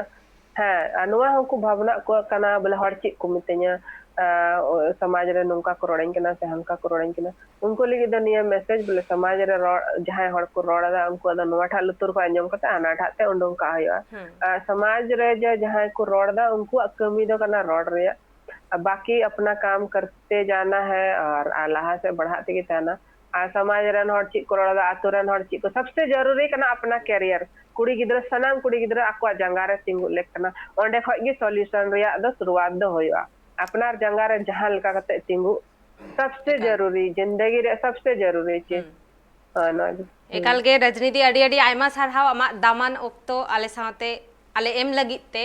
ᱦᱮᱸ, ᱟᱨ ᱱᱚᱣᱟ ᱦᱚᱸᱠᱚ ᱵᱷᱟᱵᱽᱱᱟᱜ ᱠᱚ ᱠᱟᱱᱟ ᱵᱚᱞᱮ ᱦᱚᱲ ᱪᱮᱫ ᱠᱚ ᱢᱤᱛᱟᱹᱧᱟ, ᱟᱨ ᱥᱚᱢᱟᱡᱽ ᱨᱮ ᱱᱚᱝᱠᱟ ᱠᱚ ᱨᱚᱲᱟᱹᱧ ᱠᱟᱱᱟ ᱥᱮ ᱦᱟᱱᱠᱟ ᱠᱚ ᱨᱚᱲᱟᱹᱧ ᱠᱟᱱᱟ᱾ ᱩᱱᱠᱩ ᱞᱟᱹᱜᱤᱫ ᱫᱚ ᱱᱤᱭᱟᱹ ᱢᱮᱥᱮᱡᱽ ᱵᱚᱞᱮ ᱥᱚᱢᱟᱡᱽ ᱨᱮ ᱨᱚᱲ, ᱡᱟᱦᱟᱸᱭ ᱦᱚᱲ ᱠᱚ ᱨᱚᱲ ᱮᱫᱟ ᱩᱱᱠᱩᱣᱟᱜ ᱫᱚ ᱱᱚᱣᱟᱴᱟᱜ ᱞᱩᱛᱩᱨ ᱠᱷᱚᱱ ᱟᱸᱡᱚᱢ ᱠᱟᱛᱮ ᱦᱟᱱᱟᱴᱟᱜ ᱛᱮ ᱩᱰᱩᱝ ᱠᱟᱜ ᱦᱩᱭᱩᱜᱼᱟ᱾ ᱦᱩᱸ᱾ ᱟᱨ ᱥᱚᱢᱟᱡᱽ ᱨᱮ ᱡᱮ ᱡᱟᱦᱟᱸᱭ ᱠᱚ ᱨᱚᱲ ᱮᱫᱟ ᱩᱱᱠᱩᱣᱟᱜ ᱠᱟᱹᱢᱤ ᱫᱚ ᱠᱟᱱᱟ ᱨᱚᱲ ᱨᱮᱭᱟᱜ, ᱟᱨ ᱵᱟᱠᱤ ᱟᱯᱱᱟ ᱠᱟᱢ ᱠᱟᱨᱛᱮ ᱡᱟᱱᱟ ᱦᱟᱭ ᱟᱨ, ᱟᱨ ᱞᱟᱦᱟ ᱥᱮᱫ ᱵᱟᱲᱦᱟᱜ ᱛᱮᱜᱮ ᱛᱟᱦᱮᱱᱟ᱾ ᱟᱨ ᱥᱚᱢᱟᱡᱽ ᱨᱮᱱ ᱦᱚᱲ ᱪᱮᱫ ᱠᱚ ᱨᱚᱲ ᱮᱫᱟ, ᱟᱛᱳ ᱨᱮᱱ ᱦᱚᱲ ᱪᱮᱫ ᱠᱚ, ᱥᱚᱵᱥᱮ ᱡᱟᱹᱨᱩᱨᱤ ᱠᱟᱱᱟ ᱟᱯᱱᱟ ᱠᱮᱨᱤᱭᱟᱨ᱾ ᱠᱩᱲᱤ ᱜᱤᱫᱽᱨᱟᱹ, ᱥᱟᱱᱟᱢ ᱠᱩᱲᱤ ᱜᱤᱫᱽᱨᱟᱹ ᱟᱠᱚᱣᱟᱜ ᱡᱟᱸᱜᱟ ᱨᱮ ᱛᱤᱸᱜᱩ ᱞᱮᱠ ᱠᱟᱱᱟ᱾ ᱚᱸᱰᱮ ᱠᱷᱚᱡ ᱜᱮ ᱥᱚᱞᱤᱭᱩᱥᱚᱱ ᱨᱮᱭᱟᱜ ᱫᱚ ᱥᱩᱨᱩᱣᱟᱛ ᱫᱚ ᱦᱩᱭᱩᱜᱼᱟ᱾ ᱟᱯᱱᱟᱨ ᱡᱟᱸᱜᱟ ᱨᱮ ᱡᱟᱦᱟᱸ ᱞᱮᱠᱟ ᱠᱟᱛᱮ ᱛᱤᱸᱜᱩ ᱥᱚᱵᱥᱮ ᱮᱠᱟᱞ᱾ ᱡᱟᱹᱨᱩᱨᱤ, ᱡᱤᱱᱫᱮᱜᱤ ᱨᱮ ᱥᱚᱵᱥᱮ ᱡᱟᱹᱨᱩᱨᱤ ᱪᱮ᱾ ᱦᱩᱸ᱾ ᱦᱳᱭ, ᱱᱚᱣᱟ ᱜᱮ᱾ ᱦᱩᱸ᱾ ᱮᱠᱟᱞ ᱜᱮ ᱨᱟᱡᱽᱱᱤᱛᱤ, ᱟᱹᱰᱤ ᱟᱹᱰᱤ ᱟᱭᱢᱟ ᱥᱟᱨᱦᱟᱣ ᱟᱢᱟᱜ ᱫᱟᱢᱟᱱ ᱚᱠᱛᱚ ᱟᱞᱮ ᱥᱟᱶᱛᱮ ᱟᱞᱮ ᱮᱢ ᱞᱟᱹᱜᱤᱫ ᱛᱮ᱾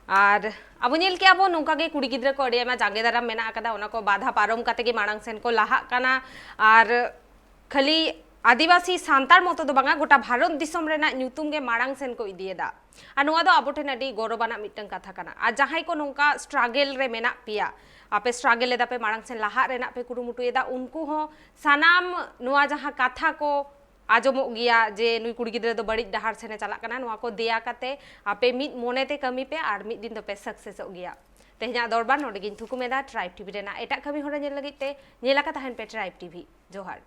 ᱟᱨ ᱟᱵᱚ ᱧᱮᱞ ᱠᱮᱜᱼᱟ ᱵᱚᱱ ᱱᱚᱝᱠᱟ ᱜᱮ ᱠᱩᱲᱤ ᱜᱤᱫᱽᱨᱟᱹ ᱠᱚ ᱟᱹᱰᱤ ᱟᱭᱢᱟ ᱡᱟᱸᱜᱮ ᱫᱟᱨᱟᱢ ᱢᱮᱱᱟᱜ ᱟᱠᱟᱫᱟ, ᱚᱱᱟ ᱠᱚ ᱵᱟᱫᱷᱟ ᱯᱟᱨᱚᱢ ᱠᱟᱛᱮ ᱜᱮ ᱢᱟᱲᱟᱝ ᱥᱮᱱ ᱠᱚ ᱞᱟᱦᱟᱜ ᱠᱟᱱᱟ᱾ ᱟᱨ ᱠᱷᱟᱹᱞᱤ ᱟᱹᱫᱤᱵᱟᱹᱥᱤ ᱥᱟᱱᱛᱟᱲ ᱢᱚᱛᱚ ᱫᱚ ᱵᱟᱝᱟ, ᱜᱚᱴᱟ ᱵᱷᱟᱨᱚᱛ ᱫᱤᱥᱚᱢ ᱨᱮᱱᱟᱜ ᱧᱩᱛᱩᱢ ᱜᱮ ᱢᱟᱲᱟᱝ ᱥᱮᱱ ᱠᱚ ᱤᱫᱤᱭᱮᱫᱟ᱾ ᱟᱨ ᱱᱚᱣᱟ ᱫᱚ ᱟᱵᱚ ᱴᱷᱮᱱ ᱟᱹᱰᱤ ᱜᱚᱨᱚᱵᱟᱱᱟᱜ ᱢᱤᱫᱴᱟᱝ ᱠᱟᱛᱷᱟ ᱠᱟᱱᱟ᱾ ᱟᱨ ᱡᱟᱦᱟᱸᱭ ᱠᱚ ᱱᱚᱝᱠᱟ ᱥᱴᱨᱟᱜᱮᱞ ᱨᱮ ᱢᱮᱱᱟᱜ ᱯᱮᱭᱟ, ᱟᱯᱮ ᱥᱴᱨᱟᱜᱮᱞ ᱮᱫᱟ ᱯᱮ, ᱢᱟᱲᱟᱝ ᱥᱮᱱ ᱞᱟᱦᱟᱜ ᱨᱮᱱᱟᱜ ᱯᱮ ᱠᱩᱨᱩᱢᱩᱴᱩᱭᱮᱫᱟ, ᱩᱱᱠᱩ ᱦᱚᱸ ᱥᱟᱱᱟᱢ ᱱᱚᱣᱟ ᱡᱟᱦᱟᱸ ᱠᱟᱛᱷᱟ ᱠᱚ ᱟᱸᱡᱚᱢᱚᱜ ᱜᱮᱭᱟ ᱡᱮ ᱱᱩᱭ ᱠᱩᱲᱤ ᱜᱤᱫᱽᱨᱟᱹ ᱫᱚ ᱵᱟᱹᱲᱤᱡ ᱰᱟᱦᱟᱨ ᱥᱮᱱᱮ ᱪᱟᱞᱟᱜ ᱠᱟᱱᱟ, ᱱᱚᱣᱟ ᱠᱚ ᱫᱮᱭᱟ ᱠᱟᱛᱮ ᱟᱯᱮ ᱢᱤᱫ ᱢᱚᱱᱮ ᱛᱮ ᱠᱟᱹᱢᱤ ᱯᱮ ᱟᱨ ᱢᱤᱫ ᱫᱤᱱ ᱫᱚᱯᱮ ᱥᱟᱠᱥᱮᱥᱚᱜ ᱜᱮᱭᱟ᱾ ᱛᱮᱦᱮᱧᱟᱜ ᱫᱚᱨᱵᱟᱨ ᱱᱚᱰᱮ ᱜᱤᱧ ᱛᱷᱩᱠᱩᱢ ᱮᱫᱟ᱾ ᱴᱨᱟᱭᱤᱵᱽ ᱴᱤᱵᱷᱤ ᱨᱮᱱᱟᱜ ᱮᱴᱟᱜ ᱠᱟᱹᱢᱤ ᱦᱚᱨᱟ ᱧᱮᱞ ᱞᱟᱹᱜᱤᱫ ᱛᱮ ᱧᱮᱞ ᱟᱠᱟ ᱛᱟᱦᱮᱱ ᱯᱮ ᱴᱨᱟᱭᱤᱵᱽ ᱴᱤᱵᱷᱤ᱾ ᱡᱚᱦᱟᱨ᱾